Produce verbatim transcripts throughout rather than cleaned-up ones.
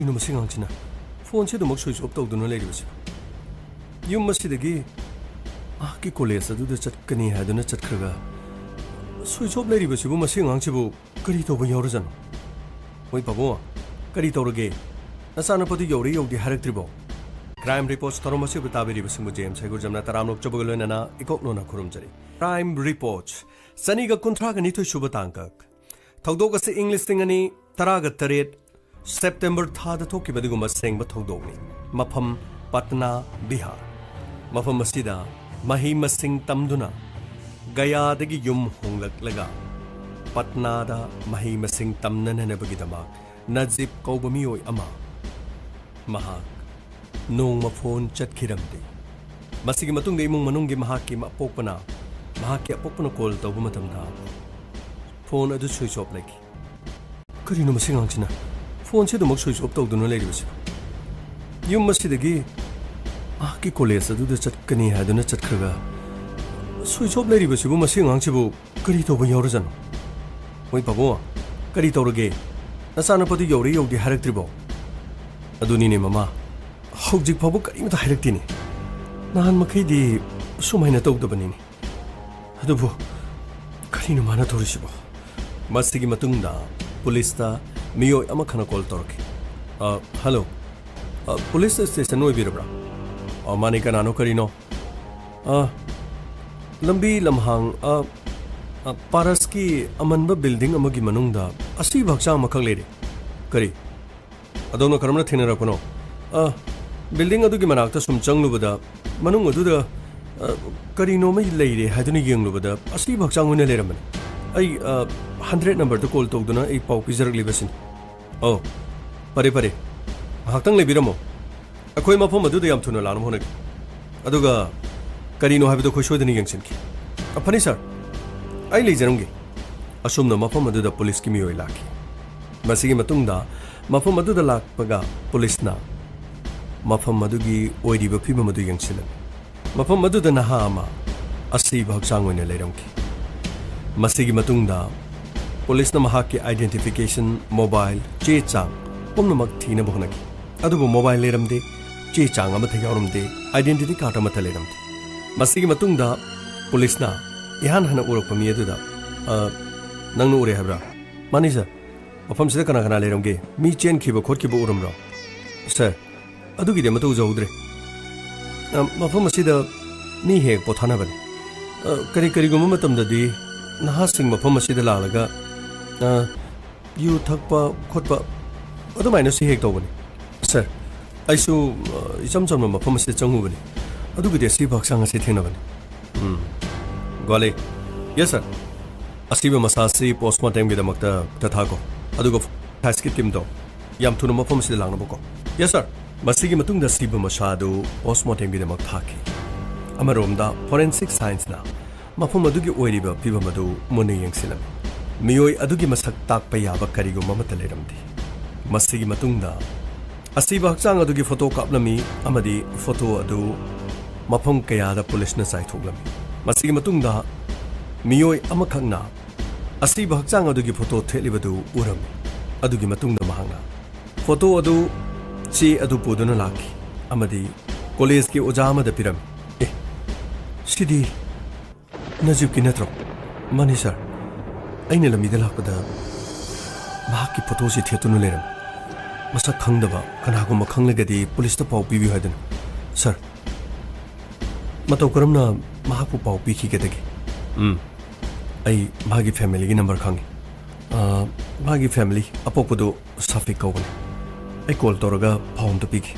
ꯀꯩꯅꯣ ꯃꯁꯤ ꯑꯉꯥꯡꯁꯤꯅ ꯐꯣꯟꯁꯦ ꯑꯗꯨꯃꯛ ꯁ꯭ꯋꯤꯆ ꯑꯣꯐ ꯇꯧꯗꯨꯅ ꯂꯩꯔꯤꯕꯁꯤꯕꯣ? ꯌꯨꯝ ꯑꯁꯤꯗꯒꯤ ꯃꯍꯥꯛꯀꯤ ꯀꯣꯂꯦꯖ ꯑꯗꯨꯗ ꯆꯠꯀꯅꯤ ꯍꯥꯏꯗꯨꯅ ꯆꯠꯈ꯭ꯔꯒ ꯁ꯭ꯋꯤꯆ ꯑꯣꯐ ꯂꯩꯔꯤꯕꯁꯤꯕꯨ ꯃꯁꯤ ꯑꯉꯥꯡꯁꯤꯕꯨ ꯀꯔꯤ ꯇꯧꯕ ꯌꯥꯎꯔꯖꯥꯠꯅꯣ? ꯍꯣꯏ ꯄꯥꯕꯨꯡ, ꯀꯔꯤ ꯇꯧꯔꯒꯦ? ꯅꯆꯥꯅꯨꯄꯥꯗꯨ ꯌꯧꯔꯦ ꯌꯧꯗꯦ ꯍꯥꯏꯔꯛꯇ꯭ꯔꯤꯕꯣ? ꯀ꯭ꯔꯥꯏꯝ ꯔꯤꯄꯣꯔꯠꯁ ꯊꯧꯔꯝ ꯑꯁꯤꯕꯨ ꯇꯥꯕꯤꯔꯤꯕꯁꯤꯡꯕꯨ ꯖꯦꯝꯁ ꯍꯩꯒꯨꯔꯖꯝꯅ ꯇꯔꯥꯝꯅ ꯑꯣꯛꯆꯕꯒ ꯂꯣꯏꯅꯅ ꯏꯀꯣꯛ ꯅꯣꯟꯅ ꯈꯨꯔꯨꯝꯖꯔꯤ꯫ ꯀ꯭ꯔꯥꯏꯝ ꯔꯤꯄꯣꯔꯠꯁ ꯆꯅꯤꯒ ꯀꯨꯟꯊ꯭ꯔꯥꯒ ꯅꯤꯊꯣꯏ ꯁꯨꯕ ꯇꯥꯡꯀꯛ꯫ ꯊꯧꯗꯣꯛ ꯑꯁꯤ ꯏꯪ ꯂꯤꯁꯤꯡ ꯑꯅꯤ ꯇꯔꯥꯒ ꯇꯔꯦꯠ ꯁꯦꯞꯇꯦꯝꯕꯔ ꯊꯥꯗ ꯊꯣꯛꯈꯤꯕ ꯑꯗꯨꯒꯨꯝꯕ ꯑꯁꯦꯡꯕ ꯊꯧꯗꯣꯛꯅꯤ꯫ ꯃꯐꯝ ꯄꯠꯅꯥ, ꯕꯤꯍꯥꯔ꯫ ꯃꯐꯝ ꯑꯁꯤꯗ ꯃꯍꯩ ꯃꯁꯤꯡ ꯇꯝꯗꯨꯅ ꯒꯌꯥꯗꯒꯤ ꯌꯨꯝ ꯍꯣꯡꯂꯛꯂꯒ ꯄꯠꯅꯥꯗ ꯃꯍꯩ ꯃꯁꯤꯡ ꯇꯝꯅꯅꯕꯒꯤꯗꯃꯛ ꯅꯖꯤꯕ ꯀꯧꯕ ꯃꯤꯑꯣꯏ ꯑꯃ ꯃꯍꯥꯛ ꯅꯣꯡꯃ ꯐꯣꯟ ꯆꯠꯈꯤꯔꯝꯗꯦ꯫ ꯃꯁꯤꯒꯤ ꯃꯇꯨꯡꯗ ꯏꯃꯨꯡ ꯃꯅꯨꯡꯒꯤ ꯃꯍꯥꯛꯀꯤ ꯑꯄꯣꯛꯄꯅ, ꯃꯍꯥꯛꯀꯤ ꯑꯄꯣꯛꯄꯅ ꯀꯣꯜ ꯇꯧꯕ ꯃꯇꯝꯗ ꯐꯣꯟ ꯑꯗꯨ ꯁ꯭ꯋꯤꯆ ꯑꯣꯐ ꯂꯩꯈꯤ꯫ ꯀꯔꯤꯅꯣ ꯃꯁꯤ ꯑꯉꯥꯡꯁꯤꯅ ꯐꯣꯟꯁꯦ ꯑꯗꯨꯃꯛ ꯁ꯭ꯋꯤꯆ ꯑꯣꯐ ꯇꯧꯗꯨꯅ ꯂꯩꯔꯤꯕꯁꯤꯕꯣ? ꯌꯨꯝ ꯑꯁꯤꯗꯒꯤ ꯃꯍꯥꯛꯀꯤ ꯀꯣꯂꯦꯖ ꯑꯗꯨꯗ ꯆꯠꯀꯅꯤ ꯍꯥꯏꯗꯨꯅ ꯆꯠꯈ꯭ꯔꯒ ꯁ꯭ꯋꯤꯆ ꯑꯣꯐ ꯂꯩꯔꯤꯕꯁꯤꯕꯨ ꯃꯁꯤ ꯑꯉꯥꯡꯁꯤꯕꯨ ꯀꯔꯤ ꯇꯧꯕ ꯌꯥꯎꯔꯖꯥꯠꯅꯣ? ꯍꯣꯏ ꯄꯥꯕꯨꯡ, ꯀꯔꯤ ꯇꯧꯔꯒꯦ? ꯅꯆꯥꯅꯨꯄꯥꯗꯨ ꯌꯧꯔꯦ ꯌꯧꯗꯦ ꯍꯥꯏꯔꯛꯇ꯭ꯔꯤꯕꯣ? ꯑꯗꯨꯅꯤꯅꯦ ꯃꯃꯥ, ꯍꯧꯖꯤꯛ ꯐꯥꯎꯕ ꯀꯔꯤꯃꯇ ꯍꯥꯏꯔꯛꯇꯦꯅꯦ꯫ ꯅꯍꯥꯟ ꯃꯈꯩꯗꯤ ꯑꯁꯨꯃꯥꯏꯅ ꯇꯧꯗꯕꯅꯤꯅꯦ꯫ ꯑꯗꯨꯕꯨ ꯀꯔꯤꯅꯣ ꯃꯥꯅ ꯇꯧꯔꯤꯁꯤꯕꯣ? ꯃꯁꯤꯒꯤ ꯃꯇꯨꯡꯗ ꯄꯨꯂꯤꯁꯇ ꯃꯤꯑꯣꯏ ꯑꯃꯈꯛꯅ ꯀꯣꯜ ꯇꯧꯔꯛꯈꯤ꯫ "ꯑ, ꯍꯜꯂꯣ꯫ ꯑ, ꯄꯨꯂꯤꯁ ꯁ꯭ꯇꯦꯁꯟ ꯑꯣꯏꯕꯤꯔꯕ꯭ꯔꯥ? ꯑ, ꯃꯥꯅꯦ, ꯀꯅꯥꯅꯣ, ꯀꯔꯤꯅꯣ?" "ꯑ, ꯂꯝꯕꯤ ꯂꯝꯍꯥꯡ, ꯑ, ꯑ, ꯄꯥꯔꯁꯀꯤ ꯑꯃꯟꯕ ꯕꯤꯜꯗꯤꯡ ꯑꯃꯒꯤ ꯃꯅꯨꯡꯗ ꯑꯁꯤꯕ ꯍꯛꯆꯥꯡ ꯑꯃꯈꯛ ꯂꯩꯔꯦ꯫" "ꯀꯔꯤ? ꯑꯗꯣꯝꯅ ꯀꯔꯝꯅ ꯊꯦꯡꯅꯔꯛꯄꯅꯣ?" "ꯑ, ꯕꯤꯜꯗꯤꯡ ꯑꯗꯨꯒꯤ ꯃꯅꯥꯛꯇ ꯁꯨꯝ ꯆꯪꯂꯨꯕꯗ ꯃꯅꯨꯡ ꯑꯗꯨꯗ, ꯑ, ꯀꯔꯤꯅꯣꯃ ꯂꯩꯔꯦ ꯍꯥꯏꯗꯨꯅ ꯌꯦꯡꯂꯨꯕꯗ ꯑꯁꯤꯕ ꯍꯛꯆꯥꯡ ꯑꯣꯏꯅ ꯂꯩꯔꯝꯕꯅꯤ꯫ ꯑꯩ, ꯑ, ꯍꯟꯗ꯭ꯔꯦꯠ ꯅꯝꯕꯔꯗ ꯀꯣꯜ ꯇꯧꯗꯨꯅ ꯑꯩ ꯄꯥꯎ ꯄꯤꯖꯔꯛꯂꯤꯕꯁꯤꯅꯤ꯫" "ꯑꯣ, ꯐꯔꯦ, ꯐꯔꯦ꯫ ꯉꯥꯏꯍꯥꯛꯇꯪ ꯂꯩꯕꯤꯔꯝꯃꯣ꯫ ꯑꯩꯈꯣꯏ ꯃꯐꯝ ꯑꯗꯨꯗ ꯌꯥꯝ ꯊꯨꯅ ꯂꯥꯛꯅꯕ ꯍꯣꯠꯅꯒꯦ꯫ ꯑꯗꯨꯒ ꯀꯔꯤꯅꯣ ꯍꯥꯏꯕꯗꯨ ꯑꯩꯈꯣꯏ ꯁꯣꯏꯗꯅ ꯌꯦꯡꯁꯤꯟꯈꯤ꯫" "ꯑ, ꯐꯅꯤ ꯁꯥꯔ, ꯑꯩ ꯂꯩꯖꯔꯝꯒꯦ꯫" ꯑꯁꯨꯝꯅ ꯃꯐꯝ ꯑꯗꯨꯗ ꯄꯨꯂꯤꯁꯀꯤ ꯃꯤꯑꯣꯏ ꯂꯥꯛꯈꯤ꯫ ꯃꯁꯤꯒꯤ ꯃꯇꯨꯡꯗ ꯃꯐꯝ ꯑꯗꯨꯗ ꯂꯥꯛꯄꯒ ꯄꯨꯂꯤꯁꯅ ꯃꯐꯝ ꯑꯗꯨꯒꯤ ꯑꯣꯏꯔꯤꯕ ꯐꯤꯕꯝ ꯑꯗꯨ ꯌꯦꯡꯁꯤꯜꯂꯝꯃꯤ꯫ ꯃꯐꯝ ꯑꯗꯨꯗ ꯅꯍꯥ ꯑꯃ ꯑꯁꯤꯕ ꯍꯛꯆꯥꯡ ꯑꯣꯏꯅ ꯂꯩꯔꯝꯈꯤ꯫ ꯃꯁꯤꯒꯤ ꯃꯇꯨꯡꯗ ꯄꯨꯂꯤꯁꯅ ꯃꯍꯥꯛꯀꯤ identification, mobile, ꯆꯦ ꯆꯥꯡ ꯄꯨꯝꯅꯃꯛ ꯊꯤꯅꯕ ꯍꯣꯠꯅꯈꯤ꯫ ꯑꯗꯨꯕꯨ ꯃꯣꯕꯥꯏꯜ ꯂꯩꯔꯝꯗꯦ, ꯆꯦ ꯆꯥꯡ ꯑꯃꯠꯇ ꯌꯥꯎꯔꯝꯗꯦ, ꯑꯥꯏꯗꯦꯟꯇꯤꯇꯤ ꯀꯥꯔꯗ ꯑꯃꯠꯇ ꯂꯩꯔꯝꯗꯦ꯫ ꯃꯁꯤꯒꯤ ꯃꯇꯨꯡꯗ ꯄꯨꯂꯤꯁꯅ ꯏꯍꯥꯟ ꯍꯥꯟꯅ ꯎꯔꯛꯄ ꯃꯤ ꯑꯗꯨꯗ, "ꯑ, ꯅꯪꯅ ꯎꯔꯦ ꯍꯥꯏꯕ꯭ꯔꯥ?" "ꯃꯥꯅꯤ, ꯁꯥꯔ꯫ ꯃꯐꯝꯁꯤꯗ ꯀꯅꯥ ꯀꯅꯥ ꯂꯩꯔꯝꯒꯦ? ꯃꯤ ꯆꯦꯟꯈꯤꯕ ꯈꯣꯠꯈꯤꯕ ꯎꯔꯝꯕ꯭ꯔꯣ?" "ꯁꯥꯔ, ꯑꯗꯨꯒꯤꯗꯤ ꯑꯃꯠꯇ ꯎꯖꯍꯧꯗ꯭ꯔꯦ꯫ ꯑ, ꯃꯐꯝ ꯑꯁꯤꯗ ꯃꯤ ꯍꯦꯛ ꯄꯣꯊꯥꯅꯕꯅꯤ꯫ ꯑ, ꯀꯔꯤ ꯀꯔꯤꯒꯨꯝꯕ ꯃꯇꯝꯗꯗꯤ ꯅꯍꯥꯁꯤꯡ ꯃꯐꯝ ꯑꯁꯤꯗ ꯂꯥꯛꯂꯒ, ꯑ, ꯌꯨ ꯊꯛꯄ ꯈꯣꯠꯄ ꯑꯗꯨꯃꯥꯏꯅꯁꯨ ꯍꯦꯛ ꯇꯧꯕꯅꯤ꯫ ꯁꯥꯔ, ꯑꯩꯁꯨ, ꯑ, ꯏꯆꯝ ꯆꯝꯕ ꯃꯐꯝ ꯑꯁꯤꯗ ꯆꯪꯉꯨꯕꯅꯤ꯫ ꯑꯗꯨꯒꯤꯗꯤ ꯑꯁꯤꯕ ꯍꯛꯆꯥꯡ ꯑꯁꯤ ꯊꯦꯡꯅꯕꯅꯤ꯫" "ꯎꯝ꯫ ꯒ꯭ꯋꯥꯂꯤ꯫" "ꯌꯦꯁ, ꯁꯥꯔ꯫ ꯑꯁꯤꯕ ꯃꯁꯥ ꯑꯁꯤ ꯄꯣꯁꯃꯣꯔꯇꯦꯝꯒꯤꯗꯃꯛꯇ ꯊꯥꯈꯣ꯫ ꯑꯗꯨꯒ ꯁꯥꯏꯟꯁꯀꯤ ꯇꯤꯝꯗꯣ ꯌꯥꯝ ꯊꯨꯅ ꯃꯐꯝ ꯑꯁꯤꯗ ꯂꯥꯛꯅꯕꯀꯣ꯫" "ꯌꯦꯁ, ꯁꯥꯔ꯫" ꯃꯁꯤꯒꯤ ꯃꯇꯨꯡꯗ ꯑꯁꯤꯕ ꯃꯁꯥ ꯑꯗꯨ ꯄꯣꯁꯃꯣꯔꯇꯦꯝꯒꯤꯗꯃꯛ ꯊꯥꯈꯤ꯫ ꯑꯃꯔꯣꯝꯗ ꯐꯣꯔꯦꯟꯁꯤꯛ ꯁꯥꯏꯟꯁꯅ ꯃꯐꯝ ꯑꯗꯨꯒꯤ ꯑꯣꯏꯔꯤꯕ ꯐꯤꯕꯝ ꯑꯗꯨ ꯃꯨꯟꯅ ꯌꯦꯡꯁꯤꯜꯂꯝꯃꯤ꯫ ꯃꯤꯑꯣꯏ ꯑꯗꯨꯒꯤ ꯃꯁꯛ ꯇꯥꯛꯄ ꯌꯥꯕ ꯀꯔꯤꯒꯨꯝꯕ ꯑꯃꯠꯇ ꯂꯩꯔꯝꯗꯦ꯫ ꯃꯁꯤꯒꯤ ꯃꯇꯨꯡꯗ ꯑꯁꯤꯕ ꯍꯛꯆꯥꯡ ꯑꯗꯨꯒꯤ ꯐꯣꯇꯣ ꯀꯥꯞꯂꯝꯃꯤ ꯑꯃꯗꯤ ꯐꯣꯇꯣ ꯑꯗꯨ ꯃꯐꯝ ꯀꯌꯥꯗ ꯄꯨꯂꯤꯁꯅ ꯆꯥꯏꯊꯣꯛꯂꯝꯃꯤ꯫ ꯃꯁꯤꯒꯤ ꯃꯇꯨꯡꯗ ꯃꯤꯑꯣꯏ ꯑꯃꯈꯛꯅ ꯑꯁꯤꯕ ꯍꯛꯆꯥꯡ ꯑꯗꯨꯒꯤ ꯐꯣꯇꯣ ꯊꯦꯠꯂꯤꯕꯗꯨ ꯎꯔꯝꯃꯤ꯫ ꯑꯗꯨꯒꯤ ꯃꯇꯨꯡꯗ ꯃꯍꯥꯛꯅ ꯐꯣꯇꯣ ꯑꯗꯨ, ꯆꯦ ꯑꯗꯨ ꯄꯨꯗꯨꯅ ꯂꯥꯛꯈꯤ ꯑꯃꯗꯤ ꯀꯣꯂꯦꯖꯀꯤ ꯑꯣꯖꯥ ꯑꯃꯗ ꯄꯤꯔꯝꯃꯤ꯫ "ꯑꯦ, ꯁꯤꯗꯤ ꯅꯖꯤꯕꯀꯤ ꯅꯠꯇ꯭ꯔꯣ?" "ꯃꯥꯅꯤ, ꯁꯥꯔ꯫ ꯑꯩꯅ ꯂꯝꯕꯤꯗ ꯂꯥꯛꯄꯗ ꯃꯍꯥꯛꯀꯤ ꯐꯣꯇꯣꯁꯤ ꯊꯦꯠꯇꯨꯅ ꯂꯩꯔꯝꯃꯤ꯫ ꯃꯁꯛ ꯈꯪꯗꯕ ꯀꯅꯥꯒꯨꯝꯕ ꯈꯪꯂꯒꯗꯤ ꯄꯨꯂꯤꯁꯇ ꯄꯥꯎ ꯄꯤꯕꯤꯌꯨ ꯍꯥꯏꯗꯨꯅ꯫ ꯁꯥꯔ, ꯃꯇꯧ ꯀꯔꯝꯅ ꯃꯍꯥꯛꯄꯨ ꯄꯥꯎ ꯄꯤꯈꯤꯒꯗꯒꯦ?" "ꯎꯝ, ꯑꯩ ꯃꯥꯒꯤ ꯐꯦꯃꯤꯂꯤꯒꯤ ꯅꯝꯕꯔ ꯈꯪꯉꯤ꯫ ꯑ, ꯃꯥꯒꯤ ꯐꯦꯃꯤꯂꯤ ꯑꯄꯣꯛꯄꯗꯨ ꯁꯥꯐꯤꯛ ꯀꯧꯕꯅꯤ꯫ ꯑꯩ ꯀꯣꯜ ꯇꯧꯔꯒ ꯄꯥꯎ ꯑꯝꯇ ꯄꯤꯒꯦ꯫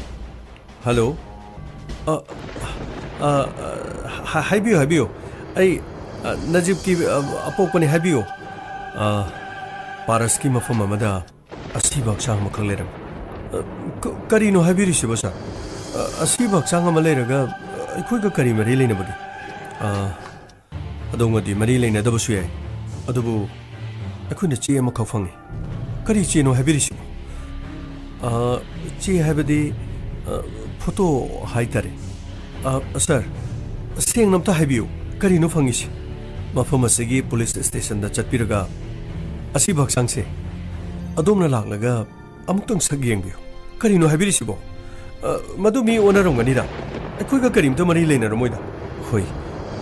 ꯍꯜꯂꯣ꯫ ꯑ, ꯑ, ꯑ, ꯍꯥ-, ꯍꯥꯏꯕꯤꯌꯨ, ꯍꯥꯏꯕꯤꯌꯨ꯫ ꯑꯩ, ꯑ, ꯅꯖꯤꯕꯀꯤ, ꯑ, ꯑꯄꯣꯛꯄꯅꯤ, ꯍꯥꯏꯕꯤꯌꯨ꯫ ꯑ, ꯄꯥꯔꯁꯀꯤ ꯃꯐꯝ ꯑꯃꯗ ꯑꯁꯤꯕ ꯍꯛꯆꯥꯡ ꯑꯃꯈꯛ ꯂꯩꯔꯝꯃꯤ꯫" "ꯑ, ꯀ-, ꯀꯔꯤꯅꯣ ꯍꯥꯏꯕꯤꯔꯤꯁꯤꯕꯣ, ꯁꯥꯔ? ꯑ, ꯑꯁꯤꯕ ꯍꯛꯆꯥꯡ ꯑꯃ ꯂꯩꯔꯒ, ꯑ, ꯑꯩꯈꯣꯏꯒ ꯀꯔꯤ ꯃꯔꯤ ꯂꯩꯅꯕꯒꯦ?" "ꯑ, ꯑꯗꯣꯝꯒꯗꯤ ꯃꯔꯤ ꯂꯩꯅꯗꯕꯁꯨ ꯌꯥꯏ, ꯑꯗꯨꯕꯨ ꯑꯩꯈꯣꯏꯅ ꯆꯦ ꯑꯃꯈꯛ ꯐꯪꯉꯤ꯫" "ꯀꯔꯤ ꯆꯦꯅꯣ ꯍꯥꯏꯕꯤꯔꯤꯁꯤꯕꯣ?" "ꯑ, ꯆꯦ ꯍꯥꯏꯕꯗꯤ, ꯑ, ꯐꯣꯇꯣ ꯍꯥꯏꯇꯥꯔꯦ꯫" "ꯑ, ꯁꯥꯔ, ꯁꯦꯡꯅ ꯑꯝꯇ ꯍꯥꯏꯕꯤꯌꯨ, ꯀꯔꯤꯅꯣ ꯐꯪꯉꯤꯁꯤ?" "ꯃꯐꯝ ꯑꯁꯤꯒꯤ ꯄꯨꯂꯤꯁ ꯁ꯭ꯇꯦꯁꯟꯗ ꯆꯠꯄꯤꯔꯒ ꯑꯁꯤꯕ ꯍꯛꯆꯥꯡꯁꯦ ꯑꯗꯣꯝꯅ ꯂꯥꯛꯂꯒ ꯑꯃꯨꯛꯇꯪ ꯁꯛ ꯌꯦꯡꯕꯤꯌꯨ꯫ ꯀꯔꯤꯅꯣ ꯍꯥꯏꯕꯤꯔꯤꯁꯤꯕꯣ? ꯑ, ꯃꯗꯨ ꯃꯤ ꯑꯣꯟꯅꯔꯝꯒꯅꯤꯗ꯫ ꯑꯩꯈꯣꯏꯒ ꯀꯔꯤꯝꯇ ꯃꯔꯤ ꯂꯩꯅꯔꯝꯃꯣꯏꯗ꯫ ꯍꯣꯏ,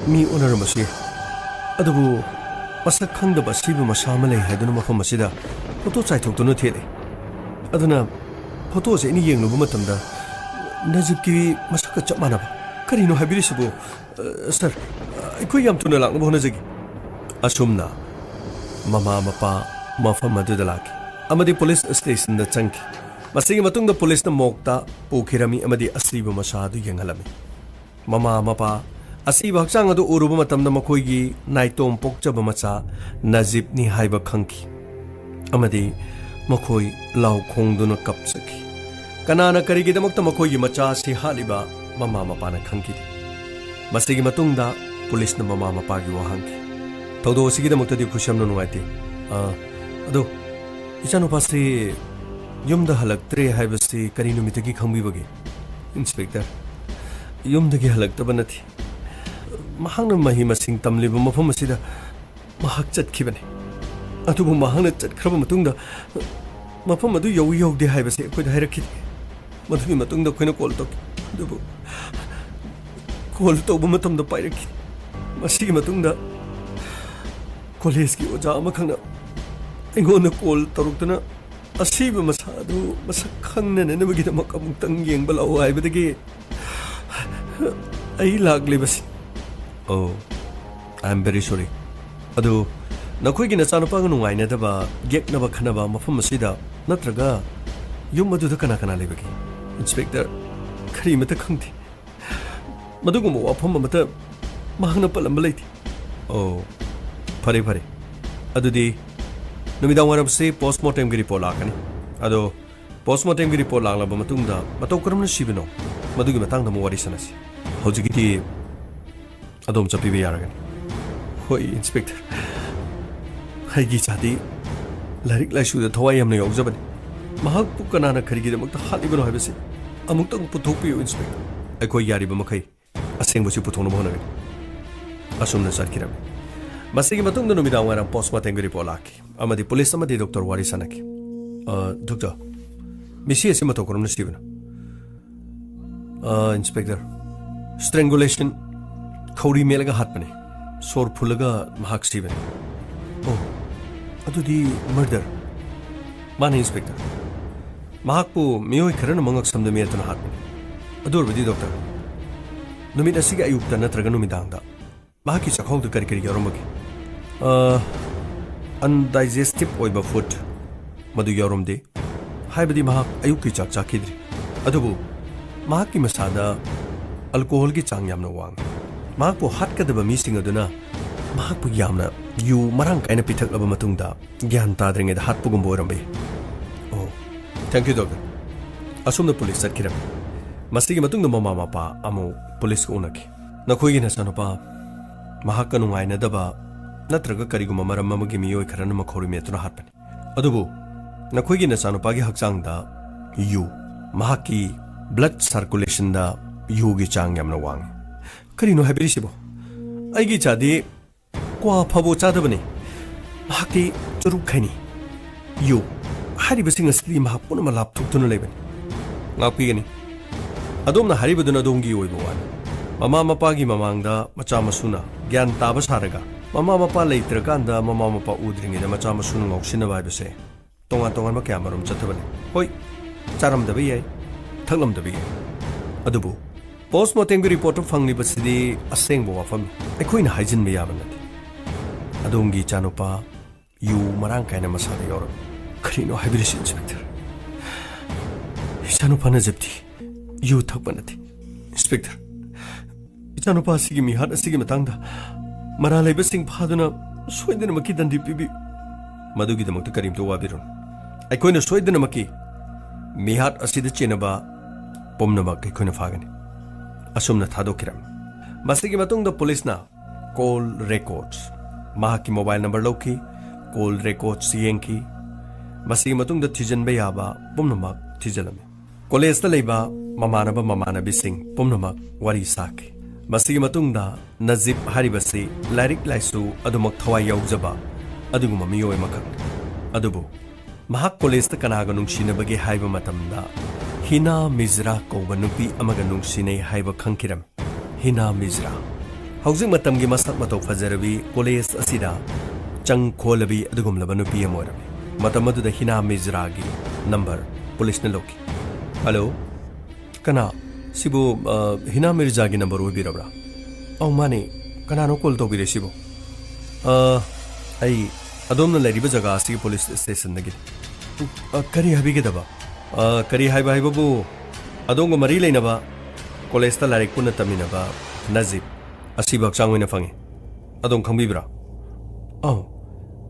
ꯃꯤ ꯑꯣꯟꯅꯔꯝꯕꯁꯨ ꯌꯥꯏ꯫ ꯑꯗꯨꯕꯨ ꯃꯁꯛ ꯈꯪꯗꯕ ꯑꯁꯤꯕ ꯃꯁꯥ ꯑꯃ ꯂꯩ ꯍꯥꯏꯗꯨꯅ ꯃꯐꯝ ꯑꯁꯤꯗ ꯐꯣꯇꯣ ꯆꯥꯏꯊꯣꯛꯇꯨꯅ ꯊꯦꯠꯂꯤ꯫ ꯑꯗꯨꯅ ꯐꯣꯇꯣꯁꯦ ꯑꯩꯅ ꯌꯦꯡꯂꯨꯕ ꯃꯇꯝꯗ ꯅꯖꯤꯕꯀꯤ ꯃꯁꯛꯀ ꯆꯞ ꯃꯥꯟꯅꯕ꯫ ꯀꯔꯤꯅꯣ ꯍꯥꯏꯕꯤꯔꯤꯁꯤꯕꯨ? ꯑ, ꯁꯔ, ꯑꯩꯈꯣꯏ ꯌꯥꯝ ꯊꯨꯅ ꯂꯥꯛꯅꯕ ꯍꯣꯠꯅꯖꯒꯦ꯫ ꯑꯁꯨꯝꯅ ꯃꯃꯥ ꯃꯄꯥ ꯃꯐꯝ ꯑꯗꯨꯗ ꯂꯥꯛꯈꯤ ꯑꯃꯗꯤ ꯄꯨꯂꯤꯁ ꯁ꯭ꯇꯦꯁꯟꯗ ꯆꯪꯈꯤ꯫ ꯃꯁꯤꯒꯤ ꯃꯇꯨꯡꯗ ꯄꯨꯂꯤꯁꯅ ꯃꯣꯛꯇ ꯄꯨꯈꯤꯔꯝꯃꯤ ꯑꯃꯗꯤ ꯑꯁꯤꯕ ꯃꯁꯥ ꯑꯗꯨ ꯌꯦꯡꯍꯜꯂꯝꯃꯤ꯫ ꯃꯃꯥ ꯃꯄꯥ ꯑꯁꯤꯕ ꯍꯛꯆꯥꯡ ꯑꯗꯨ ꯎꯔꯨꯕ ꯃꯇꯝꯗ ꯃꯈꯣꯏꯒꯤ ꯅꯥꯏꯇꯣꯝ ꯄꯣꯛꯆꯕ ꯃꯆꯥ ꯅꯖꯤꯕꯅꯤ ꯍꯥꯏꯕ ꯈꯪꯈꯤ ꯑꯃꯗꯤ ꯃꯈꯣꯏ ꯂꯥꯎ ꯈꯣꯡꯗꯨꯅ ꯀꯞꯆꯈꯤ꯫ ꯀꯅꯥꯅ ꯀꯔꯤꯒꯤꯗꯃꯛꯇ ꯃꯈꯣꯏꯒꯤ ꯃꯆꯥ ꯑꯁꯤ ꯍꯥꯠꯂꯤꯕ ꯃꯃꯥ ꯃꯄꯥꯅ ꯈꯪꯈꯤꯗꯦ꯫ ꯃꯁꯤꯒꯤ ꯃꯇꯨꯡꯗ ꯄꯨꯂꯤꯁꯅ ꯃꯃꯥ ꯃꯄꯥꯒꯤ ꯋꯥ ꯍꯪꯈꯤ꯫ "ꯊꯧꯗꯣꯛ ꯑꯁꯤꯒꯤꯗꯃꯛꯇꯗꯤ ꯈꯨꯁꯝꯅ ꯅꯨꯡꯉꯥꯏꯇꯦ꯫ ꯑ, ꯑꯗꯣ ꯏꯆꯥꯅꯨꯄꯥꯁꯤ ꯌꯨꯝꯗ ꯍꯜꯂꯛꯇ꯭ꯔꯦ ꯍꯥꯏꯕꯁꯤ ꯀꯔꯤ ꯅꯨꯃꯤꯠꯇꯒꯤ ꯈꯪꯕꯤꯕꯒꯦ?" "ꯏꯟꯁꯄꯦꯛꯇꯔ, ꯌꯨꯝꯗꯒꯤ ꯍꯜꯂꯛꯇꯕ ꯅꯠꯇꯦ꯫ ꯃꯍꯥꯛꯅ ꯃꯍꯩ ꯃꯁꯤꯡ ꯇꯝꯂꯤꯕ ꯃꯐꯝ ꯑꯁꯤꯗ ꯃꯍꯥꯛ ꯆꯠꯈꯤꯕꯅꯤ꯫ ꯑꯗꯨꯕꯨ ꯃꯍꯥꯛꯅ ꯆꯠꯈ꯭ꯔꯕ ꯃꯇꯨꯡꯗ ꯃꯐꯝ ꯑꯗꯨ ꯌꯧꯏ ꯌꯧꯗꯦ ꯍꯥꯏꯕꯁꯤ ꯑꯩꯈꯣꯏꯗ ꯍꯥꯏꯔꯛꯈꯤꯗꯦ꯫ ꯃꯗꯨꯒꯤ ꯃꯇꯨꯡꯗ ꯑꯩꯈꯣꯏꯅ ꯀꯣꯜ ꯇꯧꯈꯤ꯫ ꯑꯗꯨꯕꯨ ꯀꯣꯜ ꯇꯧꯕ ꯃꯇꯝꯗ ꯄꯥꯏꯔꯛꯈꯤ꯫ ꯃꯁꯤꯒꯤ ꯃꯇꯨꯡꯗ ꯀꯣꯂꯦꯖꯀꯤ ꯑꯣꯖꯥ ꯑꯃꯈꯛꯅ ꯑꯩꯉꯣꯟꯗ ꯀꯣꯜ ꯇꯧꯔꯛꯇꯨꯅ ꯑꯁꯤꯕ ꯃꯁꯥ ꯑꯗꯨ ꯃꯁꯛ ꯈꯪꯅꯅꯕꯒꯤꯗꯃꯛ ꯑꯃꯨꯛꯇꯪ ꯌꯦꯡꯕ ꯂꯥꯛꯎ ꯍꯥꯏꯕꯗꯒꯤ ꯑꯩ ꯂꯥꯛꯂꯤꯕꯁꯤ꯫ Oh, I am very sorry. ꯑꯗꯨ ꯅꯈꯣꯏꯒꯤ ꯅꯆꯥꯅꯨꯄꯥꯒ ꯅꯨꯡꯉꯥꯏꯅꯗꯕ, ꯌꯦꯛꯅꯕ ꯈꯟꯅꯕ ꯃꯐꯝ ꯑꯁꯤꯗ ꯅꯠꯇ꯭ꯔꯒ ꯌꯨꯝ ꯑꯗꯨꯗ ꯀꯅꯥ ꯀꯅꯥ ꯂꯩꯕꯒꯦ?" "ꯏꯟꯁꯄꯦꯛꯇꯔ, ꯀꯔꯤꯃꯠꯇ ꯈꯪꯗꯦ꯫ ꯃꯗꯨꯒꯨꯝꯕ ꯋꯥꯐꯝ ꯑꯃꯠꯇ ꯃꯍꯥꯛꯅ ꯄꯜꯂꯝꯕ ꯂꯩꯇꯦ꯫" "ꯑꯣ, ꯐꯔꯦ, ꯐꯔꯦ꯫ ꯑꯗꯨꯗꯤ ꯅꯨꯃꯤꯗꯥꯡ ꯋꯥꯏꯔꯝꯁꯤ ꯄꯣꯁꯃꯣꯔꯇꯦꯝꯒꯤ ꯔꯤꯄꯣꯔꯠ ꯂꯥꯛꯀꯅꯤ꯫ ꯑꯗꯣ ꯄꯣꯁꯃꯣꯔꯇꯦꯝꯒꯤ ꯔꯤꯄꯣꯔꯠ ꯂꯥꯛꯂꯕ ꯃꯇꯨꯡꯗ ꯃꯇꯧ ꯀꯔꯝꯅ ꯁꯤꯕꯅꯣ, ꯃꯗꯨꯒꯤ ꯃꯇꯥꯡꯗ ꯑꯃꯨꯛ ꯋꯥꯔꯤ ꯁꯥꯟꯅꯁꯤ꯫ ꯍꯧꯖꯤꯛꯀꯤꯗꯤ ꯑꯗꯣꯝ ꯆꯠꯄꯤꯕ ꯌꯥꯔꯒꯅꯤ꯫" "ꯍꯣꯏ, ꯏꯟꯁꯄꯦꯛꯇꯔ꯫ ꯑꯩꯒꯤ ꯏꯆꯥꯗꯤ ꯂꯥꯏꯔꯤꯛ ꯂꯥꯏꯁꯨꯗ ꯊꯋꯥꯏ ꯌꯥꯝꯅ ꯌꯥꯎꯖꯕꯅꯤ꯫ ꯃꯍꯥꯛꯄꯨ ꯀꯅꯥꯅ ꯀꯔꯤꯒꯤꯗꯃꯛꯇ ꯍꯥꯠꯂꯤꯕꯅꯣ ꯍꯥꯏꯕꯁꯤ ꯑꯃꯨꯛꯇꯪ ꯄꯨꯊꯣꯛꯄꯤꯌꯨ, ꯏꯟꯁꯄꯦꯛꯇꯔ꯫ ꯑꯩꯈꯣꯏ ꯌꯥꯔꯤꯕ ꯃꯈꯩ ꯑꯁꯦꯡꯕꯁꯤ ꯄꯨꯊꯣꯛꯅꯕ ꯍꯣꯠꯅꯒꯅꯤ꯫" ꯑꯁꯨꯝꯅ ꯆꯠꯈꯤꯔꯝꯃꯤ꯫ ꯃꯁꯤꯒꯤ ꯃꯇꯨꯡꯗ ꯅꯨꯃꯤꯗꯥꯡ ꯋꯥꯏꯔꯝ ꯄꯣꯁꯃꯣꯔꯇꯦꯝꯒꯤ ꯔꯤꯄꯣꯔꯠ ꯂꯥꯛꯈꯤ ꯑꯃꯗꯤ ꯄꯨꯂꯤꯁ ꯑꯃꯗꯤ ꯗꯣꯛꯇꯔ ꯋꯥꯔꯤ ꯁꯥꯟꯅꯈꯤ꯫ "ꯑ, ꯗꯣꯛꯇꯔ, ꯃꯤꯁꯤ ꯑꯁꯤ ꯃꯇꯧ ꯀꯔꯝꯅ ꯁꯤꯕꯅꯣ? ꯑ, ꯏꯟꯁꯄꯦꯛꯇꯔ, strangulation, ꯈꯧꯔꯤ ꯃꯦꯠꯂꯒ ꯍꯥꯠꯄꯅꯤ꯫ ꯁꯣꯔ ꯐꯨꯜꯂꯒ ꯃꯍꯥꯛ ꯁꯤꯕꯅꯤ꯫ ꯑꯣ, ꯑꯗꯨꯗꯤ murder꯫ ꯃꯥꯅꯤ, ꯏꯟꯁꯄꯦꯛꯇꯔ꯫ ꯃꯍꯥꯛꯄꯨ ꯃꯤꯑꯣꯏ ꯈꯔꯅ ꯃꯉꯛ ꯁꯝꯗ ꯃꯦꯠꯇꯨꯅ ꯍꯥꯠꯄꯅꯤ꯫ ꯑꯗꯨ ꯑꯣꯏꯔꯕꯗꯤ, ꯗꯣꯛꯇꯔ, ꯅꯨꯃꯤꯠ ꯑꯁꯤꯒꯤ ꯑꯌꯨꯛꯇ ꯅꯠꯇ꯭ꯔꯒ ꯅꯨꯃꯤꯗꯥꯡꯗ ꯃꯍꯥꯛꯀꯤ ꯆꯥꯛꯈꯥꯎꯗ ꯀꯔꯤ ꯀꯔꯤ ꯌꯥꯎꯔꯝꯕꯒꯦ? ꯑ, undigested ꯑꯣꯏꯕ food ꯃꯗꯨ ꯌꯥꯎꯔꯝꯗꯦ꯫ ꯍꯥꯏꯕꯗꯤ ꯃꯍꯥꯛ ꯑꯌꯨꯛꯀꯤ ꯆꯥꯛ ꯆꯥꯈꯤꯗ꯭ꯔꯤ꯫ ꯑꯗꯨꯕꯨ ꯃꯍꯥꯛꯀꯤ ꯃꯁꯥꯗ alcoholꯒꯤ ꯆꯥꯡ ꯌꯥꯝꯅ ꯋꯥꯡꯏ꯫ ꯃꯍꯥꯛꯄꯨ ꯍꯥꯠꯀꯗꯕ ꯃꯤꯁꯤꯡ ꯑꯗꯨꯅ ꯃꯍꯥꯛꯄꯨ ꯌꯥꯝꯅ ꯌꯨ ꯃꯔꯥꯡ ꯀꯥꯏꯅ ꯄꯤꯊꯛꯂꯕ ꯃꯇꯨꯡꯗ ꯒ꯭ꯌꯥꯟ ꯇꯥꯗ꯭ꯔꯤꯉꯩꯗ ꯍꯥꯠꯄꯒꯨꯝꯕ ꯑꯣꯏꯔꯝꯕ ꯌꯥꯏ꯫ ꯑꯣ, thank you, ꯗꯣꯛꯇꯔ꯫ ꯑꯁꯣꯝꯗ ꯄꯨꯂꯤꯁ ꯆꯠꯈꯤꯔꯝꯃꯤ꯫ ꯃꯁꯤꯒꯤ ꯃꯇꯨꯡꯗ ꯃꯃꯥ ꯃꯄꯥ ꯑꯃꯨꯛ ꯄꯨꯂꯤꯁꯀ ꯎꯅꯈꯤ꯫ ꯅꯈꯣꯏꯒꯤ ꯅꯆꯥꯅꯨꯄꯥ ꯃꯍꯥꯛꯀ ꯅꯨꯡꯉꯥꯏꯅꯗꯕ ꯅꯠꯇ꯭ꯔꯒ ꯀꯔꯤꯒꯨꯝꯕ ꯃꯔꯝ ꯑꯃꯒꯤ ꯃꯤꯑꯣꯏ ꯈꯔꯅ ꯃꯈꯧꯔꯤ ꯃꯦꯠꯇꯨꯅ ꯍꯥꯠꯄꯅꯤ꯫ ꯑꯗꯨꯕꯨ ꯅꯈꯣꯏꯒꯤ ꯅꯆꯥꯅꯨꯄꯥꯒꯤ ꯍꯛꯆꯥꯡꯗ ꯌꯨ, ꯃꯍꯥꯛꯀꯤ blood circulationꯗ ꯌꯨꯒꯤ ꯆꯥꯡ ꯌꯥꯝꯅ ꯋꯥꯡꯏ꯫ ꯀꯔꯤꯅꯣ ꯍꯥꯏꯕꯤꯔꯤꯁꯤꯕꯣ? ꯑꯩꯒꯤ ꯏꯆꯥꯗꯤ ꯀ꯭ꯋꯥ ꯐꯥꯎꯕ ꯆꯥꯗꯕꯅꯤ꯫ ꯃꯍꯥꯛꯇꯤ ꯆꯨꯔꯨꯞ ꯈꯥꯏꯅꯤ, ꯌꯨ ꯍꯥꯏꯔꯤꯕꯁꯤꯡ ꯑꯁꯤꯗꯤ ꯃꯍꯥꯛ ꯄꯨꯝꯅꯃꯛ ꯂꯥꯞꯊꯣꯛꯇꯨꯅ ꯂꯩꯕꯅꯤ꯫ ꯉꯥꯛꯄꯤꯒꯅꯤ꯫ ꯑꯗꯣꯝꯅ ꯍꯥꯏꯔꯤꯕꯗꯨꯅ ꯑꯗꯣꯝꯒꯤ ꯑꯣꯏꯕ ꯋꯥꯅꯤ꯫ ꯃꯃꯥ ꯃꯄꯥꯒꯤ ꯃꯃꯥꯡꯗ ꯃꯆꯥ ꯃꯁꯨꯅ ꯒ꯭ꯌꯥꯟ ꯇꯥꯕ ꯁꯥꯔꯒ, ꯃꯃꯥ ꯃꯄꯥ ꯂꯩꯇ꯭ꯔꯀꯥꯟꯗ ꯃꯃꯥ ꯃꯄꯥ ꯎꯗ꯭ꯔꯤꯉꯩꯗ ꯃꯆꯥ ꯃꯁꯨꯅ ꯉꯥꯎꯁꯤꯟꯅꯕ ꯍꯥꯏꯕꯁꯦ ꯇꯣꯉꯥꯟ ꯇꯣꯉꯥꯟꯕ ꯀꯌꯥ ꯃꯔꯨꯝ ꯆꯠꯊꯕꯅꯤ꯫ ꯍꯣꯏ, ꯆꯥꯔꯝꯗꯕ ꯌꯥꯏ, ꯊꯛꯂꯝꯗꯕ ꯌꯥꯏ, ꯑꯗꯨꯕꯨ post mortemꯒꯤ reportꯇ ꯐꯪꯂꯤꯕꯁꯤꯗꯤ ꯑꯁꯦꯡꯕ ꯋꯥꯐꯝꯅꯤ꯫ ꯑꯩꯈꯣꯏꯅ ꯍꯥꯏꯖꯤꯟꯕ ꯌꯥꯕ ꯅꯠꯇꯦ꯫ ꯑꯗꯣꯝꯒꯤ ꯏꯆꯥꯅꯨꯄꯥ ꯌꯨ ꯃꯔꯥꯡ ꯀꯥꯏꯅ ꯃꯁꯥꯗ ꯌꯥꯎꯔꯝꯃꯤ꯫ ꯀꯔꯤꯅꯣ ꯍꯥꯏꯕꯤꯔꯤꯁꯤ, ꯏꯟꯁꯄꯦꯛꯇꯔ? ꯏꯆꯥꯅꯨꯄꯥꯅ ꯖꯤꯞꯇꯤ ꯌꯨ ꯊꯛꯄ ꯅꯠꯇꯦ꯫ ꯏꯟꯁꯄꯦꯛꯇꯔ, ꯏꯆꯥꯅꯨꯄꯥ ꯑꯁꯤꯒꯤ ꯃꯤꯍꯥꯠ ꯑꯁꯤꯒꯤ ꯃꯇꯥꯡꯗ ꯃꯔꯥꯜ ꯂꯩꯕꯁꯤꯡ ꯐꯥꯗꯨꯅ ꯁꯣꯏꯗꯅꯃꯛꯀꯤ ꯗꯟꯗꯤ ꯄꯤꯕꯤꯌꯨ꯫ ꯃꯗꯨꯒꯤꯗꯃꯛꯇ ꯀꯔꯤꯝꯇ ꯋꯥꯕꯤꯔꯨꯅꯨ꯫ ꯑꯩꯈꯣꯏꯅ ꯁꯣꯏꯗꯅꯃꯛꯀꯤ ꯃꯤꯍꯥꯠ ꯑꯁꯤꯗ ꯆꯦꯟꯅꯕ ꯄꯨꯝꯅꯃꯛ ꯑꯩꯈꯣꯏꯅ ꯐꯥꯒꯅꯤ꯫ ꯑꯁꯨꯝꯅ ꯊꯥꯗꯣꯛꯈꯤꯔꯝꯃꯤ꯫ ꯃꯁꯤꯒꯤ ꯃꯇꯨꯡꯗ ꯄꯨꯂꯤꯁꯅ call records, ꯃꯍꯥꯛꯀꯤ mobile number ꯂꯧꯈꯤ, call records ꯌꯦꯡꯈꯤ꯫ ꯃꯁꯤꯒꯤ ꯃꯇꯨꯡꯗ ꯊꯤꯖꯤꯟꯕ ꯌꯥꯕ ꯄꯨꯝꯅꯃꯛ ꯊꯤꯖꯤꯜꯂꯝꯃꯤ꯫ ꯀꯣꯂꯦꯖꯇ ꯂꯩꯕ ꯃꯃꯥꯟꯅꯕ ꯃꯃꯥꯟꯅꯕꯤꯁꯤꯡ ꯄꯨꯝꯅꯃꯛ ꯋꯥꯔꯤ ꯁꯥꯈꯤ꯫ ꯃꯁꯤꯒꯤ ꯃꯇꯨꯡꯗ ꯅꯖꯤꯞ ꯍꯥꯏꯔꯤꯕꯁꯤ ꯂꯥꯏꯔꯤꯛ ꯂꯥꯏꯁꯨ ꯑꯗꯨꯃꯛ ꯊꯋꯥꯏ ꯌꯥꯎꯖꯕ ꯑꯗꯨꯒꯨꯝꯕ ꯃꯤꯑꯣꯏ ꯑꯃꯈꯛꯅꯤ꯫ ꯑꯗꯨꯕꯨ ꯃꯍꯥꯛ ꯀꯣꯂꯦꯖꯇ ꯀꯅꯥꯒ ꯅꯨꯡꯁꯤꯅꯕꯒꯦ ꯍꯥꯏꯕ ꯃꯇꯝꯗ, ꯍꯤꯅꯥ ꯃꯤꯖ꯭ꯔꯥ ꯀꯧꯕ ꯅꯨꯄꯤ ꯑꯃꯒ ꯅꯨꯡꯁꯤꯅꯩ ꯍꯥꯏꯕ ꯈꯪꯈꯤꯔꯝꯃꯤ꯫ ꯍꯤꯅꯥ ꯃꯤꯖ꯭ꯔꯥ꯫ ꯍꯧꯖꯤꯛ ꯃꯇꯝꯒꯤ ꯃꯁꯛ ꯃꯇꯧ ꯐꯖꯔꯕꯤ, ꯀꯣꯂꯦꯖ ꯑꯁꯤꯗ ꯆꯪ ꯈꯣꯜꯂꯕꯤ ꯑꯗꯨꯒꯨꯝꯂꯕ ꯅꯨꯄꯤ ꯑꯃ ꯑꯣꯏꯔꯝꯃꯤ꯫ ꯃꯇꯝ ꯑꯗꯨꯗ ꯍꯤꯅꯥ ꯃꯤꯖ꯭ꯔꯥꯒꯤ ꯅꯝꯕꯔ ꯄꯨꯂꯤꯁꯅ ꯂꯧꯈꯤ꯫ "ꯍꯜꯂꯣ, ꯀꯅꯥ? ꯁꯤꯕꯨ, ꯑ, ꯍꯤꯅꯥ ꯃꯤꯔꯖꯥꯒꯤ ꯅꯝꯕꯔ ꯑꯣꯏꯕꯤꯔꯕ꯭ꯔꯥ?" "ꯑꯧ, ꯃꯥꯅꯦ꯫ ꯀꯅꯥꯅꯣ ꯀꯣꯜ ꯇꯧꯕꯤꯔꯛꯏꯁꯤꯕꯣ?" "ꯑ, ꯑꯩ ꯑꯗꯣꯝꯅ ꯂꯩꯔꯤꯕ ꯖꯒꯥ ꯑꯁꯤꯒꯤ ꯄꯨꯂꯤꯁ ꯁ꯭ꯇꯦꯁꯟꯗꯒꯤꯅꯤ꯫" "ꯑ, ꯀꯔꯤ ꯍꯥꯏꯕꯤꯒꯗꯕ?" "ꯑ, ꯀꯔꯤ ꯍꯥꯏꯕ ꯍꯥꯏꯕꯕꯨ, ꯑꯗꯣꯝꯒ ꯃꯔꯤ ꯂꯩꯅꯕ, ꯀꯣꯂꯦꯖꯇ ꯂꯥꯏꯔꯤꯛ ꯄꯨꯟꯅ ꯇꯝꯃꯤꯟꯅꯕ ꯅꯖꯤꯕ ꯑꯁꯤꯕꯨ ꯍꯛꯆꯥꯡ ꯑꯣꯏꯅ ꯐꯪꯉꯤ꯫ ꯑꯗꯣꯝ ꯈꯪꯕꯤꯕ꯭ꯔꯥ?" "ꯑꯧ,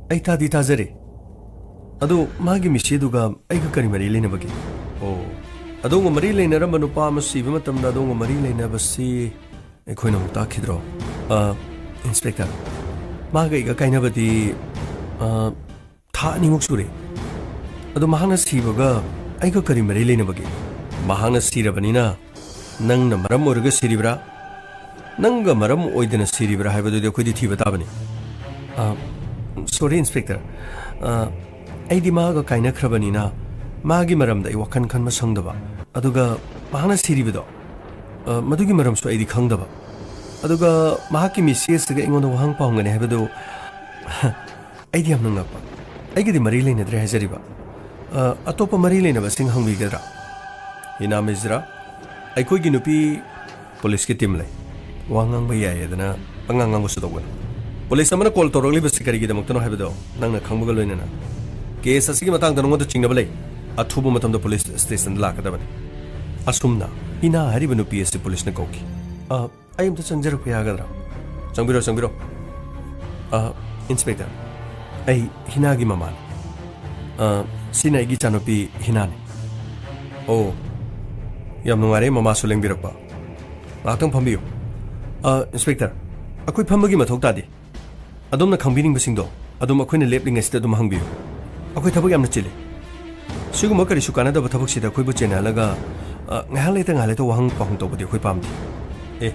ꯑꯩ ꯇꯥꯗꯤ ꯇꯥꯖꯔꯦ꯫ ꯑꯗꯣ ꯃꯥꯒꯤ ꯃꯤꯁꯤꯗꯨꯒ ꯑꯩꯒ ꯀꯔꯤ ꯃꯔꯤ ꯂꯩꯅꯕꯒꯦ?" "ꯑꯣ, ꯑꯗꯣꯝꯒ ꯃꯔꯤ ꯂꯩꯅꯔꯝꯕ ꯅꯨꯄꯥ ꯑꯃ ꯁꯤꯕ ꯃꯇꯝꯗ ꯑꯗꯣꯝꯒ ꯃꯔꯤ ꯂꯩꯅꯕꯁꯤ ꯑꯩꯈꯣꯏꯅ ꯑꯃꯨꯛ ꯇꯥꯛꯈꯤꯗ꯭ꯔꯣ?" "ꯑ, ꯏꯟꯁꯄꯦꯛꯇꯔ, ꯃꯥꯒ ꯑꯩꯒ ꯀꯥꯏꯅꯕꯗꯤ, ꯑ, ꯊꯥ ꯑꯅꯤꯃꯨꯛ ꯁꯨꯔꯦ꯫ ꯑꯗꯣ ꯃꯍꯥꯛꯅ ꯁꯤꯕꯒ ꯑꯩꯒ ꯀꯔꯤ ꯃꯔꯤ ꯂꯩꯅꯕꯒꯦ? ꯃꯍꯥꯛꯅ ꯁꯤꯔꯕꯅꯤꯅ ꯅꯪꯅ ꯃꯔꯝ ꯑꯣꯏꯔꯒ ꯁꯤꯔꯤꯕ꯭ꯔꯥ? ꯅꯪꯒ ꯃꯔꯝ ꯑꯣꯏꯗꯅ ꯁꯤꯔꯤꯕ꯭ꯔꯥ ꯍꯥꯏꯕꯗꯨꯗꯤ ꯑꯩꯈꯣꯏꯗꯤ ꯊꯤꯕ ꯇꯥꯕꯅꯤ꯫" "ꯑ, ꯁꯣꯔꯤ, ꯏꯟꯁꯄꯦꯛꯇꯔ꯫ ꯑ, ꯑꯩꯗꯤ ꯃꯥꯒ ꯀꯥꯏꯅꯈ꯭ꯔꯕꯅꯤꯅ ꯃꯥꯒꯤ ꯃꯔꯝꯗ ꯑꯩ ꯋꯥꯈꯜ ꯈꯟꯕ ꯁꯪꯗꯕ꯫ ꯑꯗꯨꯒ ꯃꯍꯥꯛꯅ ꯁꯤꯔꯤꯕꯗꯣ, ꯑ, ꯃꯗꯨꯒꯤ ꯃꯔꯝꯁꯨ ꯑꯩꯗꯤ ꯈꯪꯗꯕ꯫ ꯑꯗꯨꯒ ꯃꯍꯥꯛꯀꯤ ꯃꯤꯁꯤ ꯑꯁꯤꯒ ꯑꯩꯉꯣꯟꯗ ꯋꯥꯍꯪ ꯄꯥꯎꯍꯪꯒꯅꯤ ꯍꯥꯏꯕꯗꯨ ꯑꯩꯗꯤ ꯌꯥꯝꯅ ꯉꯛꯄ꯫ ꯑꯩꯒꯗꯤ ꯃꯔꯤ ꯂꯩꯅꯗ꯭ꯔꯦ ꯍꯥꯏꯖꯔꯤꯕ꯫ ꯑ, ꯑꯇꯣꯞꯄ ꯃꯔꯤ ꯂꯩꯅꯕꯁꯤꯡ ꯍꯪꯕꯤꯒꯗ꯭ꯔꯥ?" "ꯍꯤꯅꯥ ꯃꯤꯖ꯭ꯔꯥ, ꯑꯩꯈꯣꯏꯒꯤ ꯅꯨꯄꯤ ꯄꯨꯂꯤꯁꯀꯤ ꯇꯤꯝ ꯂꯩ꯫ ꯋꯥ ꯉꯥꯡꯕ ꯌꯥꯏꯌꯦꯗꯅ ꯄꯉꯥꯡ ꯉꯥꯡꯕꯁꯨ ꯇꯧꯒꯅꯨ꯫ ꯄꯨꯂꯤꯁ ꯑꯃꯅ ꯀꯣꯜ ꯇꯧꯔꯛꯂꯤꯕꯁꯤ ꯀꯔꯤꯒꯤꯗꯃꯛꯇꯅꯣ ꯍꯥꯏꯕꯗꯣ ꯅꯪꯅ ꯈꯪꯕꯒ ꯂꯣꯏꯅꯅ ꯀꯦꯁ ꯑꯁꯤꯒꯤ ꯃꯇꯥꯡꯗ ꯅꯉꯣꯟꯗ ꯆꯤꯡꯅꯕ ꯂꯩ꯫ ꯑꯊꯨꯕ ꯃꯇꯝꯗ ꯄꯨꯂꯤꯁ ꯁ꯭ꯇꯦꯁꯟꯗ ꯂꯥꯛꯀꯗꯕꯅꯤ꯫" ꯑꯁꯨꯝꯅ ꯍꯤꯅꯥ ꯍꯥꯏꯔꯤꯕ ꯅꯨꯄꯤ ꯑꯁꯤ ꯄꯨꯂꯤꯁꯅ ꯀꯧꯈꯤ꯫ "ꯑ, ꯑꯩ ꯑꯝꯇ ꯆꯪꯖꯔꯛꯄ ꯌꯥꯒꯗ꯭ꯔꯥ?" "ꯆꯪꯕꯤꯔꯣ, ꯆꯪꯕꯤꯔꯣ꯫" "ꯑ, ꯏꯟꯁꯄꯦꯛꯇꯔ, ꯑꯩ ꯍꯤꯅꯥꯒꯤ ꯃꯃꯥꯅꯤ꯫ ꯑ, ꯁꯤꯅ ꯑꯩꯒꯤ ꯏꯆꯥꯅꯨꯄꯤ ꯍꯤꯅꯥꯅꯤ꯫" "ꯑꯣ, ꯌꯥꯝ ꯅꯨꯡꯉꯥꯏꯔꯦ ꯃꯃꯥꯁꯨ ꯂꯦꯡꯕꯤꯔꯛꯄ꯫ ꯉꯥꯏꯍꯥꯛꯇꯪ ꯐꯝꯕꯤꯌꯨ꯫" "ꯑ, ꯏꯟꯁꯄꯦꯛꯇꯔ, ꯑꯩꯈꯣꯏ ꯐꯝꯕꯒꯤ ꯃꯊꯧ ꯇꯥꯗꯦ꯫ ꯑꯗꯣꯝꯅ ꯈꯪꯕꯤꯅꯤꯡꯕꯁꯤꯡꯗꯣ ꯑꯗꯨꯝ ꯑꯩꯈꯣꯏꯅ ꯂꯦꯞꯂꯤꯉꯩꯁꯤꯗ ꯑꯗꯨꯝ ꯍꯪꯕꯤꯌꯨ꯫ ꯑꯩꯈꯣꯏ ꯊꯕꯛ ꯌꯥꯝꯅ ꯆꯤꯜꯂꯤ꯫ ꯁꯤꯒꯨꯝꯕ ꯀꯔꯤꯁꯨ ꯀꯥꯟꯅꯗꯕ ꯊꯕꯛꯁꯤꯗ ꯑꯩꯈꯣꯏꯕꯨ ꯆꯦꯟꯅꯍꯜꯂꯒ, ꯑ, ꯉꯥꯏꯍꯥꯛ ꯂꯩꯇ ꯉꯥꯏꯍꯥꯛ ꯂꯩꯇ ꯋꯥꯍꯪ ꯄꯥꯎꯍꯪ ꯇꯧꯕꯗꯤ ꯑꯩꯈꯣꯏ ꯄꯥꯝꯗꯦ꯫" "ꯑꯦ,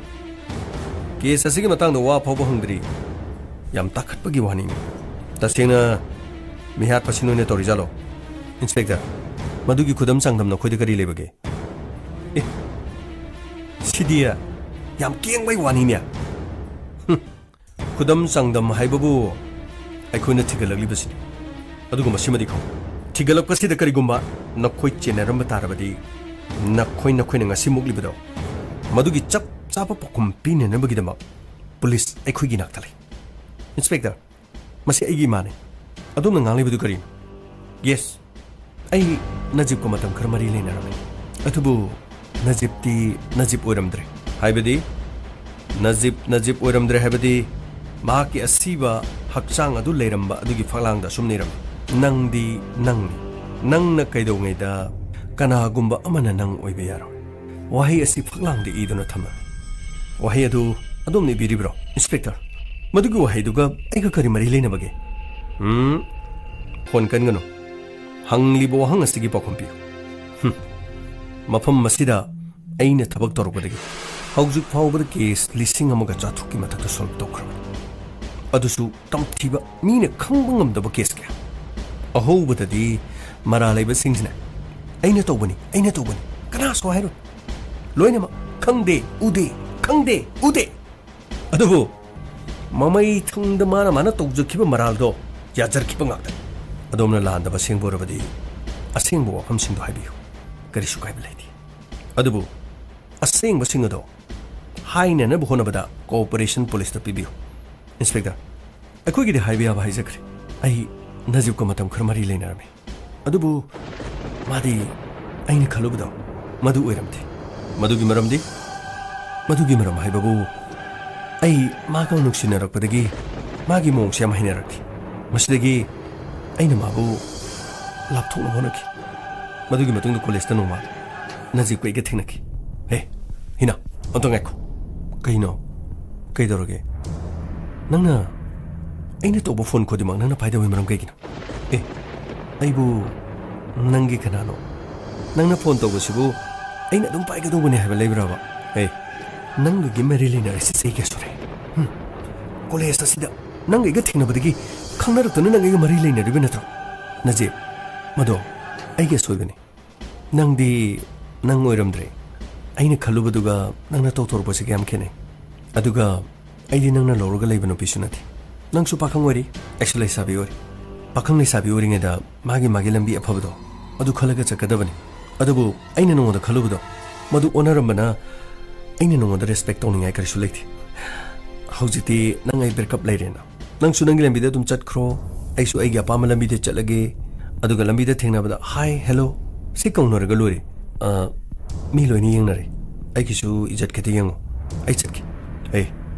ꯀꯦꯁ ꯑꯁꯤꯒꯤ ꯃꯇꯥꯡꯗ ꯋꯥ ꯐꯥꯎꯕ ꯍꯪꯗ꯭ꯔꯤ꯫ ꯌꯥꯝ ꯇꯥꯈꯠꯄꯒꯤ ꯋꯥꯅꯤꯅꯦ꯫ ꯇꯁꯦꯡꯅ ꯃꯤꯍꯥꯠꯄꯁꯤ ꯅꯣꯏꯅ ꯇꯧꯔꯤꯖꯥꯠꯂꯣ?" ꯏꯟꯁꯄꯦꯛꯇꯔ, ꯃꯗꯨꯒꯤ ꯈꯨꯗꯝ ꯆꯥꯡꯗꯝ ꯅꯈꯣꯏꯗ ꯀꯔꯤ ꯂꯩꯕꯒꯦ? ꯑꯦ, ꯁꯤꯗꯤ ꯌꯥꯝ ꯀꯦꯡꯕꯩ ꯋꯥꯅꯤꯅꯦ꯫ ꯍꯨꯝ, ꯈꯨꯗꯝ ꯆꯥꯡꯗꯝ ꯍꯥꯏꯕꯕꯨ ꯑꯩꯈꯣꯏꯅ ꯊꯤꯒꯠꯂꯛꯂꯤꯕꯁꯤꯅꯤ꯫ ꯑꯗꯨꯒ ꯃꯁꯤꯃꯗꯤ ꯈꯪꯉꯨ, ꯊꯤꯒꯠꯂꯛꯄꯁꯤꯗ ꯀꯔꯤꯒꯨꯝꯕ ꯅꯈꯣꯏ ꯆꯦꯟꯅꯔꯝꯕ ꯇꯥꯔꯕꯗꯤ, ꯅꯈꯣꯏ, ꯅꯈꯣꯏꯅ ꯉꯁꯤ ꯃꯨꯛꯂꯤꯕꯗꯣ, ꯃꯗꯨꯒꯤ ꯆꯞ ꯆꯥꯕ ꯄꯥꯎꯈꯨꯝ ꯄꯤꯅꯅꯕꯒꯤꯗꯃꯛ ꯄꯨꯂꯤꯁ ꯑꯩꯈꯣꯏꯒꯤ ꯅꯥꯛꯇ ꯂꯩ꯫ ꯏꯟꯁꯄꯦꯛꯇꯔ, ꯃꯁꯤ ꯑꯩꯒꯤ ꯏꯃꯥꯅꯤ꯫ ꯑꯗꯣꯝꯅ ꯉꯥꯡꯂꯤꯕꯗꯨ ꯀꯔꯤꯅꯣ? ꯌꯦꯁ, ꯑꯩ ꯅꯖꯤꯞꯀ ꯃꯇꯝ ꯈꯔ ꯃꯔꯤ ꯂꯩꯅꯔꯝꯃꯤ꯫ ꯑꯗꯨꯕꯨ ꯅꯖꯤꯞꯇꯤ ꯅꯖꯤꯞ ꯑꯣꯏꯔꯝꯗ꯭ꯔꯦ꯫ ꯍꯥꯏꯕꯗꯤ? ꯅꯖꯤꯞ ꯅꯖꯤꯞ ꯑꯣꯏꯔꯝꯗ꯭ꯔꯦ ꯍꯥꯏꯕꯗꯤ ꯃꯍꯥꯛꯀꯤ ꯑꯁꯤꯕ ꯍꯛꯆꯥꯡ ꯑꯗꯨ ꯂꯩꯔꯝꯕ ꯑꯗꯨꯒꯤ ꯐꯛꯂꯥꯡꯗ ꯑꯁꯨꯝꯅ ꯏꯔꯝꯃꯤ, "ꯅꯪꯗꯤ ꯅꯪꯅꯤ꯫ ꯅꯪꯅ ꯀꯩꯗꯧꯉꯩꯗ ꯀꯅꯥꯒꯨꯝꯕ ꯑꯃꯅ ꯅꯪ ꯑꯣꯏꯕ ꯌꯥꯔꯣꯏ"꯫ ꯋꯥꯍꯩ ꯑꯁꯤ ꯐꯛꯂꯥꯡꯗ ꯏꯗꯨꯅ ꯊꯝꯂꯝꯃꯤ꯫ ꯋꯥꯍꯩ ꯑꯗꯨ ꯑꯗꯣꯝꯅ ꯏꯕꯤꯔꯤꯕ꯭ꯔꯣ, ꯏꯟꯁꯄꯦꯛꯇꯔ? ꯃꯗꯨꯒꯤ ꯋꯥꯍꯩꯗꯨꯒ ꯑꯩꯒ ꯀꯔꯤ ꯃꯔꯤ ꯂꯩꯅꯕꯒꯦ? ꯎꯝ, ꯐꯣꯟ ꯀꯟꯒꯅꯨ꯫ ꯍꯪꯂꯤꯕ ꯋꯥꯍꯪ ꯑꯁꯤꯒꯤ ꯄꯥꯎꯈꯨꯝ ꯄꯤꯌꯨ꯫ ꯍꯨꯝ꯫ ꯃꯐꯝ ꯑꯁꯤꯗ ꯑꯩꯅ ꯊꯕꯛ ꯇꯧꯔꯛꯄꯗꯒꯤ ꯍꯧꯖꯤꯛ ꯐꯥꯎꯕꯗ ꯀꯦꯁ ꯂꯤꯁꯤꯡ ꯑꯃꯒ ꯆꯥꯇ꯭ꯔꯨꯛꯀꯤ ꯃꯊꯛꯇ ꯁꯣꯜꯕ ꯇꯧꯈ꯭ꯔꯕꯅꯤ꯫ ꯑꯗꯨꯁꯨ ꯇꯝꯊꯤꯕ, ꯃꯤꯅ ꯈꯪꯕ ꯉꯝꯗꯕ ꯀꯦꯁ ꯀꯌꯥ꯫ ꯑꯍꯧꯕꯗꯗꯤ ꯃꯔꯥꯜ ꯂꯩꯕꯁꯤꯡꯁꯤꯅ, "ꯑꯩꯅ ꯇꯧꯕꯅꯤ, ꯑꯩꯅ ꯇꯧꯕꯅꯤ, ꯀꯅꯥꯁꯨ ꯍꯥꯏꯔꯣꯏ꯫ ꯂꯣꯏꯅꯃꯛ ꯈꯪꯗꯦ, ꯎꯗꯦ, ꯈꯪꯗꯦ, ꯎꯗꯦ"꯫ ꯑꯗꯨꯕꯨ ꯃꯃꯩ ꯊꯪꯗ ꯃꯥꯅ ꯃꯥꯅ ꯇꯧꯖꯈꯤꯕ ꯃꯔꯥꯜꯗꯣ ꯌꯥꯖꯔꯛꯈꯤꯕ ꯉꯥꯛꯇꯅꯤ꯫ ꯑꯗꯣꯝꯅ ꯂꯥꯟꯗꯕ ꯑꯁꯦꯡꯕ ꯑꯣꯏꯔꯕꯗꯤ ꯑꯁꯦꯡꯕ ꯋꯥꯐꯝꯁꯤꯡꯗꯣ ꯍꯥꯏꯕꯤꯌꯨ, ꯀꯔꯤꯁꯨ ꯀꯥꯏꯕ ꯂꯩꯇꯦ꯫ ꯑꯗꯨꯕꯨ ꯑꯁꯦꯡꯕꯁꯤꯡ ꯑꯗꯣ ꯍꯥꯏꯅꯅꯕ ꯍꯣꯠꯅꯕꯗ ꯀꯣꯑꯣꯄꯔꯦꯁꯟ ꯄꯨꯂꯤꯁꯇ ꯄꯤꯕꯤꯌꯨ꯫ ꯏꯟꯁꯄꯦꯛꯇꯔ, ꯑꯩꯈꯣꯏꯒꯤꯗꯤ ꯍꯥꯏꯕ ꯌꯥꯕ ꯍꯥꯏꯖꯈ꯭ꯔꯦ꯫ ꯑꯩ ꯅꯖꯤꯞꯀ ꯃꯇꯝ ꯈꯔ ꯃꯔꯤ ꯂꯩꯅꯔꯝꯃꯤ꯫ ꯑꯗꯨꯕꯨ ꯃꯥꯗꯤ ꯑꯩꯅ ꯈꯜꯂꯨꯕꯗꯣ ꯃꯗꯨ ꯑꯣꯏꯔꯝꯗꯦ꯫ ꯃꯗꯨꯒꯤ ꯃꯔꯝꯗꯤ? ꯃꯗꯨꯒꯤ ꯃꯔꯝ ꯍꯥꯏꯕꯕꯨ, ꯑꯩ ꯃꯥꯒ ꯅꯨꯡꯁꯤꯅꯔꯛꯄꯗꯒꯤ ꯃꯥꯒꯤ ꯃꯑꯣꯡꯁꯦ ꯌꯥꯝ ꯍꯩꯅꯔꯛꯈꯤ꯫ ꯃꯁꯤꯗꯒꯤ ꯑꯩꯅ ꯃꯥꯕꯨ ꯂꯥꯞꯊꯣꯛꯅꯕ ꯍꯣꯠꯅꯈꯤ꯫ ꯃꯗꯨꯒꯤ ꯃꯇꯨꯡꯗ ꯀꯣꯂꯦꯖꯇ ꯅꯣꯡꯃ ꯅꯖꯤꯞꯀ ꯑꯩꯒ ꯊꯦꯡꯅꯈꯤ꯫ "ꯍꯦ, ꯍꯤꯅꯥ, ꯑꯝꯇ ꯉꯥꯏꯈꯣ꯫ ꯀꯩꯅꯣ? ꯀꯩꯗꯧꯔꯒꯦ? ꯅꯪꯅ ꯑꯩꯅ ꯇꯧꯕ ꯐꯣꯟ ꯈꯨꯗꯤꯡꯃꯛ ꯅꯪꯅ ꯄꯥꯏꯗꯕꯒꯤ ꯃꯔꯝ ꯀꯩꯒꯤꯅꯣ?" "ꯑꯦ, ꯑꯩꯕꯨ ꯅꯪꯒꯤ ꯀꯅꯥꯅꯣ? ꯅꯪꯅ ꯐꯣꯟ ꯇꯧꯕꯁꯤꯕꯨ ꯑꯩꯅ ꯑꯗꯨꯝ ꯄꯥꯏꯒꯗꯧꯕꯅꯤ ꯍꯥꯏꯕ ꯂꯩꯕ꯭ꯔꯕ? ꯑꯦ, ꯅꯪꯒꯒꯤ ꯃꯔꯤ ꯂꯩꯅꯔꯤꯁꯤ ꯆꯍꯤ ꯀꯌꯥ ꯁꯨꯔꯦ? ꯍꯨꯝ, ꯀꯣꯂꯦꯖ ꯑꯁꯤꯗ ꯅꯪꯒ ꯑꯩꯒ ꯊꯦꯡꯅꯕꯗꯒꯤ ꯈꯪꯅꯔꯛꯇꯨꯅ ꯅꯪ ꯑꯩꯒ ꯃꯔꯤ ꯂꯩꯅꯔꯤꯕ ꯅꯠꯇ꯭ꯔꯣ? ꯅꯖꯤꯞ, ꯃꯗꯣ ꯑꯩꯒꯤ ꯑꯁꯣꯏꯕꯅꯤ꯫ ꯅꯪꯗꯤ ꯅꯪ ꯑꯣꯏꯔꯝꯗ꯭ꯔꯦ꯫ ꯑꯩꯅ ꯈꯜꯂꯨꯕꯗꯨꯒ ꯅꯪꯅ ꯇꯧꯊꯣꯔꯛꯄꯁꯤꯒ ꯌꯥꯝ ꯈꯦꯠꯅꯩ꯫ ꯑꯗꯨꯒ ꯑꯩꯗꯤ ꯅꯪꯅ ꯂꯧꯔꯒ ꯂꯩꯕ ꯅꯨꯄꯤꯁꯨ ꯅꯠꯇꯦ꯫ ꯅꯪꯁꯨ ꯄꯥꯈꯪ ꯑꯣꯏꯔꯤ, ꯑꯩꯁꯨ ꯂꯩꯁꯥꯕꯤ ꯑꯣꯏꯔꯤ꯫ ꯄꯥꯈꯪ ꯂꯩꯁꯥꯕꯤ ꯑꯣꯏꯔꯤꯉꯩꯗ ꯃꯥꯒꯤ ꯃꯥꯒꯤ ꯂꯝꯕꯤ ꯑꯐꯕꯗꯣ ꯑꯗꯨ ꯈꯜꯂꯒ ꯆꯠꯀꯗꯕꯅꯤ꯫ ꯑꯗꯨꯕꯨ ꯑꯩꯅ ꯅꯉꯣꯟꯗ ꯈꯜꯂꯨꯕꯗꯣ ꯃꯗꯨ ꯑꯣꯟꯅꯔꯝꯕꯅ ꯑꯩꯅ ꯅꯉꯣꯟꯗ ꯔꯦꯁꯄꯦꯛ ꯇꯧꯅꯤꯡꯉꯥꯏ ꯀꯔꯤꯁꯨ ꯂꯩꯇꯦ꯫ ꯍꯧꯖꯤꯛꯇꯤ ꯅꯪ ꯑꯩ ꯕ꯭ꯔꯦꯛꯑꯞ ꯂꯩꯔꯦꯅ꯫ ꯅꯪꯁꯨ ꯅꯪꯒꯤ ꯂꯝꯕꯤꯗ ꯑꯗꯨꯝ ꯆꯠꯈ꯭ꯔꯣ, ꯑꯩꯁꯨ ꯑꯩꯒꯤ ꯑꯄꯥꯝꯕ ꯂꯝꯕꯤꯗ ꯆꯠꯂꯒꯦ꯫ ꯑꯗꯨꯒ ꯂꯝꯕꯤꯗ ꯊꯦꯡꯅꯕꯗ "ꯍꯥꯏ, ꯍꯦꯜꯂꯣ" ꯁꯤ ꯀꯧꯅꯔꯒ ꯂꯣꯏꯔꯦ꯫ ꯑ, ꯃꯤ ꯂꯣꯏꯅ ꯌꯦꯡꯅꯔꯦ꯫ ꯑꯩꯒꯤꯁꯨ ꯏꯖꯠ ꯈꯤꯇ ꯌꯦꯡꯉꯣ꯫ ꯑꯩ ꯆꯠꯀꯦ꯫ ꯑꯩ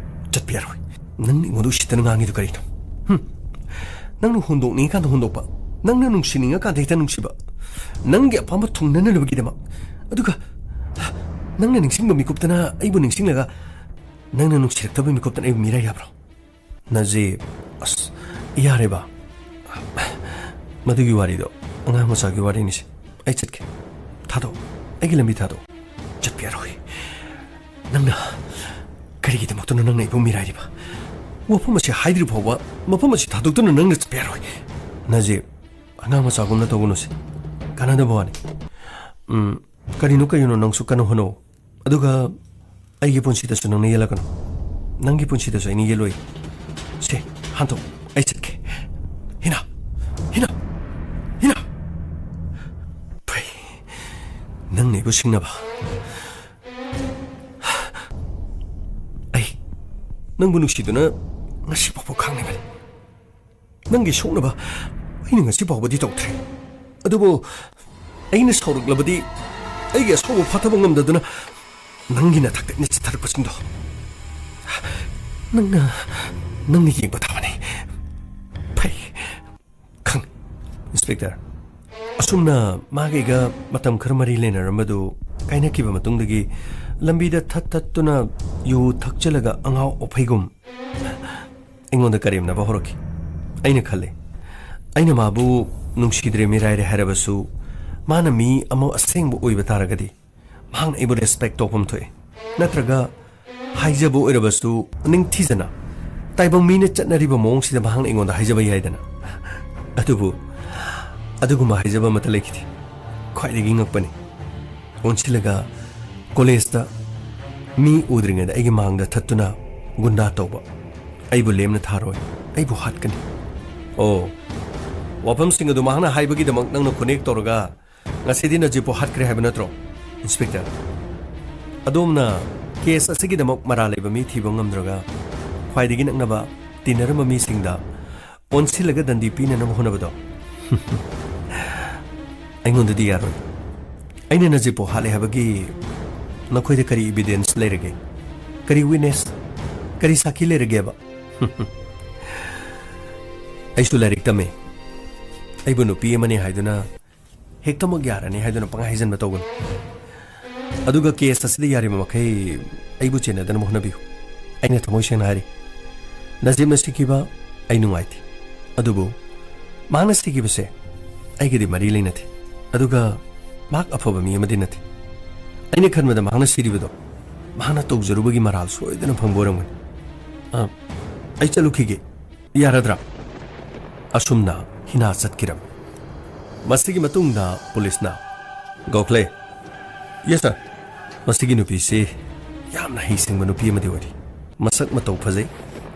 ꯆꯠꯄ ꯌꯥꯔꯣꯏ꯫ ꯅꯪ ꯑꯩꯉꯣꯟꯗ ꯎꯁꯤꯠꯇꯅ ꯉꯥꯡꯉꯤꯗꯨ ꯀꯔꯤꯅꯣ? ꯍꯨꯝ꯫ ꯅꯪꯅ ꯍꯨꯟꯗꯣꯛꯅꯤꯡꯉꯀꯥꯟꯗ ꯍꯨꯟꯗꯣꯛꯄ, ꯅꯪꯅ ꯅꯨꯡꯁꯤꯅꯤꯡꯉꯀꯥꯟꯗ ꯍꯦꯛꯇ ꯅꯨꯡꯁꯤꯕ, ꯅꯪꯒꯤ ꯑꯄꯥꯝꯕ ꯊꯨꯡꯅꯅꯕꯒꯤꯗꯃꯛ꯫ ꯑꯗꯨꯒ ꯅꯪꯅ ꯅꯤꯡꯁꯤꯡꯕ ꯃꯤꯀꯨꯞꯇꯅ ꯑꯩꯕꯨ ꯅꯤꯡꯁꯤꯡꯂꯒ ꯅꯪꯅ ꯅꯨꯡꯁꯤꯔꯛꯇꯕ ꯃꯤꯀꯨꯞꯇꯅ ꯑꯩꯕꯨ ꯃꯤꯔꯥꯏ ꯌꯥꯕ꯭ꯔꯣ? ꯅꯖꯤꯕ, ꯑꯁ, ꯌꯥꯔꯦꯕ꯫ ꯃꯗꯨꯒꯤ ꯋꯥꯔꯤꯗꯣ ꯑꯉꯥꯡ ꯃꯆꯥꯒꯤ ꯋꯥꯔꯤꯅꯤꯁꯦ꯫ ꯑꯩ ꯆꯠꯀꯦ꯫ ꯊꯥꯗꯣꯛ꯫ ꯑꯩꯒꯤ ꯂꯝꯕꯤ ꯊꯥꯗꯣꯛ꯫ ꯆꯠꯄ ꯌꯥꯔꯣꯏ꯫ ꯅꯪꯅ ꯀꯔꯤꯒꯤꯗꯃꯛꯇꯅꯣ ꯅꯪꯅ ꯑꯩꯕꯨ ꯃꯤꯔꯥꯏꯔꯤꯕ? ꯋꯥꯐꯝ ꯑꯁꯤ ꯍꯥꯏꯗ꯭ꯔꯤ ꯐꯥꯎꯕ ꯃꯐꯝ ꯑꯁꯤ ꯊꯥꯗꯣꯛꯇꯨꯅ ꯅꯪꯅ ꯆꯠꯄ ꯌꯥꯔꯣꯏ꯫ ꯅꯖꯤꯕ, ꯑꯉꯥꯡ ꯃꯆꯥꯒꯨꯝꯅ ꯇꯧꯒꯅꯨꯁꯦ꯫ ꯀꯥꯟꯅꯗꯕ ꯋꯥꯅꯤ꯫ ꯎꯝ, ꯀꯔꯤꯅꯣ ꯀꯔꯤꯅꯣ, ꯅꯪꯁꯨ ꯀꯟꯅ ꯍꯣꯠꯅꯧ꯫ ꯑꯗꯨꯒ ꯑꯩꯒꯤ ꯄꯨꯟꯁꯤꯗꯁꯨ ꯅꯪꯅ ꯌꯦꯜꯂꯛꯀꯅꯨ꯫ ꯅꯪꯒꯤ ꯄꯨꯟꯁꯤꯗꯁꯨ ꯑꯩꯅ ꯌꯦꯜꯂꯣꯏ꯫ ꯁꯦ, ꯍꯟꯊꯣꯛ꯫ ꯑꯩ ꯆꯠꯀꯦ꯫ ꯍꯤꯅꯥ! ꯍꯤꯅꯥ! ꯍꯤꯅꯥ! ꯐꯩ꯫ ꯅꯪꯅ ꯑꯩꯕꯨ ꯁꯤꯡꯅꯕ꯫ ꯑꯩ ꯅꯪꯕꯨ ꯅꯨꯡꯁꯤꯗꯨꯅ ꯉꯁꯤ ꯐꯥꯎꯕ ꯈꯥꯡꯂꯤꯕꯅꯤ꯫ ꯅꯪꯒꯤ ꯁꯣꯛꯅꯕ ꯑꯩꯅ ꯉꯁꯤ ꯐꯥꯎꯕꯗꯤ ꯇꯧꯗ꯭ꯔꯤ꯫ ꯑꯗꯨꯕꯨ ꯑꯩꯅ ꯁꯥꯎꯔꯛꯂꯕꯗꯤ ꯑꯩꯒꯤ ꯑꯁꯥꯎꯕ ꯐꯥꯊꯕ ꯉꯝꯗꯗꯨꯅ ꯅꯪꯒꯤ ꯅꯊꯛꯇ ꯑꯩꯅ ꯆꯤꯠꯊꯔꯛꯄꯁꯤꯡꯗꯣ ꯅꯪꯅ, ꯅꯪꯅ ꯌꯦꯡꯕ ꯇꯥꯕꯅꯤ꯫ ꯐꯩ꯫ ꯈꯪ, ꯏꯟꯁꯄꯦꯛꯇꯔ, ꯑꯁꯨꯝꯅ ꯃꯥꯒ ꯑꯩꯒ ꯃꯇꯝ ꯈꯔ ꯃꯔꯤ ꯂꯩꯅꯔꯝꯕꯗꯨ ꯀꯥꯏꯅꯈꯤꯕ ꯃꯇꯨꯡꯗꯒꯤ ꯂꯝꯕꯤꯗ ꯊꯠ ꯊꯠꯇꯨꯅ ꯌꯨ ꯊꯛꯆꯜꯂꯒ ꯑꯉꯥꯎ ꯑꯐꯩꯒꯨꯝ ꯑꯩꯉꯣꯟꯗ ꯀꯔꯦꯝꯅꯕ ꯍꯧꯔꯛꯈꯤ꯫ ꯑꯩꯅ ꯈꯜꯂꯦ, ꯑꯩꯅ ꯃꯥꯕꯨ ꯅꯨꯡꯁꯤꯗ꯭ꯔꯦ, ꯃꯤꯔꯥꯏꯔꯦ ꯍꯥꯏꯔꯕꯁꯨ, ꯃꯥꯅ ꯃꯤ ꯑꯃ ꯑꯁꯦꯡꯕ ꯑꯣꯏꯕ ꯇꯥꯔꯒꯗꯤ ꯃꯍꯥꯛꯅ ꯑꯩꯕꯨ ꯔꯦꯁꯄꯦꯛ ꯇꯧꯐꯝ ꯊꯣꯛꯏ꯫ ꯅꯠꯇ꯭ꯔꯒ ꯍꯥꯏꯖꯕ ꯑꯣꯏꯔꯕꯁꯨ ꯅꯤꯡꯊꯤꯖꯅ ꯇꯥꯏꯕꯪ ꯃꯤꯅ ꯆꯠꯅꯔꯤꯕ ꯃꯑꯣꯡꯁꯤꯗ ꯃꯍꯥꯛꯅ ꯑꯩꯉꯣꯟꯗ ꯍꯥꯏꯖꯕ ꯌꯥꯏꯗꯅ꯫ ꯑꯗꯨꯕꯨ ꯑꯗꯨꯒꯨꯝꯕ ꯍꯥꯏꯖꯕ ꯑꯃꯠꯇ ꯂꯩꯈꯤꯗꯦ꯫ ꯈ꯭ꯋꯥꯏꯗꯒꯤ ꯉꯛꯄꯅꯤ꯫ ꯑꯣꯟꯁꯤꯜꯂꯒ ꯀꯣꯂꯦꯖꯇ ꯃꯤ ꯎꯗ꯭ꯔꯤꯉꯩꯗ ꯑꯩꯒꯤ ꯃꯥꯡꯗ ꯊꯠꯇꯨꯅ ꯒꯨꯟꯗꯥ ꯇꯧꯕ, ꯑꯩꯕꯨ ꯂꯦꯝꯅ ꯊꯥꯔꯣꯏ, ꯑꯩꯕꯨ ꯍꯥꯠꯀꯅꯤ꯫ ꯑꯣ, ꯋꯥꯐꯝꯁꯤꯡ ꯑꯗꯨ ꯃꯍꯥꯛꯅ ꯍꯥꯏꯕꯒꯤꯗꯃꯛ ꯅꯪꯅ ꯈꯨꯅꯦꯛ ꯇꯧꯔꯒ ꯉꯁꯤꯗꯤ ꯅꯖꯤꯞꯄꯨ ꯍꯥꯠꯈ꯭ꯔꯦ ꯍꯥꯏꯕ ꯅꯠꯇ꯭ꯔꯣ, ꯏꯟꯁꯄꯦꯛꯇꯔ? ꯑꯗꯣꯝꯅ ꯀꯦꯁ ꯑꯁꯤꯒꯤꯗꯃꯛ ꯃꯔꯥꯜ ꯂꯩꯕ ꯃꯤ ꯊꯤꯕ ꯉꯝꯗ꯭ꯔꯒ ꯈ꯭ꯋꯥꯏꯗꯒꯤ ꯅꯛꯅꯕ ꯇꯤꯟꯅꯔꯝꯕ ꯃꯤꯁꯤꯡꯗ ꯑꯣꯟꯁꯤꯜꯂꯒ ꯗꯟꯗꯤ ꯄꯤꯅꯅꯕ ꯍꯣꯠꯅꯕꯗꯣ꯫ ꯑꯩꯉꯣꯟꯗꯗꯤ ꯌꯥꯔꯣꯏ꯫ ꯑꯩꯅ ꯅꯖꯤꯞꯄꯨ ꯍꯥꯠꯂꯦ ꯍꯥꯏꯕꯒꯤ ꯅꯈꯣꯏꯗ ꯀꯔꯤ ꯏꯕꯤꯗꯦꯟꯁ ꯂꯩꯔꯒꯦ? ꯀꯔꯤ ꯋꯤꯠꯅꯦꯁ? ꯀꯔꯤ ꯁꯥꯈꯤ ꯂꯩꯔꯒꯦꯕ? ꯑꯩꯁꯨ ꯂꯥꯏꯔꯤꯛ ꯇꯝꯃꯦ꯫ ꯑꯩꯕꯨ ꯅꯨꯄꯤ ꯑꯃꯅꯤ ꯍꯥꯏꯗꯨꯅ ꯍꯦꯛꯇꯃꯛ ꯌꯥꯔꯅꯤ ꯍꯥꯏꯗꯨꯅ ꯄꯪꯍꯥꯏ ꯍꯥꯏꯖꯟꯕ ꯇꯧꯒꯅꯨ꯫ ꯑꯗꯨꯒ ꯀꯦꯁ ꯑꯁꯤꯗ ꯌꯥꯔꯤꯕ ꯃꯈꯩ ꯑꯩꯕꯨ ꯆꯦꯟꯅꯗꯅꯕ ꯍꯣꯠꯅꯕꯤꯌꯨ꯫ ꯑꯩꯅ ꯊꯃꯣꯏ ꯁꯦꯡꯅ ꯍꯥꯏꯔꯤ, ꯅꯖꯤꯞꯅ ꯁꯤꯈꯤꯕ ꯑꯩ ꯅꯨꯡꯉꯥꯏꯇꯦ꯫ ꯑꯗꯨꯕꯨ ꯃꯍꯥꯛꯅ ꯁꯤꯈꯤꯕꯁꯦ ꯑꯩꯒꯗꯤ ꯃꯔꯤ ꯂꯩꯅꯗꯦ꯫ ꯑꯗꯨꯒ ꯃꯍꯥꯛ ꯑꯐꯕ ꯃꯤ ꯑꯃꯗꯤ ꯅꯠꯇꯦ꯫ ꯑꯩꯅ ꯈꯟꯕꯗ ꯃꯍꯥꯛꯅ ꯁꯤꯔꯤꯕꯗꯣ ꯃꯍꯥꯛꯅ ꯇꯧꯖꯔꯨꯕꯒꯤ ꯃꯔꯥꯜ ꯁꯣꯏꯗꯅ ꯐꯪꯕ ꯑꯣꯏꯔꯝꯒꯅꯤ꯫ ꯑ, ꯑꯩ ꯆꯠꯂꯨꯈꯤꯒꯦ꯫ ꯌꯥꯔꯗ꯭ꯔꯥ? ꯑꯁꯨꯝꯅ ꯍꯤꯅꯥ ꯆꯠꯈꯤꯔꯝꯃꯤ꯫ ꯃꯁꯤꯒꯤ ꯃꯇꯨꯡꯗ ꯄꯨꯂꯤꯁꯅ, "ꯒꯣꯈꯂꯦ!" "Yes, sir." "ꯃꯁꯤꯒꯤ ꯅꯨꯄꯤꯁꯤ ꯌꯥꯝꯅ ꯍꯩꯁꯤꯡꯕ ꯅꯨꯄꯤ ꯑꯃꯗꯤ ꯑꯣꯏꯔꯤ꯫ ꯃꯁꯛ ꯃꯇꯧ ꯐꯖꯩ,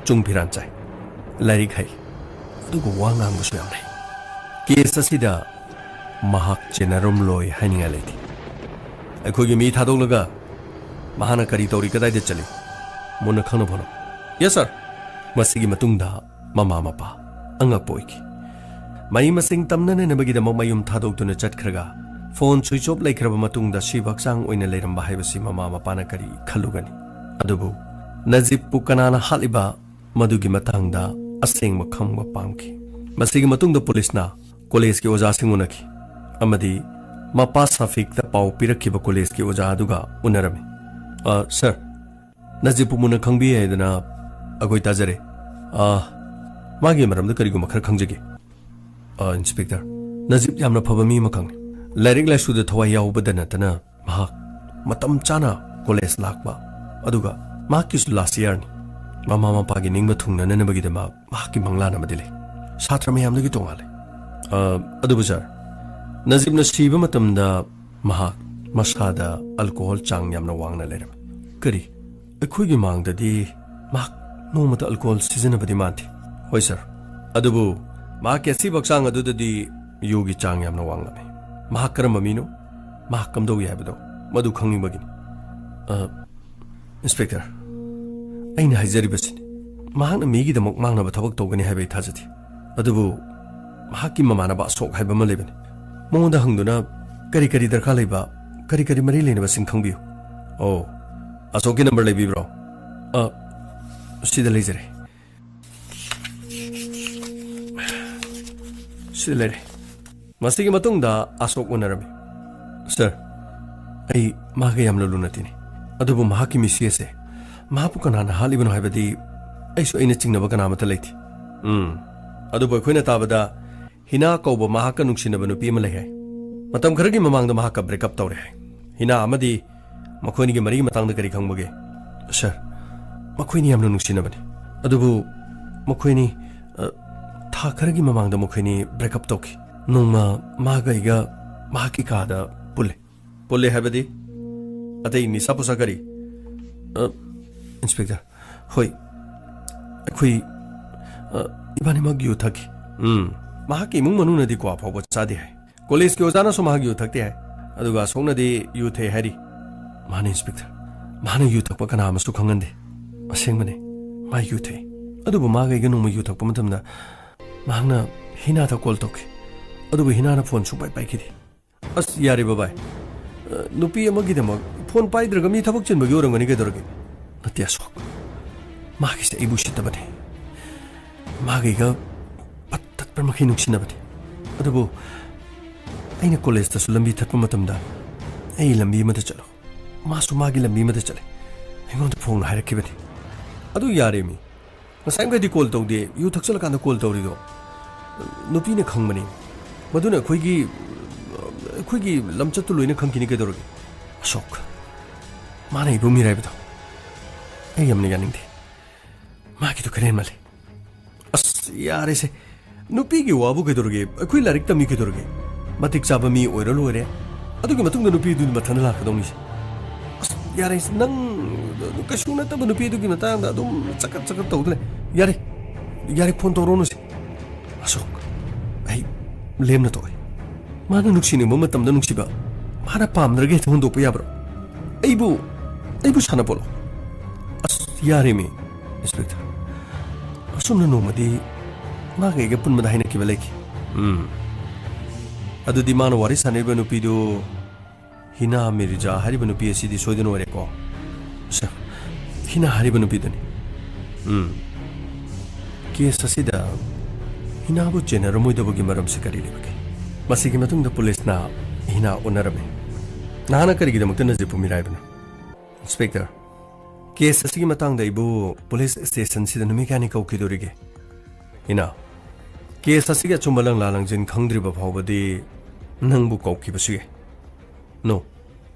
ꯆꯨꯡ ꯐꯤꯔꯥꯟ ꯆꯥꯏ, ꯂꯥꯏꯔꯤꯛ ꯍꯩ, ꯑꯗꯨꯒ ꯋꯥ ꯉꯥꯡꯕꯁꯨ ꯌꯥꯝ ꯍꯩ꯫ ꯀꯦꯁ ꯑꯁꯤꯗ ꯃꯍꯥꯛ ꯆꯦꯟꯅꯔꯝꯂꯣꯏ ꯍꯥꯏꯅꯤꯡꯉꯥꯏ ꯂꯩꯇꯦ꯫ ꯑꯩꯈꯣꯏꯒꯤ ꯃꯤ ꯊꯥꯗꯣꯛꯂꯒ ꯃꯍꯥꯛꯅ ꯀꯔꯤ ꯇꯧꯔꯤ, ꯀꯗꯥꯏꯗ ꯆꯠꯂꯤ, ꯃꯨꯟꯅ ꯈꯪꯅꯕ ꯍꯣꯠꯅꯧ꯫" "Yes, sir." ꯃꯁꯤꯒꯤ ꯃꯇꯨꯡꯗ ꯃꯃꯥ ꯃꯄꯥ ꯑꯉꯛꯄ ꯑꯣꯏꯈꯤ꯫ ꯃꯍꯩ ꯃꯁꯤꯡ ꯇꯝꯅꯅꯕꯒꯤꯗꯃꯛ ꯃꯌꯨꯝ ꯊꯥꯗꯣꯛꯇꯨꯅ ꯆꯠꯈ꯭ꯔꯒ, ꯐꯣꯟ ꯁ꯭ꯋꯤꯆ ꯑꯣꯐ ꯂꯩꯈ꯭ꯔꯕ ꯃꯇꯨꯡꯗ ꯁꯤꯕ ꯍꯛꯆꯥꯡ ꯑꯣꯏꯅ ꯂꯩꯔꯝꯕ ꯍꯥꯏꯕꯁꯤ ꯃꯃꯥ ꯃꯄꯥꯅ ꯀꯔꯤ ꯈꯜꯂꯨꯒꯅꯤ? ꯑꯗꯨꯕꯨ ꯅꯖꯤꯞꯄꯨ ꯀꯅꯥꯅ ꯍꯥꯠꯂꯤꯕ, ꯃꯗꯨꯒꯤ ꯃꯇꯥꯡꯗ ꯑꯁꯦꯡꯕ ꯈꯪꯕ ꯄꯥꯝꯈꯤ꯫ ꯃꯁꯤꯒꯤ ꯃꯇꯨꯡꯗ ꯄꯨꯂꯤꯁꯅ ꯀꯣꯂꯦꯖꯀꯤ ꯑꯣꯖꯥꯁꯤꯡ ꯎꯅꯈꯤ ꯑꯃꯗꯤ ꯃꯄꯥ ꯁꯥꯐꯤꯛꯇ ꯄꯥꯎ ꯄꯤꯔꯛꯈꯤꯕ ꯀꯣꯂꯦꯖꯀꯤ ꯑꯣꯖꯥ ꯑꯗꯨꯒ ꯎꯅꯔꯝꯃꯤ꯫ "ꯑ, ꯁꯔ, ꯅꯖꯤꯞꯄꯨ ꯃꯨꯟꯅ ꯈꯪꯕꯤ ꯍꯥꯏꯗꯅ ꯑꯩꯈꯣꯏ ꯇꯥꯖꯔꯦ꯫ ꯑ, ꯃꯥꯒꯤ ꯃꯔꯝꯗ ꯀꯔꯤꯒꯨꯝꯕ ꯈꯔ ꯈꯪꯖꯒꯦ꯫" "ꯑ, ꯏꯟꯁꯄꯦꯛꯇꯔ, ꯅꯖꯤꯞ ꯌꯥꯝꯅ ꯐꯕ ꯃꯤ ꯑꯃꯈꯛꯅꯤ꯫ ꯂꯥꯏꯔꯤꯛ ꯂꯥꯏꯁꯨꯗ ꯊꯋꯥꯏ ꯌꯥꯎꯕꯗ ꯅꯠꯇꯅ ꯃꯍꯥꯛ ꯃꯇꯝ ꯆꯥꯅ ꯀꯣꯂꯦꯖ ꯂꯥꯛꯄ, ꯑꯗꯨꯒ ꯃꯍꯥꯛꯀꯤꯁꯨ ꯂꯥꯁ ꯏꯌꯥꯔꯅꯤ꯫ ꯃꯃꯥ ꯃꯄꯥꯒꯤ ꯅꯤꯡꯕ ꯊꯨꯡꯅꯅꯕꯒꯤꯗꯃꯛ ꯃꯍꯥꯛꯀꯤ ꯃꯪꯂꯥꯟ ꯑꯃꯗꯤ ꯂꯩ꯫ ꯁꯥꯇ꯭ꯔ ꯃꯌꯥꯝꯗꯒꯤ ꯇꯣꯉꯥꯜꯂꯦ꯫ ꯑ, ꯑꯗꯨꯕꯨ ꯁꯥꯔ, ꯅꯖꯤꯕꯅ ꯁꯤꯕ ꯃꯇꯝꯗ ꯃꯍꯥꯛ ꯃꯁꯥꯗ ꯑꯜꯀꯣꯍꯣꯜ ꯆꯥꯡ ꯌꯥꯝꯅ ꯋꯥꯡꯅ ꯂꯩꯔꯝꯃꯤ꯫ ꯀꯔꯤ? ꯑꯩꯈꯣꯏꯒꯤ ꯃꯥꯡꯗꯗꯤ ꯃꯍꯥꯛ ꯅꯣꯡꯃꯇ ꯑꯜꯀꯣꯍꯣꯜ ꯁꯤꯖꯤꯟꯅꯕꯗꯤ ꯃꯥꯟꯗꯦ꯫ ꯍꯣꯏ ꯁꯥꯔ, ꯑꯗꯨꯕꯨ ꯃꯍꯥꯛꯀꯤ ꯑꯁꯤꯕ ꯍꯛꯆꯥꯡ ꯑꯗꯨꯗꯗꯤ ꯌꯨꯒꯤ ꯆꯥꯡ ꯌꯥꯝꯅ ꯋꯥꯡꯂꯝꯃꯤ꯫ ꯃꯍꯥꯛ ꯀꯔꯝꯕ ꯃꯤꯅꯣ, ꯃꯍꯥꯛ ꯀꯝꯗꯧꯏ ꯍꯥꯏꯕꯗꯣ ꯃꯗꯨ ꯈꯪꯅꯤꯡꯕꯒꯤꯅꯤ꯫ ꯑ, ꯏꯟꯁꯄꯦꯛꯇꯔ, ꯑꯩꯅ ꯍꯥꯏꯖꯔꯤꯕꯁꯤꯅꯤ, ꯃꯍꯥꯛꯅ ꯃꯤꯒꯤꯗꯃꯛ ꯃꯥꯡꯅꯕ ꯊꯕꯛ ꯇꯧꯒꯅꯤ ꯍꯥꯏꯕ ꯑꯩ ꯊꯥꯖꯗꯦ꯫ ꯑꯗꯨꯕꯨ ꯃꯍꯥꯛꯀꯤ ꯃꯃꯥꯟꯅꯕ ꯑꯁꯣꯛ ꯍꯥꯏꯕ ꯑꯃ ꯂꯩꯕꯅꯤ꯫ ꯃꯉꯣꯟꯗ ꯍꯪꯗꯨꯅ ꯀꯔꯤ ꯀꯔꯤ ꯗꯔꯀꯥꯔ ꯂꯩꯕ, ꯀꯔꯤ ꯀꯔꯤ ꯃꯔꯤ ꯂꯩꯅꯕꯁꯤꯡ ꯈꯪꯕꯤꯌꯨ꯫ ꯑꯣ, ꯑꯁꯣꯛꯀꯤ ꯅꯝꯕꯔ ꯂꯩꯕꯤꯕ꯭ꯔꯣ? ꯑ, ꯁꯤꯗ ꯂꯩꯖꯔꯦ꯫ ꯁꯤꯗ ꯂꯩꯔꯦ꯫ ꯃꯁꯤꯒꯤ ꯃꯇꯨꯡꯗ ꯑꯁꯣꯛ ꯎꯅꯔꯝꯃꯤ꯫ ꯁꯥꯔ, ꯑꯩ ꯃꯥꯒ ꯌꯥꯝꯅ ꯂꯨꯅ ꯇꯤꯟꯅꯩ꯫ ꯑꯗꯨꯕꯨ ꯃꯍꯥꯛꯀꯤ ꯃꯤꯁꯤ ꯑꯁꯦ, ꯃꯍꯥꯛꯄꯨ ꯀꯅꯥꯅ ꯍꯥꯠꯂꯤꯕꯅꯣ ꯍꯥꯏꯕꯗꯤ ꯑꯩꯁꯨ ꯑꯩꯅ ꯆꯤꯡꯅꯕ ꯀꯅꯥ ꯑꯃꯠꯇ ꯂꯩꯇꯦ꯫ ꯎꯝ, ꯑꯗꯨꯕꯨ ꯑꯩꯈꯣꯏꯅ ꯇꯥꯕꯗ ꯍꯤꯅꯥ ꯀꯧꯕ ꯃꯍꯥꯛꯀ ꯅꯨꯡꯁꯤꯅꯕ ꯅꯨꯄꯤ ꯑꯃ ꯂꯩ ꯍꯥꯏ꯫ ꯃꯇꯝ ꯈꯔꯒꯤ ꯃꯃꯥꯡꯗ ꯃꯍꯥꯛꯀ ꯕ꯭ꯔꯦꯛꯑꯞ ꯇꯧꯔꯦ ꯍꯥꯏ꯫ ꯍꯤꯅꯥ ꯑꯃꯗꯤ ꯃꯈꯣꯏꯅꯤꯒꯤ ꯃꯔꯤꯒꯤ ꯃꯇꯥꯡꯗ ꯀꯔꯤ ꯈꯪꯕꯒꯦ? ꯁꯥꯔ, ꯃꯈꯣꯏꯅꯤ ꯌꯥꯝꯅ ꯅꯨꯡꯁꯤꯅꯕꯅꯤ꯫ ꯑꯗꯨꯕꯨ ꯃꯈꯣꯏꯅꯤ, ꯑ, ꯊꯥ ꯈꯔꯒꯤ ꯃꯃꯥꯡꯗ ꯃꯈꯣꯏꯅꯤ ꯕ꯭ꯔꯦꯛꯑꯞ ꯇꯧꯈꯤ꯫ ꯅꯣꯡꯃ ꯃꯥꯒ ꯑꯩꯒ ꯃꯍꯥꯛꯀꯤ ꯀꯥꯗ ꯄꯨꯜꯂꯦ꯫ ꯄꯨꯜꯂꯦ ꯍꯥꯏꯕꯗꯤ? ꯑꯇꯩ ꯅꯤꯁꯥ ꯄꯨꯁꯥ ꯀꯔꯤ? ꯑ, ꯏꯟꯁꯄꯦꯛꯇꯔ, ꯍꯣꯏ, ꯑꯩꯈꯣꯏ, ꯑ, ꯏꯕꯥꯅꯤꯃꯛ ꯌꯨ ꯊꯛꯈꯤ꯫ ꯎꯝ, ꯃꯍꯥꯛꯀꯤ ꯏꯃꯨꯡ ꯃꯅꯨꯡꯅꯗꯤ ꯀ꯭ꯋꯥ ꯐꯥꯎꯕ ꯆꯥꯗꯦ ꯍꯥꯏ꯫ ꯀꯣꯂꯦꯖꯀꯤ ꯑꯣꯖꯥꯅꯁꯨ ꯃꯍꯥꯛ ꯌꯨ ꯊꯛꯇꯦ ꯍꯥꯏ꯫ ꯑꯗꯨꯒ ꯑꯁꯣꯛꯅꯗꯤ ꯌꯨ ꯊꯛꯑꯦ ꯍꯥꯏꯔꯤ꯫ ꯃꯥꯅ ꯏꯟꯁꯄꯦꯛꯇꯔ, ꯃꯥꯅ ꯌꯨ ꯊꯛꯄ ꯀꯅꯥ ꯑꯃꯁꯨ ꯈꯪꯍꯟꯗꯦ꯫ ꯑꯁꯦꯡꯕꯅꯦ, ꯃꯥ ꯌꯨ ꯊꯛꯏ꯫ ꯑꯗꯨꯕꯨ ꯃꯥꯒ ꯑꯩꯒ ꯅꯣꯡꯃ ꯌꯨ ꯊꯛꯄ ꯃꯇꯝꯗ ꯃꯍꯥꯛꯅ ꯍꯤꯅꯥꯗ ꯀꯣꯜ ꯇꯧꯈꯤ꯫ ꯑꯗꯨꯕꯨ ꯍꯤꯅꯥꯅ ꯐꯣꯟ ꯁꯨꯡꯄꯥꯏ ꯄꯥꯏꯈꯤꯗꯦ꯫ ꯑꯁ, ꯌꯥꯔꯦ ꯕꯕꯥꯏ꯫ ꯑ, ꯅꯨꯄꯤ ꯑꯃꯒꯤꯗꯃꯛ ꯐꯣꯟ ꯄꯥꯏꯗ꯭ꯔꯒ ꯃꯤ ꯊꯕꯛ ꯆꯤꯟꯕꯒꯤ ꯑꯣꯏꯔꯝꯒꯅꯤ, ꯀꯩꯗꯧꯔꯒꯦ? ꯅꯠꯇꯦ ꯑꯁꯣꯛ, ꯃꯥꯒꯤꯁꯦ ꯑꯩꯕꯨ ꯎꯁꯤꯠꯇꯕꯅꯦ꯫ ꯃꯥꯒ ꯑꯩꯒ ꯄꯠ ꯇꯠꯄ ꯃꯈꯩ ꯅꯨꯡꯁꯤꯅꯕꯅꯦ꯫ ꯑꯗꯨꯕꯨ ꯑꯩꯅ ꯀꯣꯂꯦꯖꯇꯁꯨ ꯂꯝꯕꯤ ꯊꯠꯄ ꯃꯇꯝꯗ ꯑꯩ ꯂꯝꯕꯤ ꯑꯃꯗ ꯆꯠꯂꯨ, ꯃꯥꯁꯨ ꯃꯥꯒꯤ ꯂꯝꯕꯤ ꯑꯃꯗ ꯆꯠꯂꯦ, ꯑꯩꯉꯣꯟꯗ ꯐꯣꯡꯅ ꯍꯥꯏꯔꯛꯈꯤꯕꯅꯤ꯫ ꯑꯗꯨ ꯌꯥꯔꯦ ꯃꯤ, ꯉꯁꯥꯏ ꯃꯈꯩꯗꯤ ꯀꯣꯜ ꯇꯧꯗꯦ, ꯌꯨ ꯊꯛꯆꯜꯂꯀꯥꯟꯗ ꯀꯣꯜ ꯇꯧꯔꯤꯗꯣ ꯅꯨꯄꯤꯅ ꯈꯪꯕꯅꯤ꯫ ꯃꯗꯨꯅ ꯑꯩꯈꯣꯏꯒꯤ, ꯑꯩꯈꯣꯏꯒꯤ ꯂꯝꯆꯠꯇꯨ ꯂꯣꯏꯅ ꯈꯪꯈꯤꯅꯤ, ꯀꯩꯗꯧꯔꯒꯦ? ꯑꯁꯣꯛ, ꯃꯥꯅ ꯏꯕꯨꯡ ꯃꯤꯔꯥꯏꯕꯗꯣ ꯑꯩ ꯌꯥꯝꯅ ꯌꯥꯅꯤꯡꯗꯦ꯫ ꯃꯥꯒꯤꯗꯣ ꯈꯔ ꯍꯦꯟꯃꯜꯂꯦ꯫ ꯑꯁ, ꯌꯥꯔꯦꯁꯦ, ꯅꯨꯄꯤꯒꯤ ꯋꯥꯕꯨ ꯀꯩꯗꯧꯔꯒꯦ? ꯑꯩꯈꯣꯏ ꯂꯥꯏꯔꯤꯛ ꯇꯝꯃꯤ ꯀꯩꯗꯧꯔꯒꯦ? ꯃꯇꯤꯛ ꯆꯥꯕ ꯃꯤ ꯑꯣꯏꯔ ꯂꯣꯏꯔꯦ꯫ ꯑꯗꯨꯒꯤ ꯃꯇꯨꯡꯗ ꯅꯨꯄꯤꯗꯨꯗꯤ ꯃꯊꯟꯇ ꯂꯥꯛꯀꯗꯧꯅꯤꯁꯦ꯫ ꯑꯁ, ꯌꯥꯔꯦ, ꯅꯪ ꯀꯩꯁꯨ ꯅꯠꯇꯕ ꯅꯨꯄꯤꯗꯨꯒꯤ ꯃꯇꯥꯡꯗ ꯑꯗꯨꯝ ꯆꯀꯠ ꯆꯀꯠ ꯇꯧꯗ ꯂꯩ꯫ ꯌꯥꯔꯦ, ꯌꯥꯔꯦ, ꯐꯣꯟ ꯇꯧꯔꯛꯑꯅꯨꯁꯦ꯫ ꯑꯁꯣꯛ, ꯑꯩ ꯂꯦꯝꯅ ꯇꯣꯛꯑꯦ꯫ ꯃꯥꯅ ꯅꯨꯡꯁꯤꯅꯤꯡꯕ ꯃꯇꯝꯗ ꯅꯨꯡꯁꯤꯕ, ꯃꯥꯅ ꯄꯥꯝꯗ꯭ꯔꯒ ꯍꯦꯛꯇ ꯍꯨꯟꯗꯣꯛꯄ ꯌꯥꯕ꯭ꯔꯣ? ꯑꯩꯕꯨ, ꯑꯩꯕꯨ ꯁꯥꯟꯅꯄꯣꯠꯂꯣ? ꯑꯁ, ꯌꯥꯔꯦꯃꯤ, ꯏꯟꯁꯄꯦꯛꯇꯔ꯫ ꯑꯁꯨꯝꯅ ꯅꯣꯡꯃꯗꯤ ꯃꯥꯒ ꯑꯩꯒ ꯄꯨꯟꯕꯗ ꯍꯥꯏꯅꯈꯤꯕ ꯂꯩꯈꯤ꯫ ꯎꯝ꯫ ꯑꯗꯨꯗꯤ ꯃꯥꯅ ꯋꯥꯔꯤ ꯁꯥꯟꯅꯔꯤꯕ ꯅꯨꯄꯤꯗꯨ ꯍꯤꯅꯥ ꯃꯤꯔꯖꯥ ꯍꯥꯏꯔꯤꯕ ꯅꯨꯄꯤ ꯑꯁꯤꯗꯤ ꯁꯣꯏꯗꯅ ꯑꯣꯏꯔꯦꯀꯣ? ꯁꯦ, ꯍꯤꯅꯥ ꯍꯥꯏꯔꯤꯕ ꯅꯨꯄꯤꯗꯨꯅꯤ꯫ ꯎꯝ꯫ ꯀꯦꯁ ꯑꯁꯤꯗ ꯍꯤꯅꯥꯕꯨ ꯆꯦꯟꯅꯔꯝꯃꯣꯏꯗꯕꯒꯤ ꯃꯔꯝꯁꯤ ꯀꯔꯤ ꯂꯩꯕꯒꯦ? ꯃꯁꯤꯒꯤ ꯃꯇꯨꯡꯗ ꯄꯨꯂꯤꯁꯅ ꯍꯤꯅꯥ ꯑꯣꯟꯅꯔꯝꯃꯤ꯫ ꯅꯍꯥꯛꯅ ꯀꯔꯤꯒꯤꯗꯃꯛꯇ ꯅꯖꯤꯞꯄꯨ ꯃꯤꯔꯥꯏꯕꯅꯣ? ꯏꯟꯁꯄꯦꯛꯇꯔ, ꯀꯦꯁ ꯑꯁꯤꯒꯤ ꯃꯇꯥꯡꯗ ꯑꯩꯕꯨ ꯄꯨꯂꯤꯁ ꯁ꯭ꯇꯦꯁꯟꯁꯤꯗ ꯅꯨꯃꯤꯠ ꯀꯌꯥꯅꯤ ꯀꯧꯈꯤꯗꯣꯔꯤꯒꯦ? ꯍꯤꯅꯥ, ꯀꯦꯁ ꯑꯁꯤꯒꯤ ꯑꯆꯨꯝꯕ ꯂꯪꯂꯥ ꯂꯪꯖꯤꯟ ꯈꯪꯗ꯭ꯔꯤꯕ ꯐꯥꯎꯕꯗꯤ ꯅꯪꯕꯨ ꯀꯧꯈꯤꯕꯁꯨ ꯌꯥꯏ꯫ ꯅꯣ,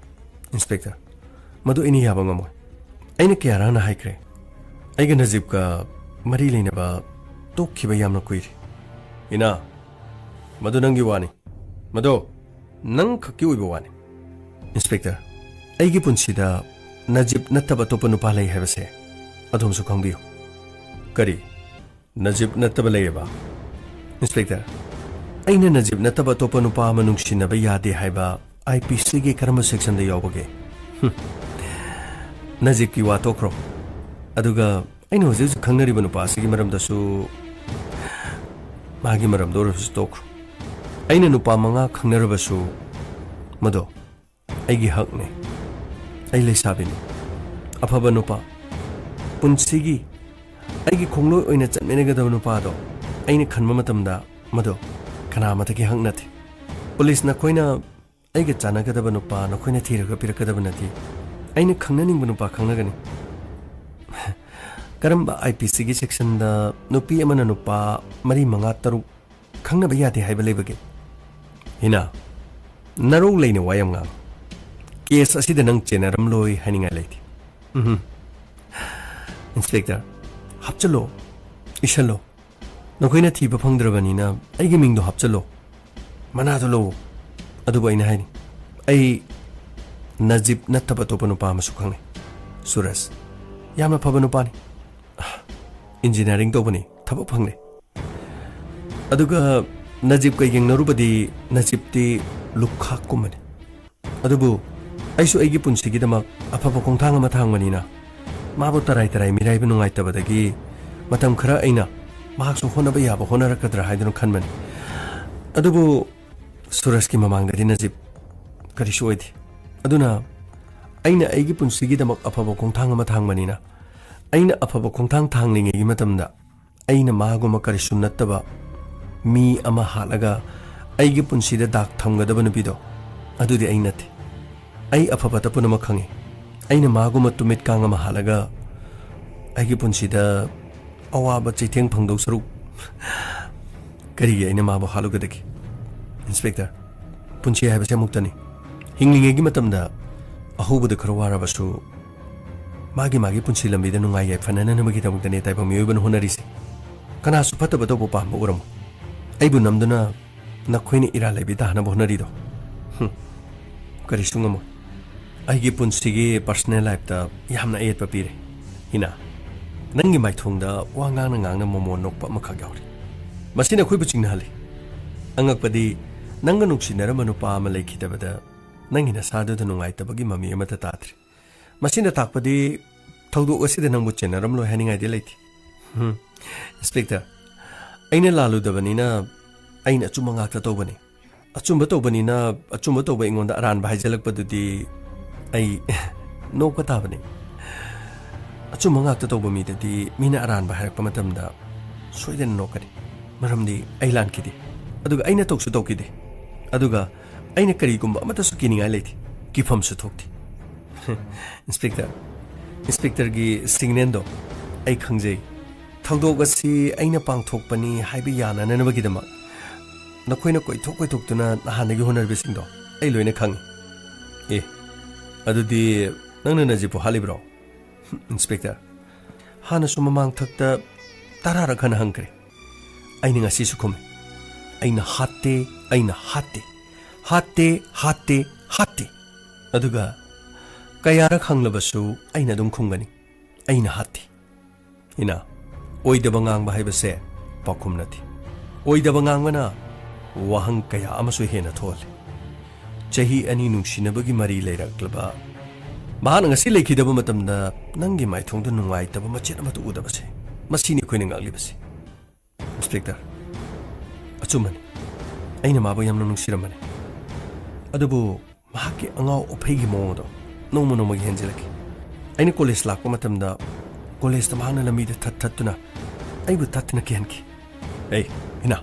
ꯏꯟꯁꯄꯦꯛꯇꯔ, ꯃꯗꯨ ꯑꯩꯅ ꯌꯥꯕ ꯉꯝꯃꯣꯏ꯫ ꯑꯩꯅ ꯀꯌꯥꯔꯛꯅ ꯍꯥꯏꯈ꯭ꯔꯦ, ꯑꯩꯒ ꯅꯖꯤꯞꯀ ꯃꯔꯤ ꯂꯩꯅꯕ ꯇꯣꯛꯈꯤꯕ ꯌꯥꯝꯅ ꯀꯨꯏꯔꯦ꯫ ꯍꯤꯅꯥ, ꯃꯗꯨ ꯅꯪꯒꯤ ꯋꯥꯅꯤ꯫ ꯃꯗꯨ ꯅꯪ ꯈꯛꯀꯤ ꯑꯣꯏꯕ ꯋꯥꯅꯤ꯫ ꯏꯟꯁꯄꯦꯛꯇꯔ, ꯑꯩꯒꯤ ꯄꯨꯟꯁꯤꯗ ꯅꯖꯤꯞ ꯅꯠꯇꯕ ꯑꯇꯣꯞꯄ ꯅꯨꯄꯥ ꯂꯩ ꯍꯥꯏꯕꯁꯦ ꯑꯗꯣꯝꯁꯨ ꯈꯪꯕꯤꯌꯨ꯫ ꯀꯔꯤ? ꯅꯖꯤꯞ ꯅꯠꯇꯕ ꯂꯩꯌꯦꯕ? ꯏꯟꯁꯄꯦꯛꯇꯔ, ꯑꯩꯅ ꯅꯖꯤꯞ ꯅꯠꯇꯕ ꯑꯇꯣꯞꯄ ꯅꯨꯄꯥ ꯑꯃ ꯅꯨꯡꯁꯤꯅꯕ ꯌꯥꯗꯦ ꯍꯥꯏꯕ ꯑꯥꯏ ꯄꯤ ꯁꯤꯒꯤ ꯀꯔꯝꯕ ꯁꯦꯛꯁꯟꯗ ꯌꯥꯎꯕꯒꯦ? ꯍꯨꯝ꯫ ꯅꯖꯤꯞꯀꯤ ꯋꯥ ꯇꯣꯛꯈ꯭ꯔꯣ꯫ ꯑꯗꯨꯒ ꯑꯩꯅ ꯍꯧꯖꯤꯛ ꯍꯧꯖꯤꯛ ꯈꯪꯅꯔꯤꯕ ꯅꯨꯄꯥ ꯑꯁꯤꯒꯤ ꯃꯔꯝꯗꯁꯨ, ꯃꯥꯒꯤ ꯃꯔꯝꯗ ꯑꯣꯏꯔꯕꯁꯨ ꯇꯣꯛꯈ꯭ꯔꯣ꯫ ꯑꯩꯅ ꯅꯨꯄꯥ ꯃꯉꯥ ꯈꯪꯅꯔꯕꯁꯨ, ꯃꯗꯣ ꯑꯩꯒꯤ ꯍꯛꯅꯤ꯫ ꯑꯩ ꯂꯩꯁꯥꯕꯤꯅꯤ꯫ ꯑꯐꯕ ꯅꯨꯄꯥ꯫ ꯄꯨꯟꯁꯤꯒꯤ ꯑꯩꯒꯤ ꯈꯣꯡꯂꯣꯏ ꯑꯣꯏꯅ ꯆꯠꯃꯤꯟꯅꯒꯗꯕ ꯅꯨꯄꯥꯗꯣ ꯑꯩꯅ ꯈꯟꯕ ꯃꯇꯝꯗ ꯃꯗꯣ ꯀꯅꯥ ꯑꯃꯠꯇꯒꯤ ꯍꯛ ꯅꯠꯇꯦ꯫ ꯄꯨꯂꯤꯁ, ꯅꯈꯣꯏꯅ ꯑꯩꯒ ꯆꯥꯟꯅꯒꯗꯕ ꯅꯨꯄꯥ ꯅꯈꯣꯏꯅ ꯊꯤꯔꯒ ꯄꯤꯔꯛꯀꯗꯕ ꯅꯠꯇꯦ꯫ ꯑꯩꯅ ꯈꯪꯅꯅꯤꯡꯕ ꯅꯨꯄꯥ ꯈꯪꯅꯒꯅꯤ꯫ ꯀꯔꯝꯕ ꯑꯥꯏ ꯄꯤ ꯁꯤꯒꯤ ꯁꯦꯛꯁꯟꯗ ꯅꯨꯄꯤ ꯑꯃꯅ ꯅꯨꯄꯥ ꯃꯔꯤ, ꯃꯉꯥ, ꯇꯔꯨꯛ ꯈꯪꯅꯕ ꯌꯥꯗꯦ ꯍꯥꯏꯕ ꯂꯩꯕꯒꯦ? ꯍꯤꯅꯥ, ꯅꯔꯧ ꯂꯩꯅ ꯋꯥ ꯌꯥꯝ ꯉꯥꯡ꯫ ꯀꯦꯁ ꯑꯁꯤꯗ ꯅꯪ ꯆꯦꯟꯅꯔꯝꯂꯣꯏ ꯍꯥꯏꯅꯤꯡꯉꯥꯏ ꯂꯩꯇꯦ꯫ ꯎꯝꯍꯨꯝ꯫ ꯏꯟꯁꯄꯦꯛꯇꯔ, ꯍꯥꯞꯆꯜꯂꯣ, ꯏꯁꯜꯂꯣ꯫ "ꯅꯈꯣꯏꯅ ꯊꯤꯕ ꯐꯪꯗ꯭ꯔꯕꯅꯤꯅ ꯑꯩꯒꯤ ꯃꯤꯡꯗꯣ ꯍꯥꯞꯆꯜꯂꯣ, ꯃꯅꯥꯗꯣ ꯂꯧꯑꯣ꯫" ꯑꯗꯨꯕꯨ ꯑꯩꯅ ꯍꯥꯏꯅꯤ, "ꯑꯩ ꯅꯖꯤꯞ ꯅꯠꯇꯕ ꯑꯇꯣꯞꯄ ꯅꯨꯄꯥ ꯑꯃꯁꯨ ꯈꯪꯅꯩ, ꯁꯨꯔꯖ꯫ ꯌꯥꯝꯅ ꯐꯕ ꯅꯨꯄꯥꯅꯤ꯫ ꯏꯟꯖꯤꯅꯤꯌꯥꯔꯤꯡ ꯇꯧꯕꯅꯤ, ꯊꯕꯛ ꯐꯪꯂꯦ꯫" ꯑꯗꯨꯒ ꯅꯖꯤꯞꯀ ꯌꯦꯡꯅꯔꯨꯕꯗꯤ ꯅꯖꯤꯞꯇꯤ ꯂꯨꯈꯥꯛꯀꯨꯝꯕꯅꯤ꯫ ꯑꯗꯨꯕꯨ ꯑꯩꯁꯨ ꯑꯩꯒꯤ ꯄꯨꯟꯁꯤꯒꯤꯗꯃꯛ ꯑꯐꯕ ꯈꯣꯡꯊꯥꯡ ꯑꯃ ꯊꯥꯡꯕꯅꯤꯅ, ꯃꯥꯕꯨ ꯇꯔꯥꯏ ꯇꯔꯥꯏ ꯃꯤꯔꯥꯏꯕ ꯅꯨꯡꯉꯥꯏꯇꯕꯗꯒꯤ ꯃꯇꯝ ꯈꯔ ꯑꯩꯅ ꯃꯍꯥꯛꯁꯨ ꯍꯣꯠꯅꯕ ꯌꯥꯕ ꯍꯣꯠꯅꯔꯛꯀꯗ꯭ꯔꯥ ꯍꯥꯏꯗꯨꯅ ꯈꯟꯕꯅꯤ꯫ ꯑꯗꯨꯕꯨ ꯁꯨꯔꯖꯀꯤ ꯃꯃꯥꯡꯗꯗꯤ ꯅꯖꯤꯞ ꯀꯔꯤꯁꯨ ꯑꯣꯏꯗꯦ꯫ ꯑꯗꯨꯅ ꯑꯩꯅ ꯑꯩꯒꯤ ꯄꯨꯟꯁꯤꯒꯤꯗꯃꯛ ꯑꯐꯕ ꯈꯣꯡꯊꯥꯡ ꯑꯃ ꯊꯥꯡꯕꯅꯤꯅ, ꯑꯩꯅ ꯑꯐꯕ ꯈꯣꯡꯊꯥꯡ ꯊꯥꯡꯂꯤꯉꯩꯒꯤ ꯃꯇꯝꯗ ꯑꯩꯅ ꯃꯥꯒꯨꯝꯕ ꯀꯔꯤꯁꯨ ꯅꯠꯇꯕ ꯃꯤ ꯑꯃ ꯍꯥꯠꯂꯒ ꯑꯩꯒꯤ ꯄꯨꯟꯁꯤꯗ ꯗꯥꯛ ꯊꯝꯒꯗꯕ ꯅꯨꯄꯤꯗꯣ, ꯑꯗꯨꯗꯤ ꯑꯩ ꯅꯠꯇꯦ꯫ ꯑꯩ ꯑꯐ ꯐꯠꯇ ꯄꯨꯝꯅꯃꯛ ꯈꯪꯉꯤ꯫ ꯑꯩꯅ ꯃꯥꯒꯨꯝꯕ ꯇꯨꯃꯤꯠ ꯀꯥꯡ ꯑꯃ ꯍꯥꯠꯂꯒ ꯑꯩꯒꯤ ꯄꯨꯟꯁꯤꯗ ꯑꯋꯥꯕ ꯆꯩꯊꯦꯡ ꯐꯪꯗꯧ ꯁꯔꯨꯛ, ꯀꯔꯤꯒꯤ ꯑꯩꯅ ꯃꯥꯕꯨ ꯍꯥꯠꯂꯨꯒꯗꯒꯦ? ꯏꯟꯁꯄꯦꯛꯇꯔ, ꯄꯨꯟꯁꯤ ꯍꯥꯏꯕꯁꯦ ꯑꯃꯨꯛꯇꯅꯤ꯫ ꯍꯤꯡꯂꯤꯉꯩꯒꯤ ꯃꯇꯝꯗ ꯑꯍꯧꯕꯗ ꯈꯔ ꯋꯥꯔꯕꯁꯨ, ꯃꯥꯒꯤ ꯃꯥꯒꯤ ꯄꯨꯟꯁꯤ ꯂꯝꯕꯤꯗ ꯅꯨꯡꯉꯥꯏ ꯌꯥꯏꯐꯅꯅꯕꯒꯤꯗꯃꯛꯇꯅꯦ ꯇꯥꯏꯕꯪ ꯃꯤꯑꯣꯏꯕꯅ ꯍꯣꯠꯅꯔꯤꯁꯦ꯫ ꯀꯅꯥꯁꯨ ꯐꯠꯇꯕ ꯇꯧꯕ ꯄꯥꯝꯕ ꯎꯔꯝꯃꯣ꯫ ꯑꯩꯕꯨ ꯅꯝꯗꯨꯅ ꯅꯈꯣꯏꯅ ꯏꯔꯥꯜ ꯂꯩꯕꯤ ꯇꯥꯅꯕ ꯍꯣꯠꯅꯔꯤꯗꯣ꯫ ꯍꯨꯝ, ꯀꯔꯤꯁꯨ ꯉꯝꯃꯣꯏ꯫ ꯑꯩꯒꯤ ꯄꯨꯟꯁꯤꯒꯤ ꯄꯔꯁꯅꯦꯜ ꯂꯥꯏꯐꯇ ꯌꯥꯝꯅ ꯑꯌꯦꯠꯄ ꯄꯤꯔꯦ꯫ ꯍꯤꯅꯥ, ꯅꯪꯒꯤ ꯃꯥꯏꯊꯣꯡꯗ ꯋꯥ ꯉꯥꯡꯅ ꯉꯥꯡꯅ ꯃꯣꯃꯣꯟ ꯅꯣꯛꯄ ꯑꯃꯈꯛ ꯌꯥꯎꯔꯤ꯫ ꯃꯁꯤꯅ ꯑꯩꯈꯣꯏꯕꯨ ꯆꯤꯡꯅꯍꯜꯂꯤ꯫ ꯑꯉꯛꯄꯗꯤ, ꯅꯪꯒ ꯅꯨꯡꯁꯤꯅꯔꯝꯕ ꯅꯨꯄꯥ ꯑꯃ ꯂꯩꯈꯤꯗꯕꯗ ꯅꯪꯒꯤ ꯅꯁꯥꯗꯨꯗ ꯅꯨꯡꯉꯥꯏꯇꯕꯒꯤ ꯃꯃꯤ ꯑꯃꯠꯇ ꯇꯥꯗ꯭ꯔꯤ꯫ ꯃꯁꯤꯅ ꯇꯥꯛꯄꯗꯤ ꯊꯧꯗꯣꯛ ꯑꯁꯤꯗ ꯅꯪꯕꯨ ꯆꯦꯟꯅꯔꯝꯂꯣꯏ ꯍꯥꯏꯅꯤꯡꯉꯥꯏꯗꯤ ꯂꯩꯇꯦ꯫ ꯍꯝ, ꯏꯟꯁꯄꯦꯛꯇꯔ, ꯑꯩꯅ ꯂꯥꯜꯂꯨꯗꯕꯅꯤꯅ ꯑꯩꯅ ꯑꯆꯨꯝꯕ ꯉꯥꯛꯇ ꯇꯧꯕꯅꯤ꯫ ꯑꯆꯨꯝꯕ ꯇꯧꯕꯅꯤꯅ ꯑꯆꯨꯝꯕ ꯇꯧꯕ ꯑꯩꯉꯣꯟꯗ ꯑꯔꯥꯟꯕ ꯍꯥꯏꯖꯜꯂꯛꯄꯗꯨꯗꯤ ꯑꯩ ꯅꯣꯛꯄ ꯇꯥꯕꯅꯤ꯫ ꯑꯆꯨꯝꯕ ꯉꯥꯛꯇ ꯇꯧꯕ ꯃꯤꯗꯗꯤ ꯃꯤꯅ ꯑꯔꯥꯟꯕ ꯍꯥꯏꯔꯛꯄ ꯃꯇꯝꯗ ꯁꯣꯏꯗꯅ ꯅꯣꯛꯀꯅꯤ, ꯃꯔꯝꯗꯤ ꯑꯩ ꯂꯥꯟꯈꯤꯗꯦ, ꯑꯗꯨꯒ ꯑꯩꯅ ꯇꯧꯁꯨ ꯇꯧꯈꯤꯗꯦ, ꯑꯗꯨꯒ ꯑꯩꯅ ꯀꯔꯤꯒꯨꯝꯕ ꯑꯃꯠꯇꯁꯨ ꯀꯤꯅꯤꯡꯉꯥꯏ ꯂꯩꯇꯦ, ꯀꯤꯐꯝꯁꯨ ꯊꯣꯛꯇꯦ꯫ ꯏꯟꯁꯄꯦꯛꯇꯔ, ꯏꯟꯁꯄꯦꯛꯇꯔꯒꯤ ꯁꯤꯒꯅꯦꯜꯗꯣ ꯑꯩ ꯈꯪꯖꯩ꯫ ꯊꯧꯗꯣꯛ ꯑꯁꯤ ꯑꯩꯅ ꯄꯥꯡꯊꯣꯛꯄꯅꯤ ꯍꯥꯏꯕ ꯌꯥꯅꯅꯕꯒꯤꯗꯃꯛ ꯅꯈꯣꯏꯅ ꯀꯣꯏꯊꯣꯛ ꯀꯣꯏꯊꯣꯛꯇꯨꯅ ꯅꯍꯥꯟꯗꯒꯤ ꯍꯣꯠꯅꯔꯤꯕꯁꯤꯡꯗꯣ ꯑꯩ ꯂꯣꯏꯅ ꯈꯪꯏ꯫ ꯑꯦ, ꯑꯗꯨꯗꯤ ꯅꯪꯅ ꯅꯖꯤꯞꯄꯨ ꯍꯥꯠꯂꯤꯕ꯭ꯔꯣ? ꯏꯟꯁꯄꯦꯛꯇꯔ, ꯍꯥꯟꯅꯁꯨ ꯃꯃꯥꯡ ꯊꯛꯇ ꯇꯔꯥꯔꯛ ꯍꯟꯅ ꯍꯪꯈ꯭ꯔꯦ꯫ ꯑꯩꯅ ꯉꯁꯤꯁꯨ ꯈꯨꯝꯃꯤ, "ꯑꯩꯅ ꯍꯥꯠꯇꯦ, ꯑꯩꯅ ꯍꯥꯠꯇꯦ, ꯍꯥꯠꯇꯦ, ꯍꯥꯠꯇꯦ, ꯍꯥꯠꯇꯦ"꯫ ꯑꯗꯨꯒ ꯀꯌꯥꯔꯛ ꯍꯪꯂꯕꯁꯨ ꯑꯩꯅ ꯑꯗꯨꯝ ꯈꯨꯝꯒꯅꯤ, "ꯑꯩꯅ ꯍꯥꯠꯇꯦ"꯫ ꯏꯅꯥ, ꯑꯣꯏꯗꯕ ꯉꯥꯡꯕ ꯍꯥꯏꯕꯁꯦ ꯄꯥꯎꯈꯨꯝ ꯅꯠꯇꯦ꯫ ꯑꯣꯏꯗꯕ ꯉꯥꯡꯕꯅ ꯋꯥꯍꯪ ꯀꯌꯥ ꯑꯃꯁꯨ ꯍꯦꯟꯅ ꯊꯣꯛꯍꯜꯂꯤ꯫ ꯆꯍꯤ ꯑꯅꯤ ꯅꯨꯡꯁꯤꯅꯕꯒꯤ ꯃꯔꯤ ꯂꯩꯔꯛꯂꯕ ꯃꯍꯥꯛꯅ ꯉꯁꯤ ꯂꯩꯈꯤꯗꯕ ꯃꯇꯝꯗ ꯅꯪꯒꯤ ꯃꯥꯏꯊꯣꯡꯗ ꯅꯨꯡꯉꯥꯏꯇꯕ ꯃꯆꯦꯠ ꯑꯃꯠꯇ ꯎꯗꯕꯁꯦ, ꯃꯁꯤꯅꯤ ꯑꯩꯈꯣꯏꯅ ꯉꯥꯡꯂꯤꯕꯁꯤ꯫ ꯏꯟꯁꯄꯦꯛꯇꯔ, ꯑꯆꯨꯝꯕꯅꯤ, ꯑꯩꯅ ꯃꯥꯕꯨ ꯌꯥꯝꯅ ꯅꯨꯡꯁꯤꯔꯝꯕꯅꯤ꯫ ꯑꯗꯨꯕꯨ ꯃꯍꯥꯛꯀꯤ ꯑꯉꯥꯎ ꯑꯐꯩꯒꯤ ꯃꯑꯣꯡ ꯑꯗꯣ ꯅꯣꯡꯃ ꯅꯣꯡꯃꯒꯤ ꯍꯦꯟꯖꯤꯜꯂꯛꯈꯤ꯫ ꯑꯩꯅ ꯀꯣꯂꯦꯖ ꯂꯥꯛꯄ ꯃꯇꯝꯗ ꯀꯣꯂꯦꯖꯇ ꯃꯍꯥꯛꯅ ꯂꯝꯕꯤꯗ ꯊꯠ ꯊꯠꯇꯨꯅ ꯑꯩꯕꯨ ꯊꯠꯇꯨꯅ ꯀꯤꯍꯟꯈꯤ꯫ "ꯑꯩ, ꯏꯅꯥ,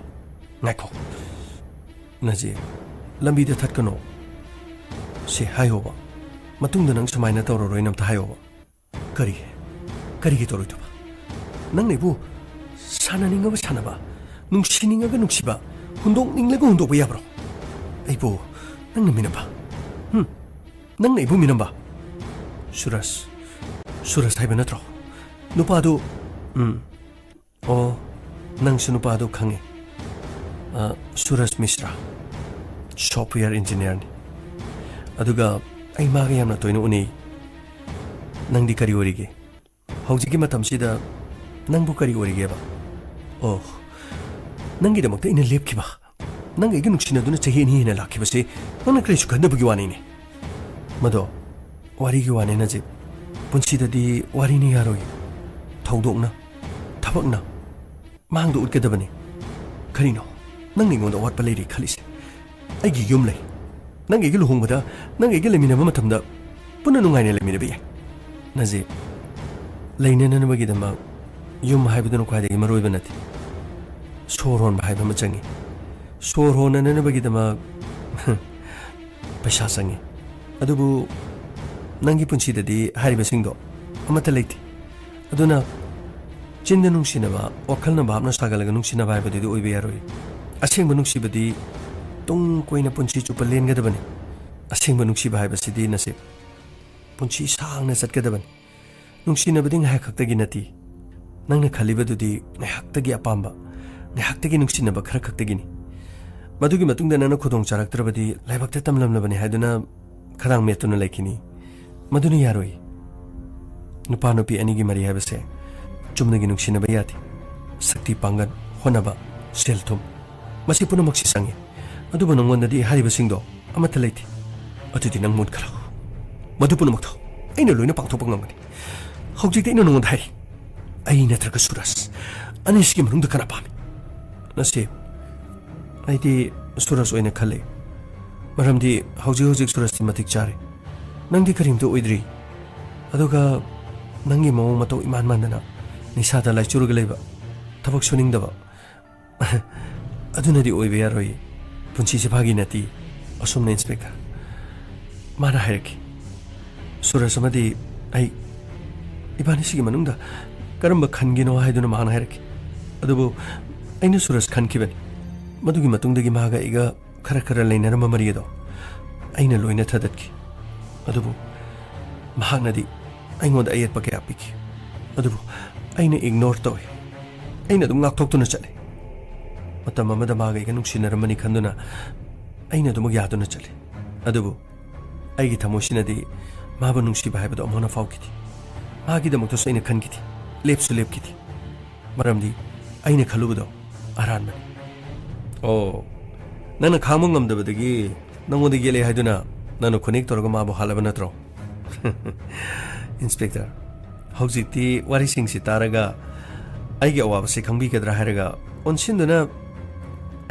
ꯉꯥꯏꯈꯣ꯫ ꯅꯖꯤꯞ, ꯂꯝꯕꯤꯗ ꯊꯠꯀꯅꯣ ꯁꯤ ꯍꯥꯏꯌꯣꯕ꯫ ꯃꯇꯨꯡꯗ ꯅꯪ ꯁꯨꯃꯥꯏꯅ ꯇꯧꯔꯔꯣꯏꯅ ꯑꯝꯇ ꯍꯥꯏꯌꯣꯕ"꯫ "ꯀꯔꯤ? ꯀꯔꯤꯒꯤ ꯇꯧꯔꯣꯏꯗꯕ? ꯅꯪꯅ ꯑꯩꯕꯨ ꯁꯥꯟꯅꯅꯤꯡꯉꯕ ꯁꯥꯟꯅꯕ, ꯅꯨꯡꯁꯤꯅꯤꯡꯉꯒ ꯅꯨꯡꯁꯤꯕ, ꯍꯨꯟꯗꯣꯛꯅꯤꯡꯂꯒ ꯍꯨꯟꯗꯣꯛꯄ ꯌꯥꯕ꯭ꯔꯣ? ꯑꯩꯕꯨ ꯅꯪꯅ ꯃꯤꯅꯝꯕ? ꯍꯨꯝ? ꯅꯪꯅ ꯑꯩꯕꯨ ꯃꯤꯅꯝꯕ?" "ꯁꯨꯔꯖ, ꯁꯨꯔꯖ ꯍꯥꯏꯕ ꯅꯠꯇ꯭ꯔꯣ? ꯅꯨꯄꯥꯗꯨ, ꯎꯝ, ꯑꯣ, ꯅꯪꯁꯨ ꯅꯨꯄꯥꯗꯨ ꯈꯪꯉꯦ꯫ ꯑ, ꯁꯨꯔꯖ ꯃꯤꯁ꯭ꯔꯥ, ꯁꯣꯐꯋꯦꯌꯔ ꯏꯟꯖꯤꯅꯤꯌꯔꯅꯤ꯫ ꯑꯗꯨꯒ ꯑꯩ ꯃꯥꯒ ꯌꯥꯝꯅ ꯇꯣꯏꯅ ꯎꯅꯩ꯫ ꯅꯪꯗꯤ ꯀꯔꯤ ꯑꯣꯏꯔꯤꯒꯦ? ꯍꯧꯖꯤꯛꯀꯤ ꯃꯇꯝꯁꯤꯗ ꯅꯪꯕꯨ ꯀꯔꯤ ꯑꯣꯏꯔꯤꯒꯦꯕ?" "ꯑꯣ, ꯅꯪꯒꯤꯗꯃꯛꯇ ꯑꯩꯅ ꯂꯦꯞꯈꯤꯕ, ꯅꯪ ꯑꯩꯒ ꯅꯨꯡꯁꯤꯅꯗꯨꯅ ꯆꯍꯤ ꯑꯅꯤ ꯍꯦꯟꯅ ꯂꯥꯛꯈꯤꯕꯁꯤ ꯅꯪꯅ ꯀꯔꯤꯁꯨ ꯈꯟꯗꯕꯒꯤ ꯋꯥꯅꯤꯅꯦ꯫ ꯃꯗꯣ ꯋꯥꯔꯤꯒꯤ ꯋꯥꯅꯤ ꯅꯖꯤꯞ꯫ ꯄꯨꯟꯁꯤꯗꯗꯤ ꯋꯥꯔꯤꯅ ꯌꯥꯔꯣꯏ꯫ ꯊꯧꯗꯣꯛꯅ, ꯊꯕꯛꯅ ꯃꯥꯡꯗ ꯎꯠꯀꯗꯕꯅꯤ꯫ ꯀꯔꯤꯅꯣ ꯅꯪꯅ ꯑꯩꯉꯣꯟꯗ ꯑꯋꯥꯠꯄ ꯂꯩꯔꯤ ꯈꯜꯂꯤꯁꯦ? ꯑꯩꯒꯤ ꯌꯨꯝ ꯂꯩ, ꯅꯪ ꯑꯩꯒ ꯂꯨꯍꯣꯡꯕꯗ, ꯅꯪ ꯑꯩꯒ ꯂꯩꯃꯤꯟꯅꯕ ꯃꯇꯝꯗ ꯄꯨꯟꯅ ꯅꯨꯡꯉꯥꯏꯅ ꯂꯩꯃꯤꯟꯅꯕ ꯌꯥꯏ꯫ ꯅꯖꯤꯞ, ꯂꯩꯅꯅꯕꯒꯤꯗꯃꯛ ꯌꯨꯝ ꯍꯥꯏꯕꯗꯨꯅ ꯈ꯭ꯋꯥꯏꯗꯒꯤ ꯃꯔꯨꯑꯣꯏꯕ ꯅꯠꯇꯦ꯫ ꯁꯣꯔ ꯍꯣꯟꯕ ꯍꯥꯏꯕ ꯑꯃ ꯆꯪꯉꯤ꯫ ꯁꯣꯔ ꯍꯣꯟꯅꯅꯕꯒꯤꯗꯃꯛ ꯄꯩꯁꯥ ꯆꯪꯉꯤ꯫ ꯑꯗꯨꯕꯨ ꯅꯪꯒꯤ ꯄꯨꯟꯁꯤꯗꯗꯤ ꯍꯥꯏꯔꯤꯕꯁꯤꯡꯗꯣ ꯑꯃꯠꯇ ꯂꯩꯇꯦ꯫ ꯑꯗꯨꯅ ꯆꯤꯟꯗ ꯅꯨꯡꯁꯤꯅꯕ, ꯋꯥꯈꯜꯅ ꯚꯥꯞꯅ ꯁꯥꯒꯠꯂꯒ ꯅꯨꯡꯁꯤꯅꯕ ꯍꯥꯏꯕꯗꯨꯗꯤ ꯑꯣꯏꯕ ꯌꯥꯔꯣꯏ꯫ ꯑꯁꯦꯡꯕ ꯅꯨꯡꯁꯤꯕꯗꯤ ꯇꯨꯡ ꯀꯣꯏꯅ ꯄꯨꯟꯁꯤ ꯆꯨꯞꯄ ꯂꯦꯟꯒꯗꯕꯅꯤ꯫ ꯑꯁꯦꯡꯕ ꯅꯨꯡꯁꯤꯕ ꯍꯥꯏꯕꯁꯤꯗꯤ ꯅꯁꯤꯕ ꯄꯨꯟꯁꯤ ꯁꯥꯡꯅ ꯆꯠꯀꯗꯕꯅꯤ꯫ ꯅꯨꯡꯁꯤꯅꯕꯗꯤ ꯉꯥꯏꯍꯥꯛ ꯈꯛꯇꯒꯤ ꯅꯠꯇꯦ꯫ ꯅꯪꯅ ꯈꯜꯂꯤꯕꯗꯨꯗꯤ ꯉꯥꯏꯍꯥꯛꯇꯒꯤ ꯑꯄꯥꯝꯕ, ꯉꯥꯏꯍꯥꯛꯇꯒꯤ ꯅꯨꯡꯁꯤꯅꯕ ꯈꯔ ꯈꯛꯇꯒꯤꯅꯤ꯫ ꯃꯗꯨꯒꯤ ꯃꯇꯨꯡꯗ ꯅꯪꯅ ꯈꯨꯗꯣꯡ ꯆꯥꯔꯛꯇ꯭ꯔꯕꯗꯤ ꯂꯥꯏꯕꯛꯇ ꯇꯝꯂꯝꯂꯕꯅꯤ ꯍꯥꯏꯗꯨꯅ ꯈꯗꯥꯡ ꯃꯦꯠꯇꯨꯅ ꯂꯩꯈꯤꯅꯤ꯫ ꯃꯗꯨꯅ ꯌꯥꯔꯣꯏ꯫ ꯅꯨꯄꯥ ꯅꯨꯄꯤ ꯑꯅꯤꯒꯤ ꯃꯔꯤ ꯍꯥꯏꯕꯁꯦ ꯆꯨꯝꯅꯒꯤ ꯅꯨꯡꯁꯤꯅꯕ ꯌꯥꯗꯦ꯫ ꯁꯛꯇꯤ ꯄꯥꯡꯒꯜ, ꯍꯣꯠꯅꯕ, ꯁꯦꯜ ꯊꯨꯝ, ꯃꯁꯤ ꯄꯨꯝꯅꯃꯛꯁꯤ ꯆꯪꯉꯤ꯫ ꯑꯗꯨꯕꯨ ꯅꯉꯣꯟꯗꯗꯤ ꯍꯥꯏꯔꯤꯕꯁꯤꯡꯗꯣ ꯑꯃꯠꯇ ꯂꯩꯇꯦ꯫ ꯑꯗꯨꯗꯤ ꯅꯪ ꯃꯨꯠꯈ꯭ꯔꯣ꯫ ꯃꯗꯨ ꯄꯨꯝꯅꯃꯛꯇꯣ ꯑꯩꯅ ꯂꯣꯏꯅ ꯄꯥꯡꯊꯣꯛꯄ ꯉꯝꯒꯅꯤ꯫ ꯍꯧꯖꯤꯛꯇꯤ ꯑꯩꯅ ꯅꯉꯣꯟꯗ ꯍꯥꯏꯔꯤ, ꯑꯩ ꯅꯠꯇ꯭ꯔꯒ ꯁꯨꯔꯖ ꯑꯅꯤꯁꯤꯒꯤ ꯃꯅꯨꯡꯗ ꯀꯅꯥ ꯄꯥꯝꯃꯤ? ꯅꯁꯤꯕ, ꯑꯩꯗꯤ ꯁꯨꯔꯖ ꯑꯣꯏꯅ ꯈꯜꯂꯦ꯫ ꯃꯔꯝꯗꯤ ꯍꯧꯖꯤꯛ ꯍꯧꯖꯤꯛ ꯁꯨꯔꯖꯇꯤ ꯃꯇꯤꯛ ꯆꯥꯔꯦ꯫ ꯅꯪꯗꯤ ꯀꯔꯤꯝꯇ ꯑꯣꯏꯗ꯭ꯔꯤ꯫ ꯑꯗꯨꯒ ꯅꯪꯒꯤ ꯃꯑꯣꯡ ꯃꯇꯧ ꯏꯃꯥꯟ ꯃꯥꯟꯗꯅ, ꯅꯤꯁꯥꯗ ꯂꯥꯏꯆꯨꯔꯒ ꯂꯩꯕ, ꯊꯕꯛ ꯁꯨꯅꯤꯡꯗꯕ, ꯑꯗꯨꯅꯗꯤ ꯑꯣꯏꯕ ꯌꯥꯔꯣꯏ꯫ ꯄꯨꯟꯁꯤꯁꯦ ꯐꯥꯒꯤ ꯅꯠꯇꯦ꯫ ꯑꯁꯨꯝꯅ ꯏꯟꯁꯄꯦꯛꯇꯔ꯫ ꯃꯥꯅ ꯍꯥꯏꯔꯛꯈꯤ, "ꯁꯨꯔꯖ ꯑꯃꯗꯤ ꯑꯩ, ꯏꯕꯥꯅꯤꯁꯤꯒꯤ ꯃꯅꯨꯡꯗ ꯀꯔꯝꯕ ꯈꯟꯒꯦꯅꯣ ꯍꯥꯏꯗꯨꯅ ꯃꯍꯥꯛꯅ ꯍꯥꯏꯔꯛꯈꯤ꯫ ꯑꯗꯨꯕꯨ ꯑꯩꯅ ꯁꯨꯔꯖ ꯈꯟꯈꯤꯕꯅꯤ꯫ ꯃꯗꯨꯒꯤ ꯃꯇꯨꯡꯗꯒꯤ ꯃꯥꯒ ꯑꯩꯒ ꯈꯔ ꯈꯔ ꯂꯩꯅꯔꯝꯕ ꯃꯔꯤ ꯑꯗꯣ ꯑꯩꯅ ꯂꯣꯏꯅ ꯊꯗꯠꯈꯤ꯫ ꯑꯗꯨꯕꯨ ꯃꯍꯥꯛꯅꯗꯤ ꯑꯩꯉꯣꯟꯗ ꯑꯌꯦꯠꯄ ꯀꯌꯥ ꯄꯤꯈꯤ꯫ ꯑꯗꯨꯕꯨ ꯑꯩꯅ ꯏꯒꯅꯣꯔ ꯇꯧꯏ꯫ ꯑꯩꯅ ꯑꯗꯨꯝ ꯉꯥꯛꯊꯣꯛꯇꯨꯅ ꯆꯠꯂꯤ꯫ ꯃꯇꯝ ꯑꯃꯗ ꯃꯥꯒ ꯑꯩꯒ ꯅꯨꯡꯁꯤꯅꯔꯝꯕꯅꯤ ꯈꯟꯗꯨꯅ ꯑꯩꯅ ꯑꯗꯨꯃꯛ ꯌꯥꯗꯨꯅ ꯆꯠꯂꯤ꯫ ꯑꯗꯨꯕꯨ ꯑꯩꯒꯤ ꯊꯃꯣꯏꯁꯤꯅꯗꯤ ꯃꯥꯕꯨ ꯅꯨꯡꯁꯤꯕ ꯍꯥꯏꯕꯗꯨ ꯑꯃꯨꯛ ꯍꯟꯅ ꯐꯥꯎꯈꯤꯗꯦ꯫ ꯃꯥꯒꯤꯗꯃꯛꯇꯁꯨ ꯑꯩꯅ ꯈꯟꯈꯤꯗꯦ, ꯂꯦꯞꯁꯨ ꯂꯦꯞꯈꯤꯗꯦ꯫ ꯃꯔꯝꯗꯤ ꯑꯩꯅ ꯈꯜꯂꯨꯕꯗꯣ ꯑꯔꯥꯟꯕꯅꯤ꯫" "ꯑꯣ, ꯅꯪꯅ ꯈꯥꯡꯕ ꯉꯝꯗꯕꯗꯒꯤ ꯅꯪꯉꯣꯟꯗ ꯌꯦꯠꯂꯦ ꯍꯥꯏꯗꯨꯅ ꯅꯪꯅ ꯈꯨꯅꯦꯛ ꯇꯧꯔꯒ ꯃꯥꯕꯨ ꯍꯥꯠꯂꯕ ꯅꯠꯇ꯭ꯔꯣ?" "ꯏꯟꯁꯄꯦꯛꯇꯔ, ꯍꯧꯖꯤꯛꯇꯤ ꯋꯥꯔꯤꯁꯤꯡꯁꯤ ꯇꯥꯔꯒ ꯑꯩꯒꯤ ꯑꯋꯥꯕꯁꯤ ꯈꯪꯕꯤꯒꯗ꯭ꯔꯥ ꯍꯥꯏꯔꯒ ꯑꯣꯟꯁꯤꯟꯗꯨꯅ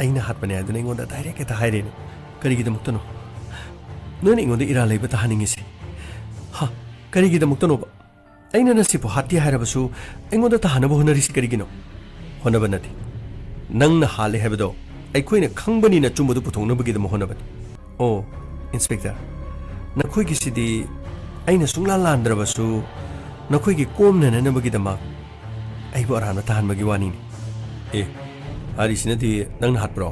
ꯑꯩꯅ ꯍꯥꯠꯄꯅꯦ ꯍꯥꯏꯗꯨꯅ ꯑꯩꯉꯣꯟꯗ ꯗꯥꯏꯔꯦꯛ ꯍꯦꯛꯇ ꯍꯥꯏꯔꯦꯅꯦ꯫ ꯀꯔꯤꯒꯤꯗꯃꯛꯇꯅꯣ? ꯅꯣꯏꯅ ꯑꯩꯉꯣꯟꯗ ꯏꯔꯥꯜ ꯂꯩꯕ ꯇꯥꯍꯟꯅꯤꯡꯉꯤꯁꯦ? ꯍꯥ? ꯀꯔꯤꯒꯤꯗꯃꯛꯇꯅꯣꯕ? ꯑꯩꯅ ꯅꯁꯤꯕꯨ ꯍꯥꯠꯀꯦ ꯍꯥꯏꯔꯕꯁꯨ ꯑꯩꯉꯣꯟꯗ ꯇꯥꯍꯟꯅꯕ ꯍꯣꯠꯅꯔꯤꯁꯤ ꯀꯔꯤꯒꯤꯅꯣ?" "ꯍꯣꯠꯅꯕ ꯅꯠꯇꯦ, ꯅꯪꯅ ꯍꯥꯠꯂꯦ ꯍꯥꯏꯕꯗꯣ ꯑꯩꯈꯣꯏꯅ ꯈꯪꯕꯅꯤꯅ ꯑꯆꯨꯝꯕꯗꯨ ꯄꯨꯊꯣꯛꯅꯕꯒꯤꯗꯃꯛ ꯍꯣꯠꯅꯕꯅꯤ꯫" "ꯑꯣ, ꯏꯟꯁꯄꯦꯛꯇꯔ, ꯅꯈꯣꯏꯒꯤꯁꯤꯗꯤ ꯑꯩꯅ ꯁꯨꯡꯂꯥꯟ ꯂꯥꯟꯗ꯭ꯔꯕꯁꯨ ꯅꯈꯣꯏꯒꯤ ꯀꯣꯝꯅꯅꯅꯕꯒꯤꯗꯃꯛ ꯑꯩꯕꯨ ꯑꯔꯥꯟꯕ ꯇꯥꯍꯟꯕꯒꯤ ꯋꯥꯅꯤꯅꯦ꯫" "ꯑꯦ, ꯍꯥꯏꯔꯤꯁꯤꯅꯗꯤ ꯅꯪꯅ ꯍꯥꯠꯄ꯭ꯔꯣ?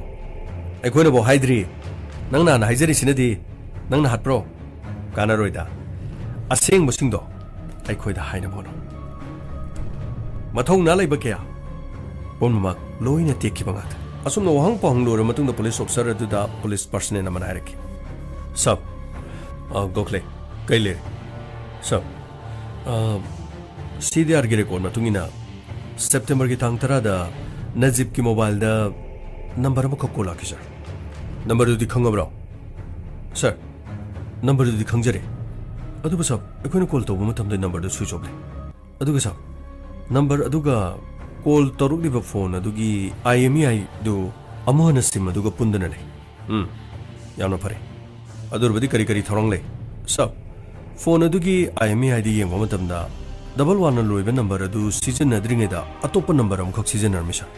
ꯑꯩꯈꯣꯏꯅꯐꯥꯎ ꯍꯥꯏꯗ꯭ꯔꯤ, ꯅꯪꯅ ꯍꯥꯟꯅ ꯍꯥꯏꯖꯔꯤꯁꯤꯅꯗꯤ ꯅꯪꯅ ꯍꯥꯠꯄ꯭ꯔꯣ? ꯀꯥꯟꯅꯔꯣꯏꯗ꯫ ꯑꯁꯦꯡꯕꯁꯤꯡꯗꯣ ꯑꯩꯈꯣꯏꯗ ꯍꯥꯏꯅꯕ ꯍꯣꯠꯅꯧ꯫" "ꯃꯊꯧꯅꯥ ꯂꯩꯕ ꯀꯌꯥ ꯄꯨꯝꯅꯃꯛ ꯂꯣꯏꯅ ꯇꯦꯛꯈꯤꯕ ꯉꯥꯛꯇ꯫ ꯑꯁꯨꯝꯅ ꯋꯥꯍꯪ ꯄꯥꯎꯍꯪ ꯂꯣꯏꯔ ꯃꯇꯨꯡꯗ ꯄꯨꯂꯤꯁ ꯑꯣꯐꯤꯁꯔ ꯑꯗꯨꯗ ꯄꯨꯂꯤꯁ ꯄꯔꯁꯅꯦꯜ ꯑꯃꯅ ꯍꯥꯏꯔꯛꯈꯤ, "ꯁꯥꯕ, ꯑ, ꯒꯣꯈꯂꯦ, ꯀꯩ ꯂꯩꯔꯦ?" "ꯁꯥꯕ, ꯑ, ꯁꯤ ꯗꯤ ꯑꯥꯔꯒꯤ ꯔꯦꯀꯣꯔꯗ ꯃꯇꯨꯡ ꯏꯟꯅ ꯁꯦꯞꯇꯦꯝꯕꯔꯒꯤ ꯇꯥꯡ ꯇꯔꯥꯗ ꯅꯖꯤꯕꯀꯤ ꯃꯣꯕꯥꯏꯜꯗ ꯅꯝꯕꯔ ꯑꯃꯈꯛ ꯀꯣꯜ ꯂꯥꯛꯈꯤ, ꯁꯥꯔ꯫ ꯅꯝꯕꯔꯗꯨꯗꯤ ꯈꯪꯉꯕ꯭ꯔꯣ?" "ꯁꯥꯔ, ꯅꯝꯕꯔꯗꯨꯗꯤ ꯈꯪꯖꯔꯦ꯫ ꯑꯗꯨꯕꯨ ꯁꯥꯔ, ꯑꯩꯈꯣꯏꯅ ꯀꯣꯜ ꯇꯧꯕ ꯃꯇꯝꯗ ꯅꯝꯕꯔꯗꯨ ꯁ꯭ꯋꯤꯆ ꯑꯣꯐ ꯂꯩ꯫ ꯑꯗꯨꯒ ꯁꯥꯔ, ꯅꯝꯕꯔ ꯑꯗꯨꯒ ꯀꯣꯜ ꯇꯧꯔꯛꯂꯤꯕ ꯐꯣꯟ ꯑꯗꯨꯒꯤ ꯑꯥꯏ ꯑꯦꯝ ꯏ ꯑꯥꯏꯗꯨ ꯑꯃꯨꯛ ꯍꯟꯅ ꯁꯤꯝ ꯑꯗꯨꯒ ꯄꯨꯟꯗꯅ ꯂꯩ꯫" "ꯎꯝ, ꯌꯥꯝꯅ ꯐꯔꯦ꯫ ꯑꯗꯨ ꯑꯣꯏꯔꯕꯗꯤ ꯀꯔꯤ ꯀꯔꯤ ꯊꯧꯔꯥꯡ ꯂꯩ?" "ꯁꯥꯔ, ꯐꯣꯟ ꯑꯗꯨꯒꯤ ꯑꯥꯏ ꯑꯦꯝ ꯏ ꯑꯥꯏꯗ ꯌꯦꯡꯕ ꯃꯇꯝꯗ ꯗꯕꯜ ꯋꯥꯟꯅ ꯂꯣꯏꯕ ꯅꯝꯕꯔ ꯑꯗꯨ ꯁꯤꯖꯤꯟꯅꯗ꯭ꯔꯤꯉꯩꯗ ꯑꯇꯣꯞꯄ ꯅꯝꯕꯔ ꯑꯃꯈꯛ ꯁꯤꯖꯤꯟꯅꯔꯝꯃꯤ, ꯁꯥꯔ꯫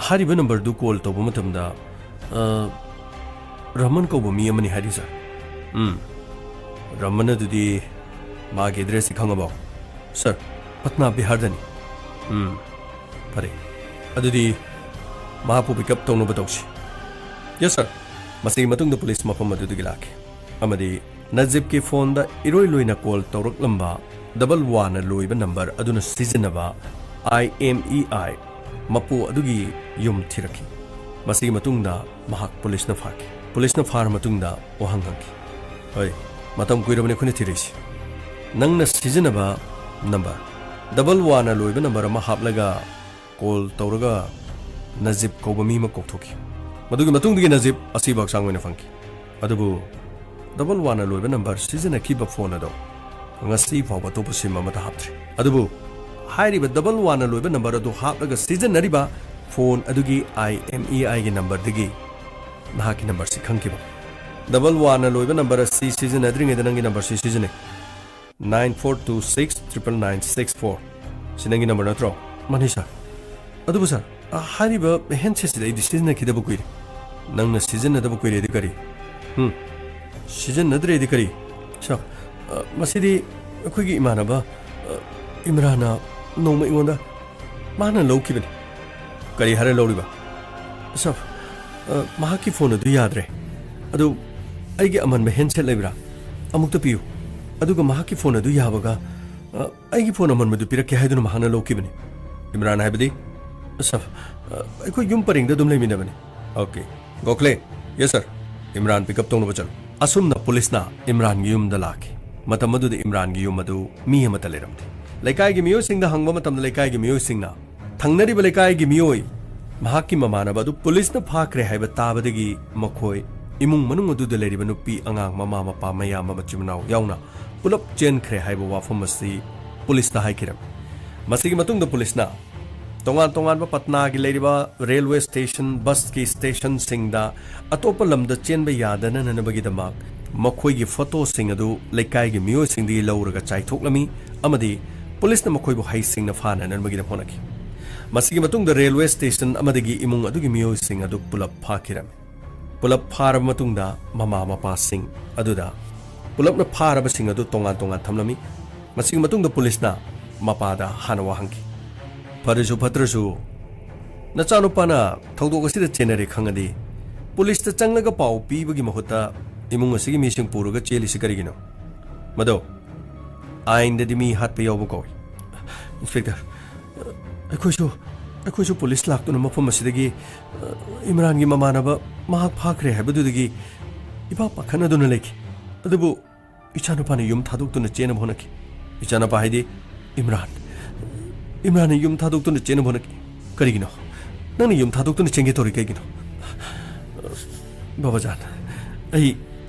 ꯍꯥꯏꯔꯤꯕ ꯅꯝꯕꯔꯗꯨ ꯀꯣꯜ ꯇꯧꯕ ꯃꯇꯝꯗ, ꯑ, ꯔꯃꯟ ꯀꯧꯕ ꯃꯤ ꯑꯃꯅꯤ ꯍꯥꯏꯔꯤ, ꯁꯥꯔ꯫" "ꯎꯝ, ꯔꯃꯟ ꯑꯗꯨꯗꯤ ꯃꯥꯒꯤ ꯑꯦꯗ꯭ꯔꯦꯁꯇꯤ ꯈꯪꯉꯕꯣ?" "ꯁꯥꯔ, ꯄꯠꯅꯥ ꯕꯤꯍꯥꯔꯗꯅꯤ꯫" "ꯎꯝ, ꯐꯔꯦ꯫ ꯑꯗꯨꯗꯤ ꯃꯍꯥꯛꯄꯨ ꯄꯤꯛ ꯑꯞ ꯇꯧꯅꯕ ꯇꯧꯁꯤ꯫" "ꯌꯦꯁ, ꯁꯥꯔ꯫" ꯃꯁꯤꯒꯤ ꯃꯇꯨꯡꯗ ꯄꯨꯂꯤꯁ ꯃꯐꯝ ꯑꯗꯨꯗꯒꯤ ꯂꯥꯛꯈꯤ ꯑꯃꯗꯤ ꯅꯖꯤꯕꯀꯤ ꯐꯣꯟꯗ ꯏꯔꯣꯏ ꯂꯣꯏꯅ ꯀꯣꯜ ꯇꯧꯔꯛꯂꯝꯕ ꯗꯕꯜ ꯋꯥꯟꯅ ꯂꯣꯏꯕ ꯅꯝꯕꯔ ꯑꯗꯨꯅ ꯁꯤꯖꯤꯟꯅꯕ ꯑꯥꯏ ꯑꯦꯝ ꯏ ꯑꯥꯏ ꯃꯄꯨ ꯑꯗꯨꯒꯤ ꯌꯨꯝ ꯊꯤꯔꯛꯈꯤ꯫ ꯃꯁꯤꯒꯤ ꯃꯇꯨꯡꯗ ꯃꯍꯥꯛ ꯄꯨꯂꯤꯁꯅ ꯐꯥꯈꯤ꯫ ꯄꯨꯂꯤꯁꯅ ꯐꯥꯔ ꯃꯇꯨꯡꯗ ꯋꯥꯍꯪ ꯍꯪꯈꯤ, "ꯍꯣꯏ, ꯃꯇꯝ ꯀꯨꯏꯔꯕꯅꯤ ꯑꯩꯈꯣꯏꯅ ꯊꯤꯔꯛꯏꯁꯤ꯫ ꯅꯪꯅ ꯁꯤꯖꯤꯟꯅꯕ ꯅꯝꯕꯔ, ꯗꯕꯜ ꯋꯥꯟꯅ ꯂꯣꯏꯕ ꯅꯝꯕꯔ ꯑꯃ ꯍꯥꯞꯂꯒ ꯀꯣꯜ ꯇꯧꯔꯒ ꯅꯖꯤꯕ ꯀꯧꯕ ꯃꯤ ꯑꯃ ꯀꯧꯊꯣꯛꯈꯤ꯫ ꯃꯗꯨꯒꯤ ꯃꯇꯨꯡꯗꯒꯤ ꯅꯖꯤꯕ ꯑꯁꯤꯕ ꯍꯛꯆꯥꯡ ꯑꯣꯏꯅ ꯐꯪꯈꯤ꯫ ꯑꯗꯨꯕꯨ ꯗꯕꯜ ꯋꯥꯟꯅ ꯂꯣꯏꯕ ꯅꯝꯕꯔ ꯁꯤꯖꯤꯟꯅꯈꯤꯕ ꯐꯣꯟ ꯑꯗꯣ ꯉꯁꯤ ꯐꯥꯎꯕ ꯑꯇꯣꯞꯄ ꯁꯤꯝ ꯑꯃꯗ ꯍꯥꯞꯇ꯭ꯔꯤ꯫ ꯑꯗꯨꯕꯨ ꯍꯥꯏꯔꯤꯕ ꯗꯕꯜ ꯋꯥꯟꯅ ꯂꯣꯏꯕ ꯅꯝꯕꯔ ꯑꯗꯨ ꯍꯥꯞꯂꯒ ꯁꯤꯖꯤꯟꯅꯔꯤꯕ ꯐꯣꯟ ꯑꯗꯨꯒꯤ ꯑꯥꯏ ꯑꯦꯝ ꯏ ꯑꯥꯏꯒꯤ ꯅꯝꯕꯔꯗꯒꯤ ꯅꯍꯥꯛꯀꯤ ꯅꯝꯕꯔꯁꯤ ꯈꯪꯈꯤꯕ꯫ ꯗꯕꯜ ꯋꯥꯟꯅ ꯂꯣꯏꯕ ꯅꯝꯕꯔ ꯑꯁꯤ ꯁꯤꯖꯤꯟꯅꯗ꯭ꯔꯤꯉꯩꯗ ꯅꯪꯒꯤ ꯅꯝꯕꯔꯁꯤ ꯁꯤꯖꯤꯟꯅꯩ꯫ Nine four two six triple nine six four. ꯁꯤ ꯅꯪꯒꯤ ꯅꯝꯕꯔ ꯅꯠꯇ꯭ꯔꯣ?" "ꯃꯥꯅꯤ, ꯁꯥꯔ꯫ ꯑꯗꯨꯕꯨ, ꯁꯥꯔ, ꯑ, ꯍꯥꯏꯔꯤꯕ ꯍꯦꯟꯁꯦꯠꯁꯤꯗ ꯑꯩꯗꯤ ꯁꯤꯖꯤꯟꯅꯈꯤꯗꯕ ꯀꯨꯏꯔꯦ꯫" "ꯅꯪꯅ ꯁꯤꯖꯤꯟꯅꯗꯕ ꯀꯨꯏꯔꯦꯗꯤ ꯀꯔꯤ?" "ꯎꯝ, ꯁꯤꯖꯤꯟꯅꯗ꯭ꯔꯦꯗꯤ ꯀꯔꯤ?" "ꯁꯥꯔ, ꯑ, ꯃꯁꯤꯗꯤ ꯑꯩꯈꯣꯏꯒꯤ ꯏꯃꯥꯟꯅꯕ, ꯑ, ꯏꯝꯔꯥꯟꯅ ꯅꯣꯡꯃ ꯑꯩꯉꯣꯟꯗ ꯃꯥꯅ ꯂꯧꯈꯤꯕꯅꯤ꯫" "ꯀꯔꯤ ꯍꯥꯏꯔ ꯂꯧꯔꯤꯕ?" "ꯁꯥꯔ, ꯑ, ꯃꯍꯥꯛꯀꯤ ꯐꯣꯟ ꯑꯗꯨ ꯌꯥꯗ꯭ꯔꯦ꯫ ꯑꯗꯨ ꯑꯩꯒꯤ ꯑꯃꯟꯕ ꯍꯦꯟꯁꯦꯠ ꯂꯩꯕ꯭ꯔꯥ? ꯑꯃꯨꯛꯇ ꯄꯤꯌꯨ꯫ ꯑꯗꯨꯒ ꯃꯍꯥꯛꯀꯤ ꯐꯣꯟ ꯑꯗꯨ ꯌꯥꯕꯒ, ꯑ, ꯑꯩꯒꯤ ꯐꯣꯟ ꯑꯃꯟꯕꯗꯨ ꯄꯤꯔꯛꯀꯦ ꯍꯥꯏꯗꯨꯅ ꯃꯍꯥꯛꯅ ꯂꯧꯈꯤꯕꯅꯤ꯫" "ꯏꯝꯔꯥꯟ ꯍꯥꯏꯕꯗꯤ?" ꯁꯥꯔ, ꯑ, ꯑꯩꯈꯣꯏ ꯌꯨꯝ ꯄꯔꯦꯡꯗ ꯑꯗꯨꯝ ꯂꯩꯃꯤꯟꯅꯕꯅꯤ꯫ ꯑꯣꯀꯦ꯫ ꯒꯣꯈꯂꯦ꯫ ꯌꯦꯁ, ꯁꯥꯔ꯫ ꯏꯝꯔꯥꯟ ꯄꯤꯛ ꯑꯞ ꯇꯧꯅꯕ ꯆꯠꯂꯨ꯫ ꯑꯁꯨꯝꯅ ꯄꯨꯂꯤꯁꯅ ꯏꯝꯔꯥꯟꯒꯤ ꯌꯨꯝꯗ ꯂꯥꯛꯈꯤ꯫ ꯃꯇꯝ ꯑꯗꯨꯗ ꯏꯝꯔꯥꯟꯒꯤ ꯌꯨꯝ ꯑꯗꯨ ꯃꯤ ꯑꯃꯠꯇ ꯂꯩꯔꯝꯗꯦ꯫ ꯂꯩꯀꯥꯏꯒꯤ ꯃꯤꯑꯣꯏꯁꯤꯡꯗ ꯍꯪꯕ ꯃꯇꯝꯗ, ꯂꯩꯀꯥꯏꯒꯤ ꯃꯤꯑꯣꯏꯁꯤꯡꯅ ꯊꯪꯅꯔꯤꯕ ꯂꯩꯀꯥꯏꯒꯤ ꯃꯤꯑꯣꯏ ꯃꯍꯥꯛꯀꯤ ꯃꯃꯥꯟꯅꯕ ꯑꯗꯨ ꯄꯨꯂꯤꯁꯅ ꯐꯥꯈ꯭ꯔꯦ ꯍꯥꯏꯕ ꯇꯥꯕꯗꯒꯤ ꯃꯈꯣꯏ ꯏꯃꯨꯡ ꯃꯅꯨꯡ ꯑꯗꯨꯗ ꯂꯩꯔꯤꯕ ꯅꯨꯄꯤ ꯑꯉꯥꯡ, ꯃꯃꯥ ꯃꯄꯥ, ꯃꯌꯥꯝꯕ, ꯃꯆꯤꯟ ꯃꯅꯥꯎ ꯌꯥꯎꯅ ꯄꯨꯂꯞ ꯆꯦꯟꯈ꯭ꯔꯦ ꯍꯥꯏꯕ ꯋꯥꯐꯝ ꯑꯁꯤ ꯄꯨꯂꯤꯁꯇ ꯍꯥꯏꯈꯤꯔꯝꯃꯤ꯫ ꯃꯁꯤꯒꯤ ꯃꯇꯨꯡꯗ ꯄꯨꯂꯤꯁꯅ ꯇꯣꯉꯥꯟ ꯇꯣꯉꯥꯟꯕ ꯄꯠꯅꯥꯒꯤ ꯂꯩꯔꯤꯕ ꯔꯦꯜꯋꯦ ꯁ꯭ꯇꯦꯁꯟ, ꯕꯁꯀꯤ ꯁ꯭ꯇꯦꯁꯟꯁꯤꯡꯗ ꯑꯇꯣꯞꯄ ꯂꯝꯗ ꯆꯦꯟꯕ ꯌꯥꯗꯅꯅꯕꯒꯤꯗꯃꯛ ꯃꯈꯣꯏꯒꯤ ꯐꯣꯇꯣꯁꯤꯡ ꯑꯗꯨ ꯂꯩꯀꯥꯏꯒꯤ ꯃꯤꯑꯣꯏꯁꯤꯡꯗꯒꯤ ꯂꯧꯔꯒ ꯆꯥꯏꯊꯣꯛꯂꯝꯃꯤ ꯑꯃꯗꯤ ꯄꯨꯂꯤꯁꯅ ꯃꯈꯣꯏꯕꯨ ꯍꯩꯁꯤꯡꯅ ꯐꯥꯅꯅꯕꯒꯤꯗꯃꯛ ꯍꯣꯠꯅꯈꯤ꯫ ꯃꯁꯤꯒꯤ ꯃꯇꯨꯡꯗ ꯔꯦꯜꯋꯦ ꯁ꯭ꯇꯦꯁꯟ ꯑꯃꯗꯒꯤ ꯏꯃꯨꯡ ꯑꯗꯨꯒꯤ ꯃꯤꯑꯣꯏꯁꯤꯡ ꯑꯗꯨ ꯄꯨꯂꯞ ꯐꯥꯈꯤꯔꯝꯃꯤ꯫ ꯄꯨꯂꯞ ꯐꯥꯔꯕ ꯃꯇꯨꯡꯗ ꯃꯃꯥ ꯃꯄꯥꯁꯤꯡ ꯑꯗꯨꯗ ꯄꯨꯂꯞꯅ ꯐꯥꯔꯕꯁꯤꯡ ꯑꯗꯨ ꯇꯣꯉꯥꯟ ꯇꯣꯉꯥꯟ ꯊꯝꯂꯝꯃꯤ꯫ ꯃꯁꯤꯒꯤ ꯃꯇꯨꯡꯗ ꯄꯨꯂꯤꯁꯅ ꯃꯄꯥꯗ ꯍꯥꯟꯅ ꯋꯥ ꯍꯪꯈꯤ꯫ "ꯐꯔꯁꯨ ꯐꯠꯇ꯭ꯔꯁꯨ, ꯅꯆꯥꯅꯨꯄꯥꯅ ꯊꯧꯗꯣꯛ ꯑꯁꯤꯗ ꯆꯦꯟꯅꯔꯦ ꯈꯪꯉꯗꯤ, ꯄꯨꯂꯤꯁꯇ ꯆꯪꯂꯒ ꯄꯥꯎ ꯄꯤꯕꯒꯤ ꯃꯍꯨꯠꯇ ꯏꯃꯨꯡ ꯑꯁꯤꯒꯤ ꯃꯤꯁꯤꯡ ꯄꯨꯔꯒ ꯆꯦꯜꯂꯤꯁꯤ ꯀꯔꯤꯒꯤꯅꯣ? ꯃꯗꯨ ꯑꯥꯏꯟꯗꯗꯤ ꯃꯤ ꯍꯥꯠꯄ ꯌꯥꯎꯕ ꯀꯧꯏ꯫" "ꯏꯟꯁꯄꯦꯛꯇꯔ, ꯑꯩꯈꯣꯏꯁꯨ, ꯑꯩꯈꯣꯏꯁꯨ ꯄꯨꯂꯤꯁ ꯂꯥꯛꯇꯨꯅ ꯃꯐꯝ ꯑꯁꯤꯗꯒꯤ, ꯑ, ꯏꯝꯔꯥꯟꯒꯤ ꯃꯃꯥꯟꯅꯕ ꯃꯍꯥꯛ ꯐꯥꯈ꯭ꯔꯦ ꯍꯥꯏꯕꯗꯨꯗꯒꯤ ꯏꯄꯥ ꯄꯥꯈꯠꯅꯗꯨꯅ ꯂꯩꯈꯤ꯫ ꯑꯗꯨꯕꯨ ꯏꯆꯥꯅꯨꯄꯥꯅ ꯌꯨꯝ ꯊꯥꯗꯣꯛꯇꯨꯅ ꯆꯦꯟꯅꯕ ꯍꯣꯠꯅꯈꯤ꯫" "ꯏꯆꯥꯅꯨꯄꯥ ꯍꯥꯏꯗꯤ ꯏꯝꯔꯥꯟ? ꯏꯝꯔꯥꯟꯅ ꯌꯨꯝ ꯊꯥꯗꯣꯛꯇꯨꯅ ꯆꯦꯟꯅꯕ ꯍꯣꯠꯅꯈꯤ꯫ ꯀꯔꯤꯒꯤꯅꯣ? ꯅꯪꯅ ꯌꯨꯝ ꯊꯥꯗꯣꯛꯇꯨꯅ ꯆꯦꯟꯒꯦ ꯇꯧꯔꯤ ꯀꯩꯒꯤꯅꯣ?" "ꯕꯥꯕꯥꯖꯥꯟ, ꯑꯩ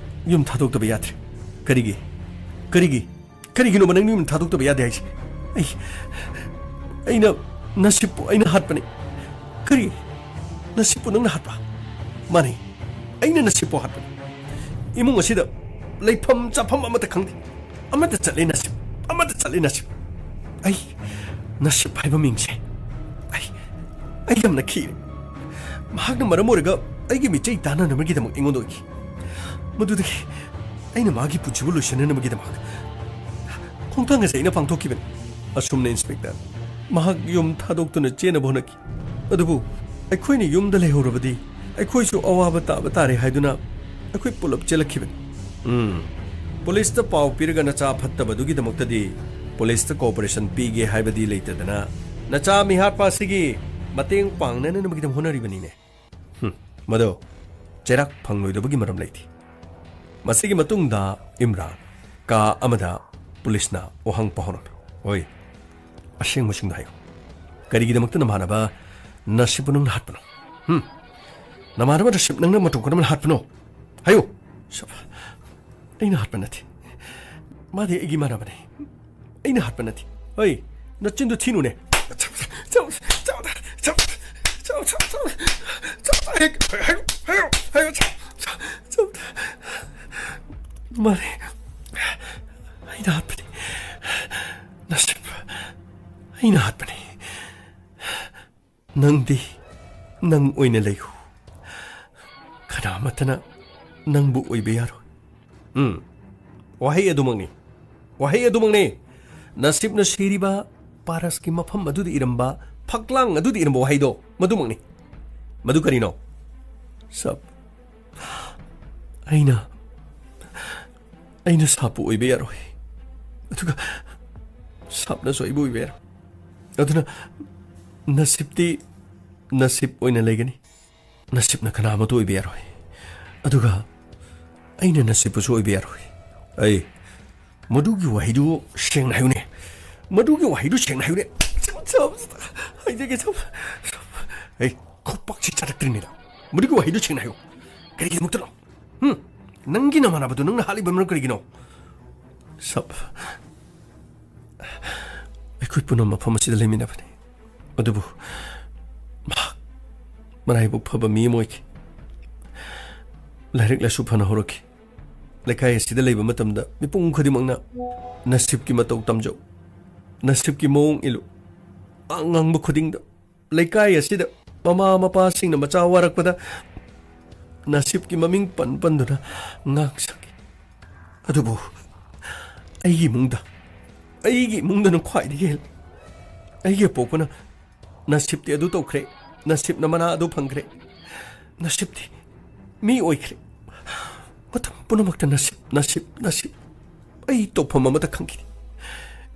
ꯌꯨꯝ ꯊꯥꯗꯣꯛꯇꯕ ꯌꯥꯗ꯭ꯔꯦ꯫" "ꯀꯔꯤꯒꯤ? ꯀꯔꯤꯒꯤ? ꯀꯔꯤꯒꯤꯅꯣꯕ ꯅꯪꯅ ꯌꯨꯝ ꯊꯥꯗꯣꯛꯇꯕ ꯌꯥꯗꯦ ꯍꯥꯏꯁꯦ?" "ꯑꯩ, ꯑꯩꯅ ꯅꯁꯤꯞꯄꯨ ꯑꯩꯅ ꯍꯥꯠꯄꯅꯤ꯫" "ꯀꯔꯤ? ꯅꯁꯤꯞꯄꯨ ꯅꯪꯅ ꯍꯥꯠꯄ?" "ꯃꯥꯅꯤ, ꯑꯩꯅ ꯅꯁꯤꯞꯄꯨ ꯍꯥꯠꯄꯅꯤ꯫ ꯏꯃꯨꯡ ꯑꯁꯤꯗ ꯂꯩꯐꯝ ꯆꯥꯐꯝ ꯑꯃꯠꯇ ꯈꯪꯗꯦ꯫ ꯑꯃꯠꯇ ꯆꯠꯂꯦ ꯅꯁꯤꯞ, ꯑꯃꯠꯇ ꯆꯠꯂꯦ ꯅꯁꯤꯞ꯫ ꯑꯩ ꯅꯁꯤꯞ ꯍꯥꯏꯕ ꯃꯤꯡꯁꯦ ꯑꯩ, ꯑꯩ ꯌꯥꯝꯅ ꯈꯤꯔꯦ꯫ ꯃꯍꯥꯛꯅ ꯃꯔꯝ ꯑꯣꯏꯔꯒ ꯑꯩꯒꯤ ꯃꯤꯆꯩ ꯇꯥꯟꯅꯅꯕꯒꯤꯗꯃꯛ ꯑꯩꯉꯣꯟꯗ ꯑꯣꯏꯈꯤ꯫ ꯃꯗꯨꯗꯒꯤ ꯑꯩꯅ ꯃꯥꯒꯤ ꯄꯨꯟꯁꯤꯕꯨ ꯂꯣꯏꯁꯤꯟꯅꯅꯕꯒꯤꯗꯃꯛ ꯈꯣꯡꯊꯥꯡ ꯑꯁꯤ ꯑꯩꯅ ꯄꯥꯡꯊꯣꯛꯈꯤꯕꯅꯤ꯫" ꯑꯁꯨꯝꯅ ꯏꯟꯁꯄꯦꯛꯇꯔ ꯃꯍꯥꯛ ꯌꯨꯝ ꯊꯥꯗꯣꯛꯇꯨꯅ ꯆꯦꯟꯅꯕ ꯍꯣꯠꯅꯈꯤ꯫ ꯑꯗꯨꯕꯨ ꯑꯩꯈꯣꯏꯅ ꯌꯨꯝꯗ ꯂꯩꯍꯧꯔꯕꯗꯤ ꯑꯩꯈꯣꯏꯁꯨ ꯑꯋꯥꯕ ꯇꯥꯕ ꯇꯥꯔꯦ ꯍꯥꯏꯗꯨꯅ ꯑꯩꯈꯣꯏ ꯄꯨꯂꯞ ꯆꯦꯜꯂꯛꯈꯤꯕꯅꯤ꯫ ꯎꯝ꯫ ꯄꯨꯂꯤꯁꯇ ꯄꯥꯎ ꯄꯤꯔꯒ ꯅꯆꯥ ꯐꯠꯇꯕꯗꯨꯒꯤꯗꯃꯛꯇꯗꯤ ꯄꯨꯂꯤꯁꯇ ꯀꯣꯑꯣꯄꯔꯦꯁꯟ ꯄꯤꯒꯦ ꯍꯥꯏꯕꯗꯤ ꯂꯩꯇꯗꯅ, ꯅꯆꯥ ꯃꯤꯍꯥꯠꯄ ꯑꯁꯤꯒꯤ ꯃꯇꯦꯡ ꯄꯥꯡꯅꯅꯕꯒꯤꯗꯃꯛ ꯍꯣꯠꯅꯔꯤꯕꯅꯤꯅꯦ꯫ ꯍꯨꯝ, ꯃꯗꯣ ꯆꯩꯔꯥꯛ ꯐꯪꯂꯣꯏꯗꯕꯒꯤ ꯃꯔꯝ ꯂꯩꯇꯦ꯫ ꯃꯁꯤꯒꯤ ꯃꯇꯨꯡꯗ ꯏꯝꯔꯥꯟ ꯀꯥ ꯑꯃꯗ ꯄꯨꯂꯤꯁꯅ ꯋꯥꯍꯪ ꯄꯥꯎꯍꯧꯔꯝꯃꯤ꯫ "ꯍꯣꯏ, ꯑꯁꯦꯡꯕꯁꯤꯡꯗꯣ ꯍꯥꯏꯌꯨ꯫ ꯀꯔꯤꯒꯤꯗꯃꯛꯇ ꯅꯃꯥꯟꯅꯕ ꯅꯁꯤꯞꯄꯨ ꯅꯪꯅ ꯍꯥꯠꯄꯅꯣ? ꯍꯨꯝ? ꯅꯃꯥꯟꯅꯕ ꯅꯁꯤꯞ ꯅꯪꯅ ꯃꯇꯧ ꯀꯔꯝꯅ ꯍꯥꯠꯄꯅꯣ? ꯍꯥꯏꯌꯨ!" "ꯑꯩꯅ ꯍꯥꯠꯄ ꯅꯠꯇꯦ꯫ ꯃꯥꯗꯤ ꯑꯩꯒꯤ ꯏꯃꯥꯟꯅꯕꯅꯤ꯫ ꯑꯩꯅ ꯍꯥꯠꯄ ꯅꯠꯇꯦ꯫ ꯍꯣꯏ, ꯅꯆꯤꯟꯗꯨ ꯊꯤꯅꯨꯅꯦ꯫ ꯃꯥꯅꯦ, ꯑꯩꯅ ꯍꯥꯠꯄꯅꯤ꯫ ꯅꯁꯤꯞ, ꯑꯩꯅ ꯍꯥꯠꯄꯅꯤ꯫ ꯅꯪꯗꯤ ꯅꯪ ꯑꯣꯏꯅ ꯂꯩꯌꯨ꯫ ꯀꯅꯥꯃꯠꯇꯅ ꯅꯪꯕꯨ ꯑꯣꯏꯕ ꯌꯥꯔꯣꯏ꯫" ꯎꯝ, ꯋꯥꯍꯩ ꯑꯗꯨꯃꯛꯅꯤ꯫ ꯋꯥꯍꯩ ꯑꯗꯨꯃꯛꯅꯤ꯫ ꯅꯁꯤꯞꯅ ꯁꯤꯔꯤꯕ ꯄꯥꯔꯁꯀꯤ ꯃꯐꯝ ꯑꯗꯨꯗ ꯏꯔꯝꯕ, ꯐꯛꯂꯥꯡ ꯑꯗꯨꯗ ꯏꯔꯝꯕ ꯋꯥꯍꯩꯗꯣ ꯃꯗꯨꯃꯛꯅꯤ꯫ ꯃꯗꯨ ꯀꯔꯤꯅꯣ? ꯁꯥꯞ, ꯑꯩꯅ, ꯑꯩꯅ ꯁꯥꯞꯄꯨ ꯑꯣꯏꯕ ꯌꯥꯔꯣꯏ꯫ ꯑꯗꯨꯒ ꯁꯥꯞꯅꯁꯨ ꯑꯩꯕꯨ ꯑꯣꯏꯕ ꯌꯥꯔꯣꯏ꯫ ꯑꯗꯨꯅ ꯅꯁꯤꯞꯇꯤ ꯅꯁꯤꯞ ꯑꯣꯏꯅ ꯂꯩꯒꯅꯤ꯫ ꯅꯁꯤꯞꯅ ꯀꯅꯥ ꯑꯃꯠꯇ ꯑꯣꯏꯕ ꯌꯥꯔꯣꯏ꯫ ꯑꯗꯨꯒ ꯑꯩꯅ ꯅꯁꯤꯞꯄꯨꯁꯨ ꯑꯣꯏꯕ ꯌꯥꯔꯣꯏ꯫ ꯑꯩ, ꯃꯗꯨꯒꯤ ꯋꯥꯍꯩꯗꯨ ꯁꯦꯡꯅ ꯍꯥꯏꯌꯨꯅꯦ꯫ ꯃꯗꯨꯒꯤ ꯋꯥꯍꯩꯗꯨ ꯁꯦꯡꯅ ꯍꯥꯏꯌꯨꯅꯦ꯫ ꯍꯥꯏꯖꯒꯦ, ꯁꯥꯞ꯫ ꯑꯩ ꯈꯨꯄꯥꯛꯁꯤ ꯆꯥꯔꯛꯇ꯭ꯔꯤꯉꯩꯗ ꯃꯗꯨꯒꯤ ꯋꯥꯍꯩꯗꯨ ꯁꯦꯡꯅ ꯍꯥꯏꯌꯨ꯫ ꯀꯔꯤꯒꯤꯗꯃꯛꯇꯅꯣ? ꯍꯨꯝ? ꯅꯪꯒꯤ ꯅꯃꯥꯟꯅꯕꯗꯨ ꯅꯪꯅ ꯍꯥꯠꯂꯤꯕ ꯃꯔꯝ ꯀꯔꯤꯒꯤꯅꯣ? ꯁꯥꯞ, ꯑꯩꯈꯣꯏ ꯄꯨꯝꯅꯃꯛ ꯃꯐꯝ ꯑꯁꯤꯗ ꯂꯩꯃꯤꯟꯅꯕꯅꯤ꯫ ꯑꯗꯨꯕꯨ ꯃꯍꯥꯛ ꯃꯔꯥꯏꯕꯛ ꯐꯕ ꯃꯤ ꯑꯃ ꯑꯣꯏꯈꯤ꯫ ꯂꯥꯏꯔꯤꯛ ꯂꯥꯏꯁꯨ ꯐꯅ ꯍꯧꯔꯛꯈꯤ꯫ ꯂꯩꯀꯥꯏ ꯑꯁꯤꯗ ꯂꯩꯕ ꯃꯇꯝꯗ ꯃꯤꯄꯨꯝ ꯈꯨꯗꯤꯡꯃꯛꯅ "ꯅꯁꯤꯞꯀꯤ ꯃꯇꯧ ꯇꯝꯖꯧ, ꯅꯁꯤꯞꯀꯤ ꯃꯑꯣꯡ ꯏꯜꯂꯨ", ꯑ-, ꯉꯥꯡꯕ ꯈꯨꯗꯤꯡꯗ ꯂꯩꯀꯥꯏ ꯑꯁꯤꯗ ꯃꯃꯥ ꯃꯄꯥꯁꯤꯡꯅ ꯃꯆꯥ ꯋꯥꯔꯛꯄꯗ ꯅꯁꯤꯞꯀꯤ ꯃꯃꯤꯡ ꯄꯟ ꯄꯟꯗꯨꯅ ꯉꯥꯡ ꯁꯛꯈꯤ꯫ ꯑꯗꯨꯕꯨ ꯑꯩꯒꯤ ꯏꯃꯨꯡꯗ, ꯑꯩꯒꯤ ꯏꯃꯨꯡꯗꯅ ꯈ꯭ꯋꯥꯏꯗꯒꯤ ꯍꯦꯜꯂꯤ꯫ ꯑꯩꯒꯤ ꯑꯄꯣꯛꯄꯅ ꯅꯁꯤꯞꯇꯤ ꯑꯗꯨ ꯇꯧꯈ꯭ꯔꯦ, ꯅꯁꯤꯞꯅ ꯃꯅꯥ ꯑꯗꯨ ꯐꯪꯈ꯭ꯔꯦ, ꯅꯁꯤꯞꯇꯤ ꯃꯤ ꯑꯣꯏꯈ꯭ꯔꯦ꯫ ꯃꯇꯝ ꯄꯨꯝꯅꯃꯛꯇ ꯅꯁꯤꯞ, ꯅꯁꯤꯞ, ꯅꯁꯤꯞ꯫ ꯑꯩ ꯇꯧꯐꯝ ꯑꯃꯠꯇ ꯈꯪꯈꯤꯗꯦ꯫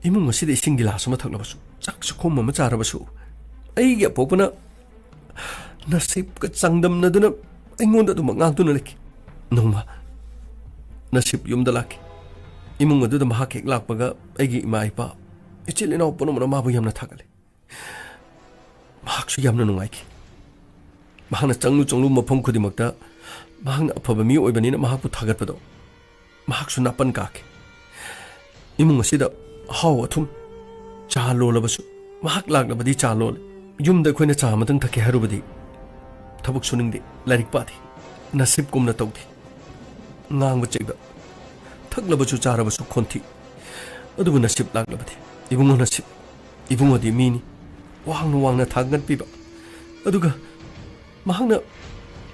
ꯏꯃꯨꯡ ꯑꯁꯤꯗ ꯏꯁꯤꯡ ꯒꯤꯂꯥꯁ ꯑꯃ ꯊꯛꯂꯕꯁꯨ, ꯆꯥꯛ ꯆꯥꯛꯈꯣꯝ ꯑꯃ ꯆꯥꯔꯕꯁꯨ, ꯑꯩꯒꯤ ꯑꯄꯣꯛꯄꯅ ꯅꯁꯤꯕꯀ ꯆꯥꯡꯗꯝꯅꯗꯨꯅ ꯑꯩꯉꯣꯟꯗ ꯑꯗꯨꯃꯛ ꯉꯥꯡꯗꯨꯅ ꯂꯩꯈꯤ꯫ ꯅꯣꯡꯃ ꯅꯁꯤꯕ ꯌꯨꯝꯗ ꯂꯥꯛꯈꯤ꯫ ꯏꯃꯨꯡ ꯑꯗꯨꯗ ꯃꯍꯥꯛ ꯍꯦꯛ ꯂꯥꯛꯄꯒ ꯑꯩꯒꯤ ꯏꯃꯥ ꯏꯄꯥ, ꯏꯆꯤꯜ ꯏꯅꯥꯎ ꯄꯨꯝꯅꯃꯛꯅ ꯃꯥꯕꯨ ꯌꯥꯝꯅ ꯊꯥꯒꯠꯂꯤ꯫ ꯃꯍꯥꯛꯁꯨ ꯌꯥꯝꯅ ꯅꯨꯡꯉꯥꯏꯈꯤ꯫ ꯃꯍꯥꯛꯅ ꯆꯪꯂꯨ ꯆꯪꯂꯨ ꯃꯐꯝ ꯈꯨꯗꯤꯡꯃꯛꯇ ꯃꯍꯥꯛꯅ ꯑꯐꯕ ꯃꯤ ꯑꯣꯏꯕꯅꯤꯅ ꯃꯍꯥꯛꯄꯨ ꯊꯥꯒꯠꯄꯗꯣ ꯃꯍꯥꯛꯁꯨ ꯅꯥꯄꯟ ꯀꯥꯈꯤ꯫ ꯏꯃꯨꯡ ꯑꯁꯤꯗ ꯑꯍꯥꯎ ꯑꯊꯨꯝ, ꯆꯥ ꯂꯣꯜꯂꯕꯁꯨ ꯃꯍꯥꯛ ꯂꯥꯛꯂꯕꯗꯤ ꯆꯥ ꯂꯣꯜꯂꯤ꯫ ꯌꯨꯝꯗ ꯑꯩꯈꯣꯏꯅ ꯆꯥ ꯑꯃꯇꯪ ꯊꯛꯀꯦ ꯍꯥꯏꯔꯨꯕꯗꯤ ꯊꯕꯛ ꯁꯨꯅꯤꯡꯗꯦ, ꯂꯥꯏꯔꯤꯛ ꯄꯥꯗꯦ, ꯅꯁꯤꯕ ꯀꯨꯝꯅ ꯇꯧꯗꯦ꯫ ꯉꯥꯡꯕ ꯆꯩꯕ, ꯊꯛꯂꯕꯁꯨ ꯆꯥꯔꯕꯁꯨ ꯈꯣꯟꯊꯤ꯫ ꯑꯗꯨꯕꯨ ꯅꯁꯤꯕ ꯂꯥꯛꯂꯕꯗꯤ, ꯏꯕꯨꯡꯉꯣ ꯅꯁꯤꯕ, ꯏꯕꯨꯡꯉꯣꯗꯤ ꯃꯤꯅꯤ, ꯋꯥꯡꯅ ꯋꯥꯡꯅ ꯊꯥꯡꯒꯠꯄꯤꯕ꯫ ꯑꯗꯨꯒ ꯃꯍꯥꯛꯅ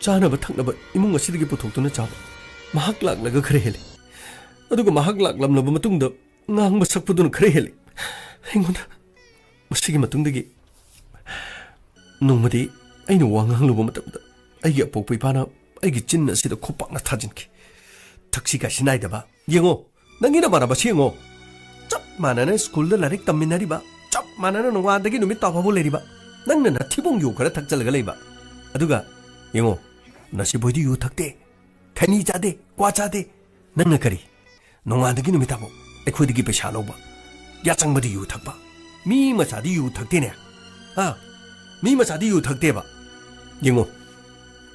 ꯆꯥꯅꯕ ꯊꯛꯅꯕ ꯏꯃꯨꯡ ꯑꯁꯤꯗꯒꯤ ꯄꯨꯊꯣꯛꯇꯨꯅ ꯆꯥꯕ꯫ ꯃꯍꯥꯛ ꯂꯥꯛꯂꯒ ꯈꯔ ꯍꯦꯜꯂꯤ꯫ ꯑꯗꯨꯒ ꯃꯍꯥꯛ ꯂꯥꯛꯂꯝꯂꯕ ꯃꯇꯨꯡꯗ ꯉꯥꯡꯕ ꯁꯛꯄꯗꯨꯅ ꯈꯔ ꯍꯦꯜꯂꯤ꯫ ꯑꯩꯉꯣꯟꯗ ꯃꯁꯤꯒꯤ ꯃꯇꯨꯡꯗꯒꯤ ꯅꯣꯡꯃꯗꯤ ꯑꯩꯅ ꯋꯥ ꯉꯥꯡꯂꯨꯕ ꯃꯇꯝꯗ ꯑꯩꯒꯤ ꯑꯄꯣꯛꯄ ꯏꯄꯥꯅ ꯑꯩꯒꯤ ꯆꯤꯟ ꯑꯁꯤꯗ ꯈꯨꯄꯥꯛꯅ ꯊꯥꯖꯤꯟꯈꯤ꯫ ꯊꯛꯁꯤ ꯈꯥꯁꯤ ꯅꯥꯏꯗꯕ꯫ ꯌꯦꯡꯉꯣ, ꯅꯪꯒꯤ ꯅꯃꯥꯟꯅꯕꯁꯤ ꯌꯦꯡꯉꯣ꯫ ꯆꯞ ꯃꯥꯟꯅꯅ ꯁ꯭ꯀꯨꯜꯗ ꯂꯥꯏꯔꯤꯛ ꯇꯝꯃꯤꯟꯅꯔꯤꯕ, ꯆꯞ ꯃꯥꯟꯅꯅ ꯅꯣꯡꯉꯥꯟꯗꯒꯤ ꯅꯨꯃꯤꯠ ꯇꯥꯐꯥꯎꯕ ꯂꯩꯔꯤꯕ꯫ ꯅꯪꯅ ꯅꯊꯤꯕꯣꯡ ꯌꯨ ꯈꯔ ꯊꯛꯆꯜꯂꯒ ꯂꯩꯕ꯫ ꯑꯗꯨꯒ ꯌꯦꯡꯉꯣ, ꯅꯁꯤꯕꯣꯏꯗꯤ ꯌꯨ ꯊꯛꯇꯦ, ꯈꯩꯅꯤ ꯆꯥꯗꯦ, ꯀ꯭ꯋꯥ ꯆꯥꯗꯦ꯫ ꯅꯪꯅ ꯀꯔꯤ? ꯅꯣꯡꯉꯥꯟꯗꯒꯤ ꯅꯨꯃꯤꯠ ꯇꯥꯐꯥꯎ ꯑꯩꯈꯣꯏꯗꯒꯤ ꯄꯩꯁꯥ ꯂꯧꯕ, ꯌꯥꯆꯪꯕꯗꯤ ꯌꯨ ꯊꯛꯄ꯫ ꯃꯤ ꯃꯆꯥꯗꯤ ꯌꯨ ꯊꯛꯇꯦꯅꯦ꯫ ꯑꯥ, ꯃꯤ ꯃꯆꯥꯗꯤ ꯌꯨ ꯊꯛꯇꯦꯕ꯫ ꯌꯦꯡꯉꯣ,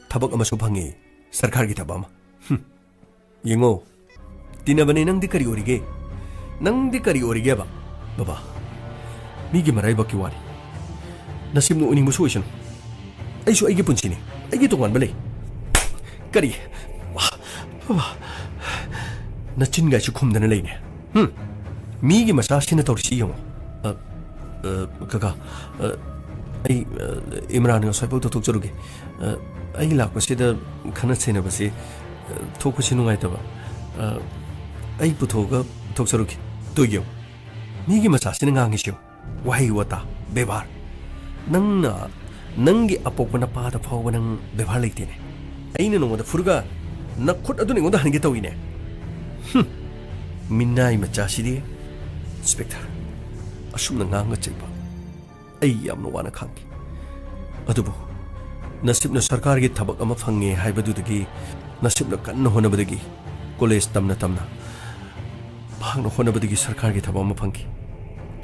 ꯊꯕꯛ ꯑꯃꯁꯨ ꯐꯪꯉꯦ, ꯁꯔꯀꯥꯔꯒꯤ ꯊꯕꯛ ꯑꯃ꯫ ꯍꯨꯝ꯫ ꯌꯦꯡꯉꯣ, ꯇꯤꯟꯅꯕꯅꯦ, ꯅꯪꯗꯤ ꯀꯔꯤ ꯑꯣꯏꯔꯤꯒꯦ? ꯅꯪꯗꯤ ꯀꯔꯤ ꯑꯣꯏꯔꯤꯒꯦꯕ? ꯕꯕꯥ, ꯃꯤꯒꯤ ꯃꯔꯥꯏꯕꯛꯀꯤ ꯋꯥꯅꯤ꯫ ꯅꯁꯤꯕꯅ ꯑꯣꯏꯅꯤꯡꯕꯁꯨ ꯑꯣꯏꯁꯅꯨ꯫ ꯑꯩꯁꯨ ꯑꯩꯒꯤ ꯄꯨꯟꯁꯤꯅꯤ, ꯑꯩꯒꯤ ꯇꯣꯉꯥꯟꯕ ꯂꯩ꯫ ꯀꯔꯤ? ꯕꯕꯥ, ꯅꯆꯤꯟꯒꯥꯏꯁꯨ ꯈꯨꯝꯗꯅ ꯂꯩꯅꯦ꯫ ꯍꯨꯝ꯫ ꯃꯤꯒꯤ ꯃꯆꯥꯁꯤꯅ ꯇꯧꯔꯤꯁꯤ ꯌꯦꯡꯉꯣ꯫ ꯑ, ꯑ, ꯀꯀꯥ, ꯑ, ꯑꯩ, ꯑ, ꯏꯝꯔꯥꯟꯒ ꯁ꯭ꯋꯥꯏꯐꯥꯎ ꯇꯧꯊꯣꯛꯆꯔꯨꯒꯦ꯫ ꯑ, ꯑꯩ ꯂꯥꯛꯄꯁꯤꯗ ꯈꯠꯅ ꯆꯩꯅꯕꯁꯤ, ꯑ, ꯊꯣꯛꯄꯁꯤ ꯅꯨꯡꯉꯥꯏꯇꯕ꯫ ꯑ, ꯑꯩ ꯄꯨꯊꯣꯛꯑꯒ ꯊꯣꯛꯆꯔꯨꯒꯦ꯫ ꯇꯨ ꯌꯦꯡꯉꯨ, ꯃꯤꯒꯤ ꯃꯆꯥꯁꯤꯅ ꯉꯥꯡꯉꯤꯁꯤ ꯌꯦꯡꯉꯨ꯫ ꯋꯥꯍꯩ ꯋꯥꯇꯥ, ꯕꯦꯕꯥꯔ꯫ ꯅꯪꯅ ꯅꯪꯒꯤ ꯑꯄꯣꯛꯄ ꯅꯄꯥꯗ ꯐꯥꯎꯕ ꯅꯪ ꯕꯦꯕꯥꯔ ꯂꯩꯇꯦꯅꯦ꯫ ꯑꯩꯅ ꯅꯉꯣꯟꯗ ꯐꯨꯔꯒ ꯅꯈꯨꯠ ꯑꯗꯨꯅ ꯑꯩꯉꯣꯟꯗ ꯍꯟꯒꯦ ꯇꯧꯏꯅꯦ꯫ ꯍꯨꯝ, ꯃꯤꯅꯥꯏ ꯃꯆꯥꯁꯤꯗꯤ꯫ ꯏꯟꯁꯄꯦꯛꯇꯔ, ꯑꯁꯨꯝꯅ ꯉꯥꯡꯉ ꯆꯩꯕ ꯑꯩ ꯌꯥꯝꯅ ꯋꯥꯅ ꯈꯥꯡꯈꯤ꯫ ꯑꯗꯨꯕꯨ ꯅꯁꯤꯞꯅ ꯁꯔꯀꯥꯔꯒꯤ ꯊꯕꯛ ꯑꯃ ꯐꯪꯉꯦ ꯍꯥꯏꯕꯗꯨꯗꯒꯤ, ꯅꯁꯤꯞꯅ ꯀꯟꯅ ꯍꯣꯠꯅꯕꯗꯒꯤ, ꯀꯣꯂꯦꯖ ꯇꯝꯅ ꯇꯝꯅ ꯃꯍꯥꯛꯅ ꯍꯣꯠꯅꯕꯗꯒꯤ ꯁꯔꯀꯥꯔꯒꯤ ꯊꯕꯛ ꯑꯃ ꯐꯪꯈꯤ꯫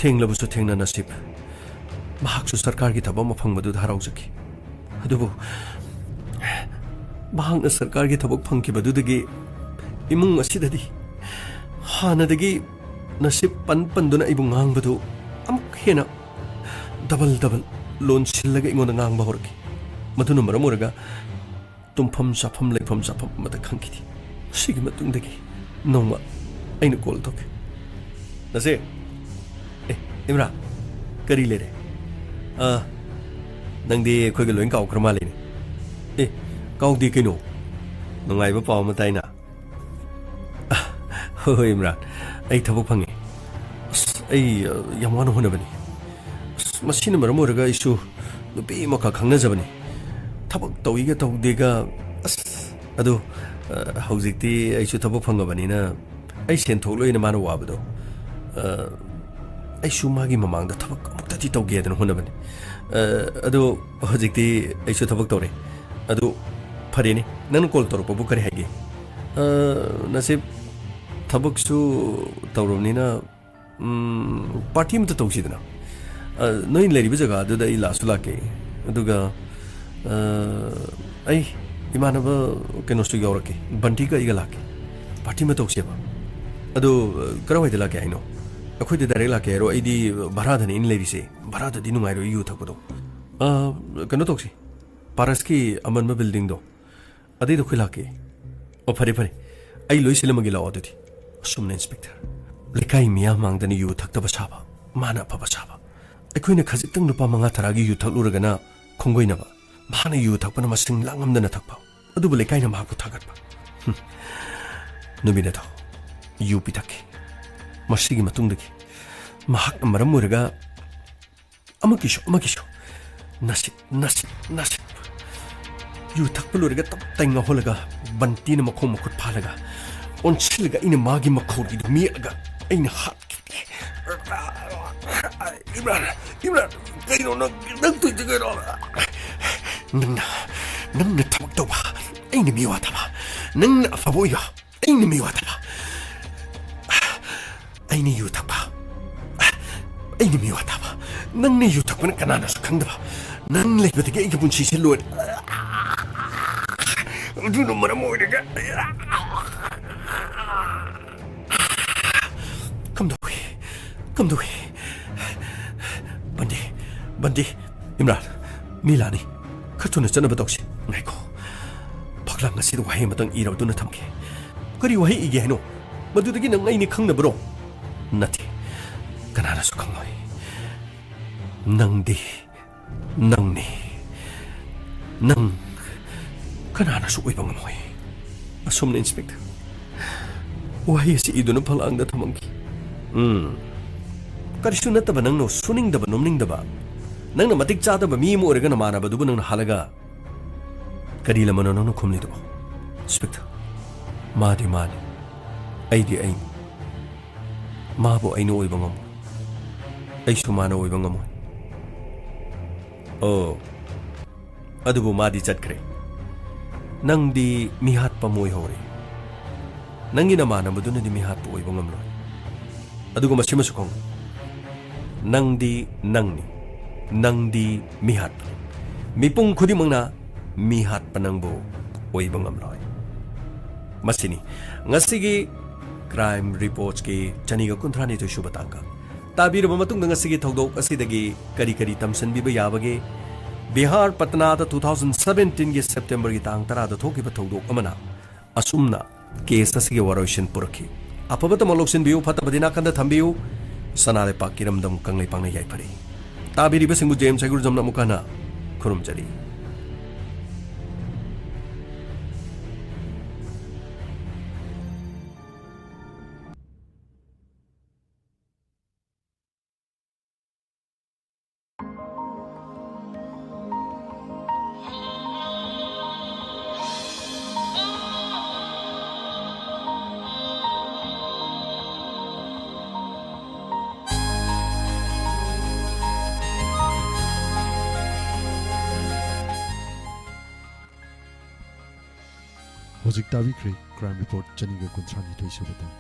ꯊꯦꯡꯂꯕꯁꯨ ꯊꯦꯡꯅ ꯅꯁꯤꯞ ꯃꯍꯥꯛꯁꯨ ꯁꯔꯀꯥꯔꯒꯤ ꯊꯕꯛ ꯑꯃ ꯐꯪꯕꯗꯨꯗ ꯍꯔꯥꯎꯖꯈꯤ꯫ ꯑꯗꯨꯕꯨ ꯃꯍꯥꯛꯅ ꯁꯔꯀꯥꯔꯒꯤ ꯊꯕꯛ ꯐꯪꯈꯤꯕꯗꯨꯗꯒꯤ ꯏꯃꯨꯡ ꯑꯁꯤꯗꯗꯤ ꯍꯥꯟꯅꯗꯒꯤ ꯅꯁꯤꯞ ꯄꯟ ꯄꯟꯗꯨꯅ ꯑꯩꯕꯨ ꯉꯥꯡꯕꯗꯨ ꯑꯃꯨꯛ ꯍꯦꯟꯅ ꯗꯕꯜ ꯗꯕꯜ ꯂꯣꯟꯁꯤꯜꯂꯒ ꯑꯩꯉꯣꯟꯗ ꯉꯥꯡꯕ ꯍꯧꯔꯛꯈꯤ꯫ ꯃꯗꯨꯅ ꯃꯔꯝ ꯑꯣꯏꯔꯒ ꯇꯨꯝꯐꯝ ꯆꯥꯐꯝ ꯂꯩꯐꯝ ꯆꯥꯐꯝ ꯑꯃꯠꯇ ꯈꯪꯈꯤꯗꯦ꯫ ꯁꯤꯒꯤ ꯃꯇꯨꯡꯗꯒꯤ ꯅꯣꯡꯃ ꯑꯩꯅ ꯀꯣꯜ ꯇꯧꯈꯤ꯫ "ꯅꯁꯤꯞ, ꯑꯦ, ꯏꯝꯔꯥꯟ, ꯀꯔꯤ ꯂꯩꯔꯦ? ꯑꯥ, ꯅꯪꯗꯤ ꯑꯩꯈꯣꯏꯒ ꯂꯣꯏ ꯀꯥꯎꯈ꯭ꯔ ꯃꯥꯜꯂꯦꯅꯦ꯫ ꯑꯦ, ꯀꯥꯎꯗꯦ ꯀꯩꯅꯣ꯫ ꯅꯨꯡꯉꯥꯏꯕ ꯄꯥꯎ ꯑꯃ ꯇꯥꯏꯅ?" "ꯑ, ꯍꯣꯏ, ꯍꯣꯏ, ꯏꯝꯔꯥꯟ, ꯑꯩ ꯊꯕꯛ ꯐꯪꯉꯦ꯫ ꯑꯁ, ꯑꯩ, ꯑ, ꯌꯥꯝ ꯋꯥꯅ ꯍꯣꯠꯅꯕꯅꯤ꯫ ꯑꯁ, ꯃꯁꯤꯅ ꯃꯔꯝ ꯑꯣꯏꯔꯒ ꯑꯩꯁꯨ ꯅꯨꯄꯤ ꯑꯃꯈꯛ ꯈꯪꯅꯖꯕꯅꯤ꯫ ꯊꯕꯛ ꯇꯧꯏꯒ ꯇꯧꯗꯦꯒ, ꯑꯁ, ꯑꯗꯣ, ꯑ, ꯍꯧꯖꯤꯛꯇꯤ ꯑꯩꯁꯨ ꯊꯕꯛ ꯐꯪꯉꯕꯅꯤꯅ ꯑꯩ ꯁꯦꯟ ꯊꯣꯛꯂꯣꯏꯅ ꯃꯥꯅ ꯋꯥꯕꯗꯣ, ꯑ, ꯑꯩꯁꯨ ꯃꯥꯒꯤ ꯃꯃꯥꯡꯗ ꯊꯕꯛ ꯑꯃꯨꯛꯇꯗꯤ ꯇꯧꯒꯦꯗꯅ ꯍꯣꯠꯅꯕꯅꯤ꯫ ꯑ, ꯑꯗꯣ ꯍꯧꯖꯤꯛꯇꯤ ꯑꯩꯁꯨ ꯊꯕꯛ ꯇꯧꯔꯦ꯫ ꯑꯗꯨ ꯐꯔꯦꯅꯦ, ꯅꯪꯅ ꯀꯣꯜ ꯇꯧꯔꯛꯄꯕꯨ ꯀꯔꯤ ꯍꯥꯏꯒꯦ?" "ꯑ, ꯅꯁꯤꯞ, ꯊꯕꯛꯁꯨ ꯇꯧꯔꯕꯅꯤꯅ, ꯎꯝ, ꯄꯥꯔꯇꯤ ꯑꯃꯇ ꯇꯧꯁꯤꯗꯅ꯫ ꯑ, ꯅꯣꯏ ꯂꯩꯔꯤꯕ ꯖꯒꯥꯗꯨꯗ ꯑꯩ ꯂꯥꯛꯁꯨ ꯂꯥꯛꯀꯦ꯫ ꯑꯗꯨꯒ, ꯑ, ꯑꯩ ꯏꯃꯥꯟꯅꯕ ꯀꯩꯅꯣꯁꯨ ꯌꯥꯎꯔꯛꯀꯦ, ꯕꯟꯇꯤꯒ ꯑꯩꯒ ꯂꯥꯛꯀꯦ꯫ ꯄꯥꯔꯇꯤ ꯑꯃ ꯇꯧꯁꯦꯕ꯫ ꯑꯗꯣ, ꯑ, ꯀꯔꯝꯍꯥꯏꯗ ꯂꯥꯛꯀꯦ ꯍꯥꯏꯅꯣ? ꯑꯩꯈꯣꯏꯗ ꯗꯥꯏꯔꯦꯛ ꯂꯥꯛꯀꯦ ꯍꯥꯏꯔꯣ? ꯑꯩꯗꯤ ꯚꯔꯥꯗꯅꯦ ꯑꯩꯅ ꯂꯩꯔꯤꯁꯦ꯫ ꯚꯔꯥꯗꯗꯤ ꯅꯨꯡꯉꯥꯏꯔꯣꯏ ꯌꯨ ꯊꯛꯄꯗꯣ꯫ ꯑ, ꯀꯩꯅꯣ ꯇꯧꯁꯤ, ꯄꯥꯔꯁꯀꯤ ꯑꯃꯟꯕ ꯕꯤꯜꯗꯤꯡꯗꯣ, ꯑꯗꯩꯗ ꯑꯩꯈꯣꯏ ꯂꯥꯛꯀꯦ꯫ ꯑꯣ, ꯐꯔꯦ, ꯐꯔꯦ꯫ ꯑꯩ ꯂꯣꯏ ꯁꯤꯜꯂꯝꯃꯒꯦ, ꯂꯥꯛꯑꯣ ꯑꯗꯨꯗꯤ꯫ ꯑꯁꯨꯝꯅ ꯏꯟꯁꯄꯦꯛꯇꯔ꯫ ꯂꯩꯀꯥꯏ ꯃꯤꯌꯥꯝ ꯃꯥꯡꯗꯅ ꯌꯨ ꯊꯛꯇꯕ ꯁꯥꯕ, ꯃꯥꯅ ꯑꯐꯕ ꯁꯥꯕ꯫ ꯑꯩꯈꯣꯏꯅ ꯈꯖꯤꯛꯇꯪ ꯂꯨꯄꯥ ꯃꯉꯥ ꯇꯔꯥꯒꯤ ꯌꯨ ꯊꯛꯂꯨꯔꯒꯅ ꯈꯣꯡꯒꯣꯏꯅꯕ, ꯃꯍꯥꯛꯅ ꯌꯨ ꯊꯛꯄꯅ ꯃꯁꯤꯡ ꯂꯥꯡꯉꯝꯗꯅ ꯊꯛꯄ꯫ ꯑꯗꯨꯕꯨ ꯂꯩꯀꯥꯏꯅ ꯃꯍꯥꯛꯄꯨ ꯊꯥꯒꯠꯄ꯫ ꯍꯨꯝ꯫ ꯅꯨꯃꯤꯠ ꯑꯗꯣ ꯌꯨ ꯄꯤꯊꯛꯈꯤ꯫ ꯃꯁꯤꯒꯤ ꯃꯇꯨꯡꯗꯒꯤ ꯃꯍꯥꯛꯅ ꯃꯔꯝ ꯑꯣꯏꯔꯒ ꯑꯃꯒꯤꯁꯨ, ꯑꯃꯒꯤꯁꯨ꯫ ꯅꯁꯤꯠ, ꯅꯁꯤꯠ, ꯅꯁꯤꯠ꯫ ꯌꯨ ꯊꯛꯄ ꯂꯣꯏꯔꯒ ꯇꯞ ꯇꯥꯏ ꯉꯥꯎꯍꯜꯂꯒ, ꯕꯟꯇꯤꯅ ꯃꯈꯣꯡ ꯃꯈꯨꯠ ꯐꯥꯜꯂꯒ, ꯑꯣꯟꯁꯤꯜꯂꯒ ꯑꯩꯅ ꯃꯥꯒꯤ ꯃꯈꯧꯔꯤꯗꯨ ꯃꯦꯠꯂꯒ ꯑꯩꯅ ꯍꯥꯠꯈꯤꯕꯅꯤ꯫ ꯏꯝꯔꯥꯟ, ꯏꯝꯔꯥꯟ, ꯀꯩꯅꯣ ꯅꯪ, ꯅꯪ ꯇꯧꯏꯁꯦ ꯀꯩꯅꯣ? ꯅꯪꯅ, ꯅꯪꯅ ꯊꯕꯛ ꯇꯧꯕ, ꯑꯩꯅ ꯃꯤꯋꯥ ꯇꯥꯕ꯫ ꯅꯪꯅ ꯑꯐꯕ ꯑꯣꯏꯕ, ꯑꯩꯅ ꯃꯤꯋꯥ ꯇꯥꯕ꯫ ꯑꯩꯅ ꯌꯨ ꯊꯛꯄ, ꯑꯩꯅ ꯃꯤꯋꯥ ꯇꯥꯕ꯫ ꯅꯪꯅ ꯌꯨ ꯊꯛꯄꯅ ꯀꯅꯥꯅꯁꯨ ꯈꯪꯗꯕ꯫ ꯅꯪ ꯂꯩꯕꯗꯒꯤ ꯑꯩꯒꯤ ꯄꯨꯟꯁꯤꯁꯦ ꯂꯣꯏꯔꯦ꯫ ꯑꯗꯨꯅ ꯃꯔꯝ ꯑꯣꯏꯔꯒ ꯀꯝꯗꯧꯏ? ꯀꯝꯗꯧꯏ? ꯕꯟꯗꯤ, ꯕꯟꯗꯤ, ꯏꯝꯔꯥꯟ, ꯃꯤ ꯂꯥꯛꯑꯅꯤ꯫ ꯈꯔ ꯊꯨꯅ ꯆꯠꯅꯕ ꯇꯧꯁꯤ꯫ ꯉꯥꯏꯈꯣ꯫ ꯐꯛꯂꯥꯡ ꯑꯁꯤꯗ ꯋꯥꯍꯩ ꯑꯃꯇꯪ ꯏꯔꯕꯗꯨꯅ ꯊꯝꯒꯦ꯫ ꯀꯔꯤ ꯋꯥꯍꯩ ꯏꯒꯦ ꯍꯥꯏꯅꯣ? ꯃꯗꯨꯗꯒꯤ ꯅꯪ ꯑꯩꯅꯤ ꯈꯪꯅꯕꯔꯣ? ꯅꯠꯇꯦ꯫ ꯀꯅꯥꯅꯁꯨ ꯈꯪꯂꯣꯏ꯫ ꯅꯪꯗꯤ ꯅꯪꯅꯤ꯫ ꯅꯪ ꯀꯅꯥꯅꯁꯨ ꯑꯣꯏꯕ ꯉꯝꯃꯣꯏ꯫ ꯑꯁꯨꯝꯅ, ꯏꯟꯁꯄꯦꯛꯇꯔ꯫ ꯋꯥꯍꯩ ꯑꯁꯤ ꯏꯗꯨꯅ ꯐꯛꯂꯥꯡꯗ ꯊꯝꯃꯝꯈꯤ꯫ ꯎꯝ꯫ ꯀꯔꯤꯁꯨ ꯅꯠꯇꯕ ꯅꯪꯅ ꯁꯨꯅꯤꯡꯗꯕ, ꯅꯣꯝꯅꯤꯡꯗꯕ, ꯅꯪꯅ ꯃꯇꯤꯛ ꯆꯥꯗꯕ ꯃꯤ ꯑꯃ ꯑꯣꯏꯔꯒ ꯅꯃꯥꯟꯅꯕꯗꯨꯕꯨ ꯅꯪꯅ ꯍꯥꯠꯂꯒ ꯀꯔꯤ ꯂꯃꯟꯅꯣ ꯅꯪꯅ ꯈꯨꯝꯂꯤꯗꯨꯕꯣ? ꯏꯟꯁꯄꯦꯛꯇꯔ, ꯃꯥꯗꯤ ꯃꯥꯅꯤ, ꯑꯩꯗꯤ ꯑꯩꯅꯤ꯫ ꯃꯥꯕꯨ ꯑꯩꯅ ꯑꯣꯏꯕ ꯉꯝꯃꯣꯏ꯫ ꯑꯩꯁꯨ ꯃꯥꯅ ꯑꯣꯏꯕ ꯉꯝꯃꯣꯏ꯫ ꯑꯣ, ꯑꯗꯨꯕꯨ ꯃꯥꯗꯤ ꯆꯠꯈ꯭ꯔꯦ꯫ ꯅꯪꯗꯤ ꯃꯤꯍꯥꯠꯄ ꯑꯃ ꯑꯣꯏꯍꯧꯔꯦ꯫ ꯅꯪꯒꯤ ꯅꯃꯥꯟꯅꯕꯗꯨꯅꯗꯤ ꯃꯤꯍꯥꯠꯄ ꯑꯣꯏꯕ ꯉꯝꯂꯣꯏ꯫ ꯑꯗꯨꯒ ꯃꯁꯤꯃꯁꯨ ꯈꯪꯉꯨ, ꯅꯪꯗꯤ ꯅꯪꯅꯤ, ꯅꯪꯗꯤ ꯃꯤꯍꯥꯠꯄꯅꯤ꯫ ꯃꯤꯄꯨꯝ ꯈꯨꯗꯤꯡꯃꯛꯅ ꯃꯤꯍꯥꯠꯄ ꯅꯪꯕꯨ ꯑꯣꯏꯕ ꯉꯝꯂꯣꯏ꯫ ꯃꯁꯤꯅꯤ ꯉꯁꯤꯒꯤ Crime Reportsꯀꯤ ꯆꯅꯤꯒ ꯀꯨꯟꯊ꯭ꯔꯥꯅꯤꯊꯣꯏ ꯁꯨꯕ ꯇꯥꯡꯀꯛ꯫ ꯇꯥꯕꯤꯔꯕ ꯃꯇꯨꯡꯗ ꯉꯁꯤꯒꯤ ꯊꯧꯗꯣꯛ ꯑꯁꯤꯗꯒꯤ ꯀꯔꯤ ꯀꯔꯤ ꯇꯝꯁꯤꯟꯕꯤꯕ ꯌꯥꯕꯒꯦ? ꯕꯤꯍꯥꯔ ꯄꯇꯅꯥꯗ two thousand seventeenꯒꯤ Septemberꯒꯤ ꯇꯥꯡ ꯇꯔꯥꯗ ꯊꯣꯛꯈꯤꯕ ꯊꯧꯗꯣꯛ ꯑꯃꯅ ꯑꯁꯨꯝꯅ ꯀꯦꯁ ꯑꯁꯤꯒꯤ ꯋꯥꯔꯣꯏꯁꯤꯟ ꯄꯨꯔꯛꯈꯤ꯫ ꯑꯐꯕꯇꯃꯛ ꯂꯧꯁꯤꯟꯕꯤꯌꯨ, ꯐꯠꯇꯕꯗꯤ ꯅꯥꯀꯟꯗ ꯊꯝꯕꯤꯌꯨ꯫ ꯁꯅꯥ ꯂꯩꯄꯥꯛ ꯏꯔꯝꯗꯝ ꯀꯪꯂꯩꯄꯥꯛꯅ ꯌꯥꯏꯐꯔꯦ꯫ ꯇꯥꯕꯤꯔꯤꯕꯁꯤꯡꯕꯨ ꯖꯦꯝꯁ ꯍꯩꯒ꯭ꯔꯨꯖꯝꯅ ꯑꯃꯨꯛ ꯍꯟꯅ ꯈꯨꯔꯨꯝꯖꯔꯤ꯫ ꯍꯧꯖꯤꯛ ꯇꯥꯕꯤꯈ꯭ꯔꯦ Crime Report ꯆꯅꯤꯒ ꯀꯨꯟꯊ꯭ꯔꯥ ꯅꯤꯊꯣꯏ ꯁꯨꯕ ꯇꯥꯡ꯫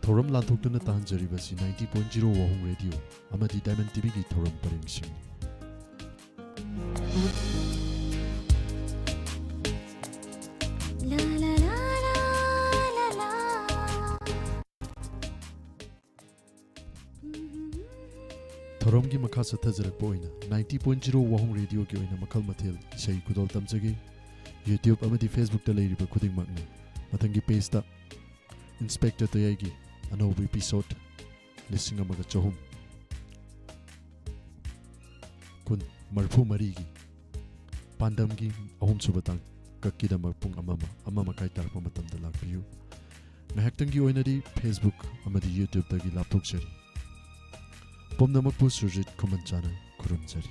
ꯊꯧꯔꯝ ꯂꯥꯟꯊꯣꯛꯇꯨꯅ ꯇꯥꯍꯟꯖꯔꯤꯕꯁꯤ ninety point zero ꯋꯥꯍꯣꯡ ꯔꯦꯗꯤꯑꯣ ꯑꯃꯗꯤ Diamond ꯇꯤꯚꯤꯒꯤ ꯊꯧꯔꯝ ꯄꯔꯦꯡꯁꯤꯡꯅꯤ꯫ ꯊꯧꯔꯝꯒꯤ ꯃꯈꯥ ꯆꯠꯊꯖꯔꯛꯄ ꯑꯣꯏꯅ ninety point zero ꯋꯥꯍꯣꯡ ꯔꯦꯗꯤꯑꯣꯒꯤ ꯑꯣꯏꯅ ꯃꯈꯜ ꯃꯊꯦꯜ ꯏꯁꯩ ꯈꯨꯗꯣꯜ ꯇꯝꯖꯒꯦ꯫ YouTube ꯑꯃꯗꯤ Facebook ꯇ ꯂꯩꯔꯤꯕ ꯈꯨꯗꯤꯡꯃꯛꯅ ꯃꯊꯪꯒꯤ page ꯇ Inspector ꯇꯌꯥꯏꯒꯤ ꯑꯅꯧꯕ episode ꯂꯤꯁꯤꯡ ꯑꯃꯒ ꯆꯍꯨꯝ ꯀꯨꯟ ꯃꯔꯤꯐꯨ ꯃꯔꯤꯒꯤ ꯄꯥꯟꯗꯝꯒꯤ ꯑꯍꯨꯝꯁꯨꯕ ꯇꯥꯡꯀꯛꯀꯤꯗꯃꯛ ꯄꯨꯡ ꯑꯃ, ꯑꯃ ꯃꯈꯥꯏ ꯇꯥꯔꯛꯄ ꯃꯇꯝꯗ ꯂꯥꯛꯄꯤꯌꯨ꯫ ꯉꯥꯏꯍꯥꯛꯇꯪꯒꯤ ꯑꯣꯏꯅꯗꯤ Facebook ꯑꯃꯗꯤ YouTube ꯇꯒꯤ ꯂꯥꯞꯊꯣꯛꯆꯔꯤ꯫ ꯄꯨꯝꯅꯃꯛꯄꯨ ꯁꯨꯔꯖꯤꯠ ꯈꯨꯃꯟꯆꯥꯅ ꯈꯨꯔꯨꯝꯖꯔꯤ꯫